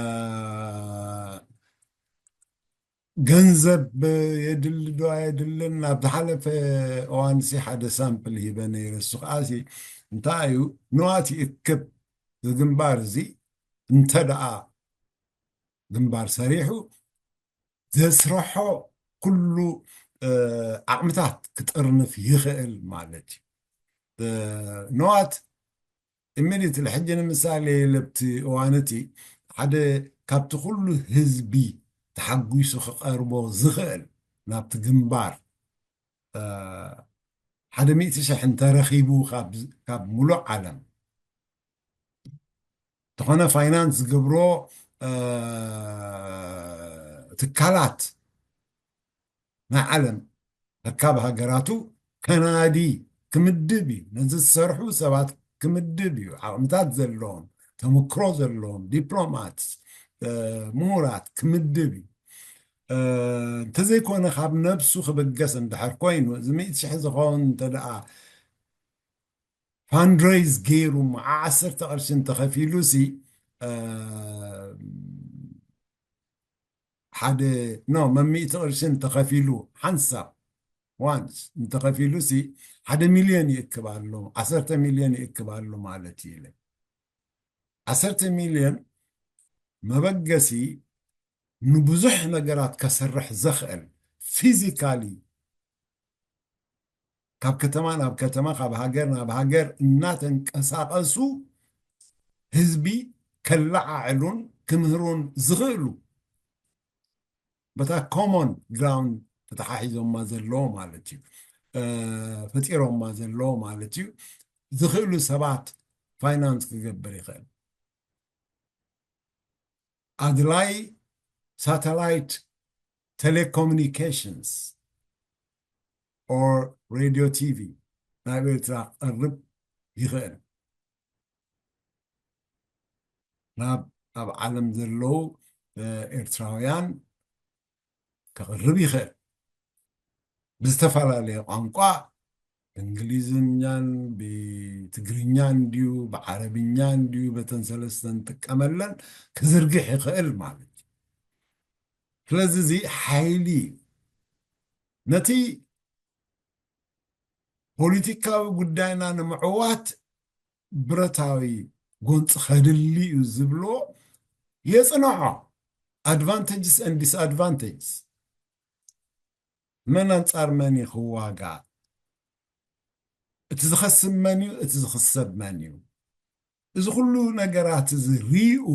ገንዘብ የድሊ ዶ ኣየድልን? ኣብ ዝሓለፈ እዋንሲ ሓደ ሳምፕል ሂበ ነይረ። እሱ ከዓሲ እንታይ እዩ? ንዋት ይእክብ። እዚ ግንባር እዚ እንተ ደኣ ግንባር ሰሪሑ ዘስርሖ ኩሉ እ፣ ዓቕምታት ክጥርንፍ ይኽእል ማለት እዩ። እ፣ ንዋት ኢሚዲትሊ ሕጂ ንምሳሌ ለብቲ እዋን እቲ ሓደ ካብቲ ኩሉ ህዝቢ ተሓጒሱ ክቐርቦ ዝኽእል ናብቲ ግንባር እ፣ ሓደ ሚእቲ ሽሕ እንተረኺቡ ካብ ካብ ሙሉእ ዓለም እንተኾነ ፋይናንስ ዝገብሮ እ፣ ትካላት ናይ ዓለም ኣካብ ሃገራቱ ከናዲ ክምድብ እዩ። ነዚ ዝሰርሑ ሰባት ክምድብ እዩ። ዓቕምታት ዘለዎም፣ ተመክሮ ዘለዎም፣ ዲፕሎማት፣ እ፣ ምሁራት ክምድብ እዩ። እ፣ እንተዘይኮነ ካብ ነብሱ ክብገስ እንድሕር ኮይኑ፣ እዚ ሚእቲ ሽሕ ዝኸውን እንተ ደኣ ፋንድሬይዝ ገይሩ፣ መዓ ዓሰርተ ቅርሺ እንተኸፊሉ ሲ፣ እ፣ ሓደ፣ ኖ፣ መሚእቲ ቅርሺ እንተኸፊሉ፣ ሓንሳብ ዋንስ እንተኸፊሉ ሲ፣ ሓደ ሚልዮን ይእክብ ኣሎ፣ ዓሰርተ ሚልዮን ይእክብ ኣሎ ማለት እዩ ኢለ። ዓሰርተ ሚልዮን መበገሲ ንብዙሕ ነገራት ከሰርሕ ዘኽእል፣ ፊዚካሊ ካብ ከተማ ናብ ከተማ፣ ካብ ሃገር ናብ ሃገር እናተንቀሳቐሱ ህዝቢ ከለዓዕሉን ክምህሩን ዝኽእሉ፣ በታ ኮሞን ግራውንድ ተተሓሒዞማ ዘለዎ ማለት እዩ፣ እ፣ ፈጢሮማ ዘለዎ ማለት እዩ፣ ዝኽእሉ ሰባት ፋይናንስ ክገብር ይኽእል። ኣድላይ ሳተላይት ቴሌኮሙኒኬሽንስ ኦር ሬድዮ ቲቪ ናብ ኤርትራ ክቐርብ ይኽእል። ናብ ኣብ ዓለም ዘለዉ ኤርትራውያን ከቕርብ ይኽእል። ብዝተፈላለየ ቋንቋ፣ ብእንግሊዝኛን ብትግርኛን ድዩ ብዓረብኛን ድዩ በተን ሰለስተን ጥቀመለን ክዝርግሕ ይኽእል ማለት እዩ። ስለዚ እዚ ሓይሊ እዩ። ነቲ ፖለቲካዊ ጉዳይና ንምዕዋት ብረታዊ ጎንፂ ከድሊ እዩ ዝብሎ የፅንዖ። ኣድቫንቴጅስ ን ዲስኣድቫንቴጅስ፣ መን ኣንፃር መን እዩ ክዋጋእ፣ እቲ ዝኸስብ መን እዩ፣ እቲ ዝኽሰብ መን እዩ። እዚ ኩሉ ነገራት እዚ ሪኡ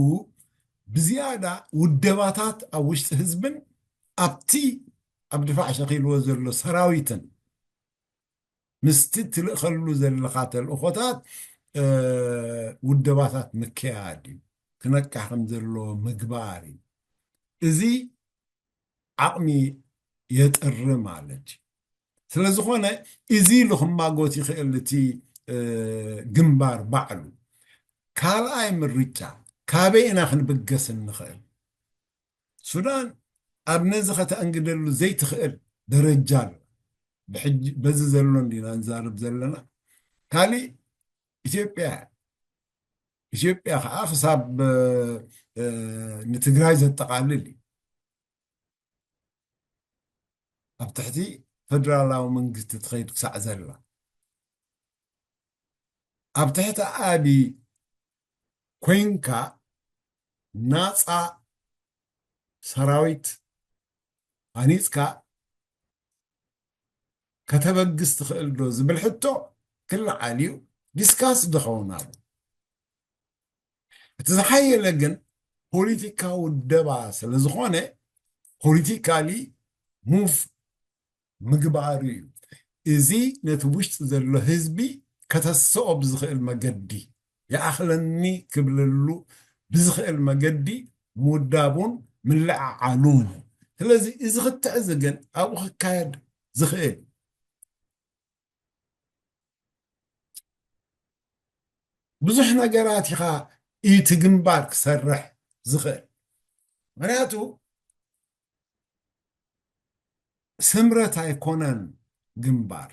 ብዝያዳ ውደባታት ኣብ ውሽጢ ህዝብን ኣብቲ ኣብ ድፋዕ ሸኺልዎ ዘሎ ሰራዊትን ምስቲ ትልእኸሉ ዘለኻ ተልእኾታት ውደባታት ምክያድ እዩ። ክነቅሕ ከም ዘለዎ ምግባር እዩ። እዚ ዓቕሚ የጥሪ ማለት እዩ። ስለዝኾነ እዚ ኢሉ ክማጎት ይኽእል እቲ ግንባር ባዕሉ። ካልኣይ ምርጫ ካበይ ኢና ክንብገስ እንኽእል? ሱዳን ኣብ ነዚ ከተእንግደሉ ዘይትኽእል ደረጃ ኣሎ። ብሕጂ በዚ ዘሎ እንዲና ንዛረብ ዘለና። ካሊእ ኢትዮጵያ፣ ኢትዮጵያ ከዓ ክሳብ ንትግራይ ዘጠቓልል እዩ። ኣብ ትሕቲ ፈደራላዊ መንግስቲ ትኸይድ ክሳዕ ዘላ፣ ኣብ ትሕቲ ኣብይ ኮይንካ ናፃ ሰራዊት ሃኒፅካ ከተበግስ ትኽእል ዶ ዝብል ሕቶ ክለዓል እዩ። ዲስካስ ዝኸውን ኣሎ። እቲ ዝሓየለ ግን ፖለቲካዊ ውደባ ስለ ዝኾነ ፖለቲካሊ ሙቭ ምግባሩ እዩ። እዚ ነቲ ውሽጢ ዘሎ ህዝቢ ከተስኦ ብዝኽእል መገዲ፣ ይኣኽለኒ ክብለሉ ብዝኽእል መገዲ ምውዳቡን ምልዕዓሉን። ስለዚ እዚ ክትዕ እዚ ግን ኣብኡ ክካየድ ዝኽእል ብዙሕ ነገራት ኢኻ እቲ ግንባር ክሰርሕ ዝኽእል። ምክንያቱ ስምረት ኣይኮነን ግንባር።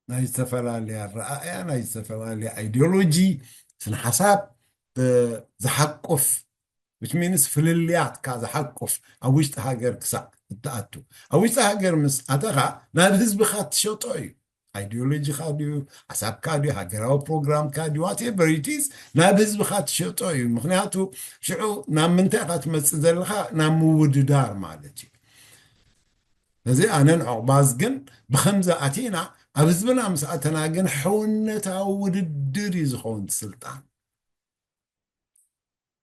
ናይ ዝተፈላለየ ኣረኣእያ፣ ናይ ዝተፈላለየ ኣይዲዮሎጂ፣ ስነ ሓሳብ ዝሓቁፍ፣ which means ፍልልያትካ ዝሓቁፍ ኣብ ውሽጢ ሃገር ክሳዕ እትኣቱ። ኣብ ውሽጢ ሃገር ምስ ኣተኻ ናብ ህዝብኻ ትሸጦ እዩ። ኣይዲዮሎጂኻ ድዩ፣ ሓሳብካ ድዩ፣ ሃገራዊ ፕሮግራምካ ድዩ፣ whatever it is፣ ናብ ህዝብኻ ትሸጦ እዩ። ምክንያቱ ሽዑ ናብ ምንታይ ኢኻ ትመጽእ ዘለኻ? ናብ ምውድዳር ማለት እዩ። ነዚ ኣነን ዑቕባዝ ግን ብኸምዚ ኣቲና ኣብ ህዝብና ምስ ኣተና ግን ሕውነታዊ ውድድር እዩ ዝኸውን እቲ ስልጣን።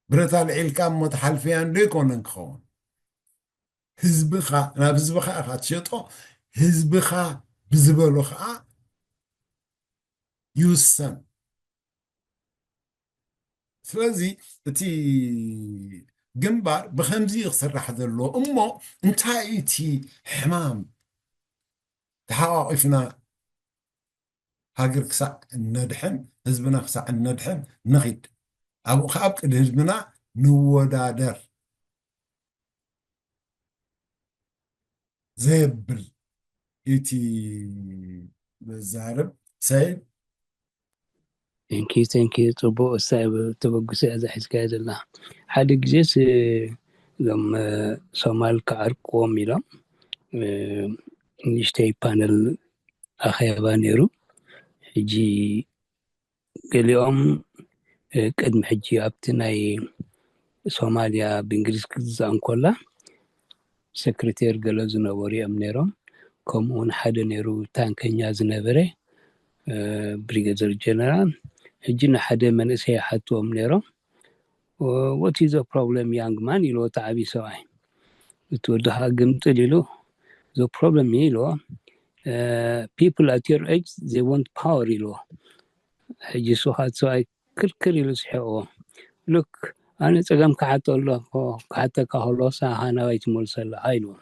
ብረት ኣልዒልካ እሞ ትሓልፍያ እንዶ ኣይኮነን ክኸውን። ህዝብኻ ናብ ህዝብኻ ኢኻ ትሸጦ። ህዝብኻ ብዝበሎ ከዓ ይውሰን። ስለዚ እቲ ግንባር ብኸምዚ እዩ ክስራሕ ዘለዎ። እሞ እንታይ እቲ ሕማም ተሓቋቂፍና ሃገር ክሳዕ እነድሕን ህዝብና ክሳዕ እነድሕን ንኺድ ኣብኡ ከዓ ኣብ ቅድ ህዝብና ንወዳደር ዘየብል እቲ መዛርብ ሰይድ Thank you, thank you። ፅቡቅ እሳ ተበግሶ እያ ዛሒዝካያ ዘላ። ሓደ ግዜስ እዞም ሶማል ክዓርቅዎም ኢሎም ንእሽተይ ፓነል ኣኼባ ነይሩ። ሕጂ ገሊኦም ቅድሚ ሕጂ ኣብቲ ናይ ሶማልያ ብእንግሊዝ ክትግዛእ እንኮላ ሰክሬቴር ገለ ዝነበሩ እዮም ነይሮም። ከምኡ እውን ሓደ ነይሩ ታንከኛ ዝነበረ ብሪገደር ጀነራል። ሕጂ ንሓደ መንእሰይ ይሓትዎም ነይሮም። What is the problem, young man? ኢልዎ እቲ ዓብዪ ሰብኣይ። እቲ ወዲ ከዓ ግምጥል ኢሉ the problem ኢልዎ people at your age they want power ኢልዎ። ሕጂ እሱ ከዓ እቲ ሰብኣይ ክርክር ኢሉ ስሒቕዎ። Look, ኣነ ጸገም ክሓቶ ኣለኹ፣ ክሓተካ ከሎ ንስኻ ናባይ ትመልሶ ኣለኻ ኢልዎ።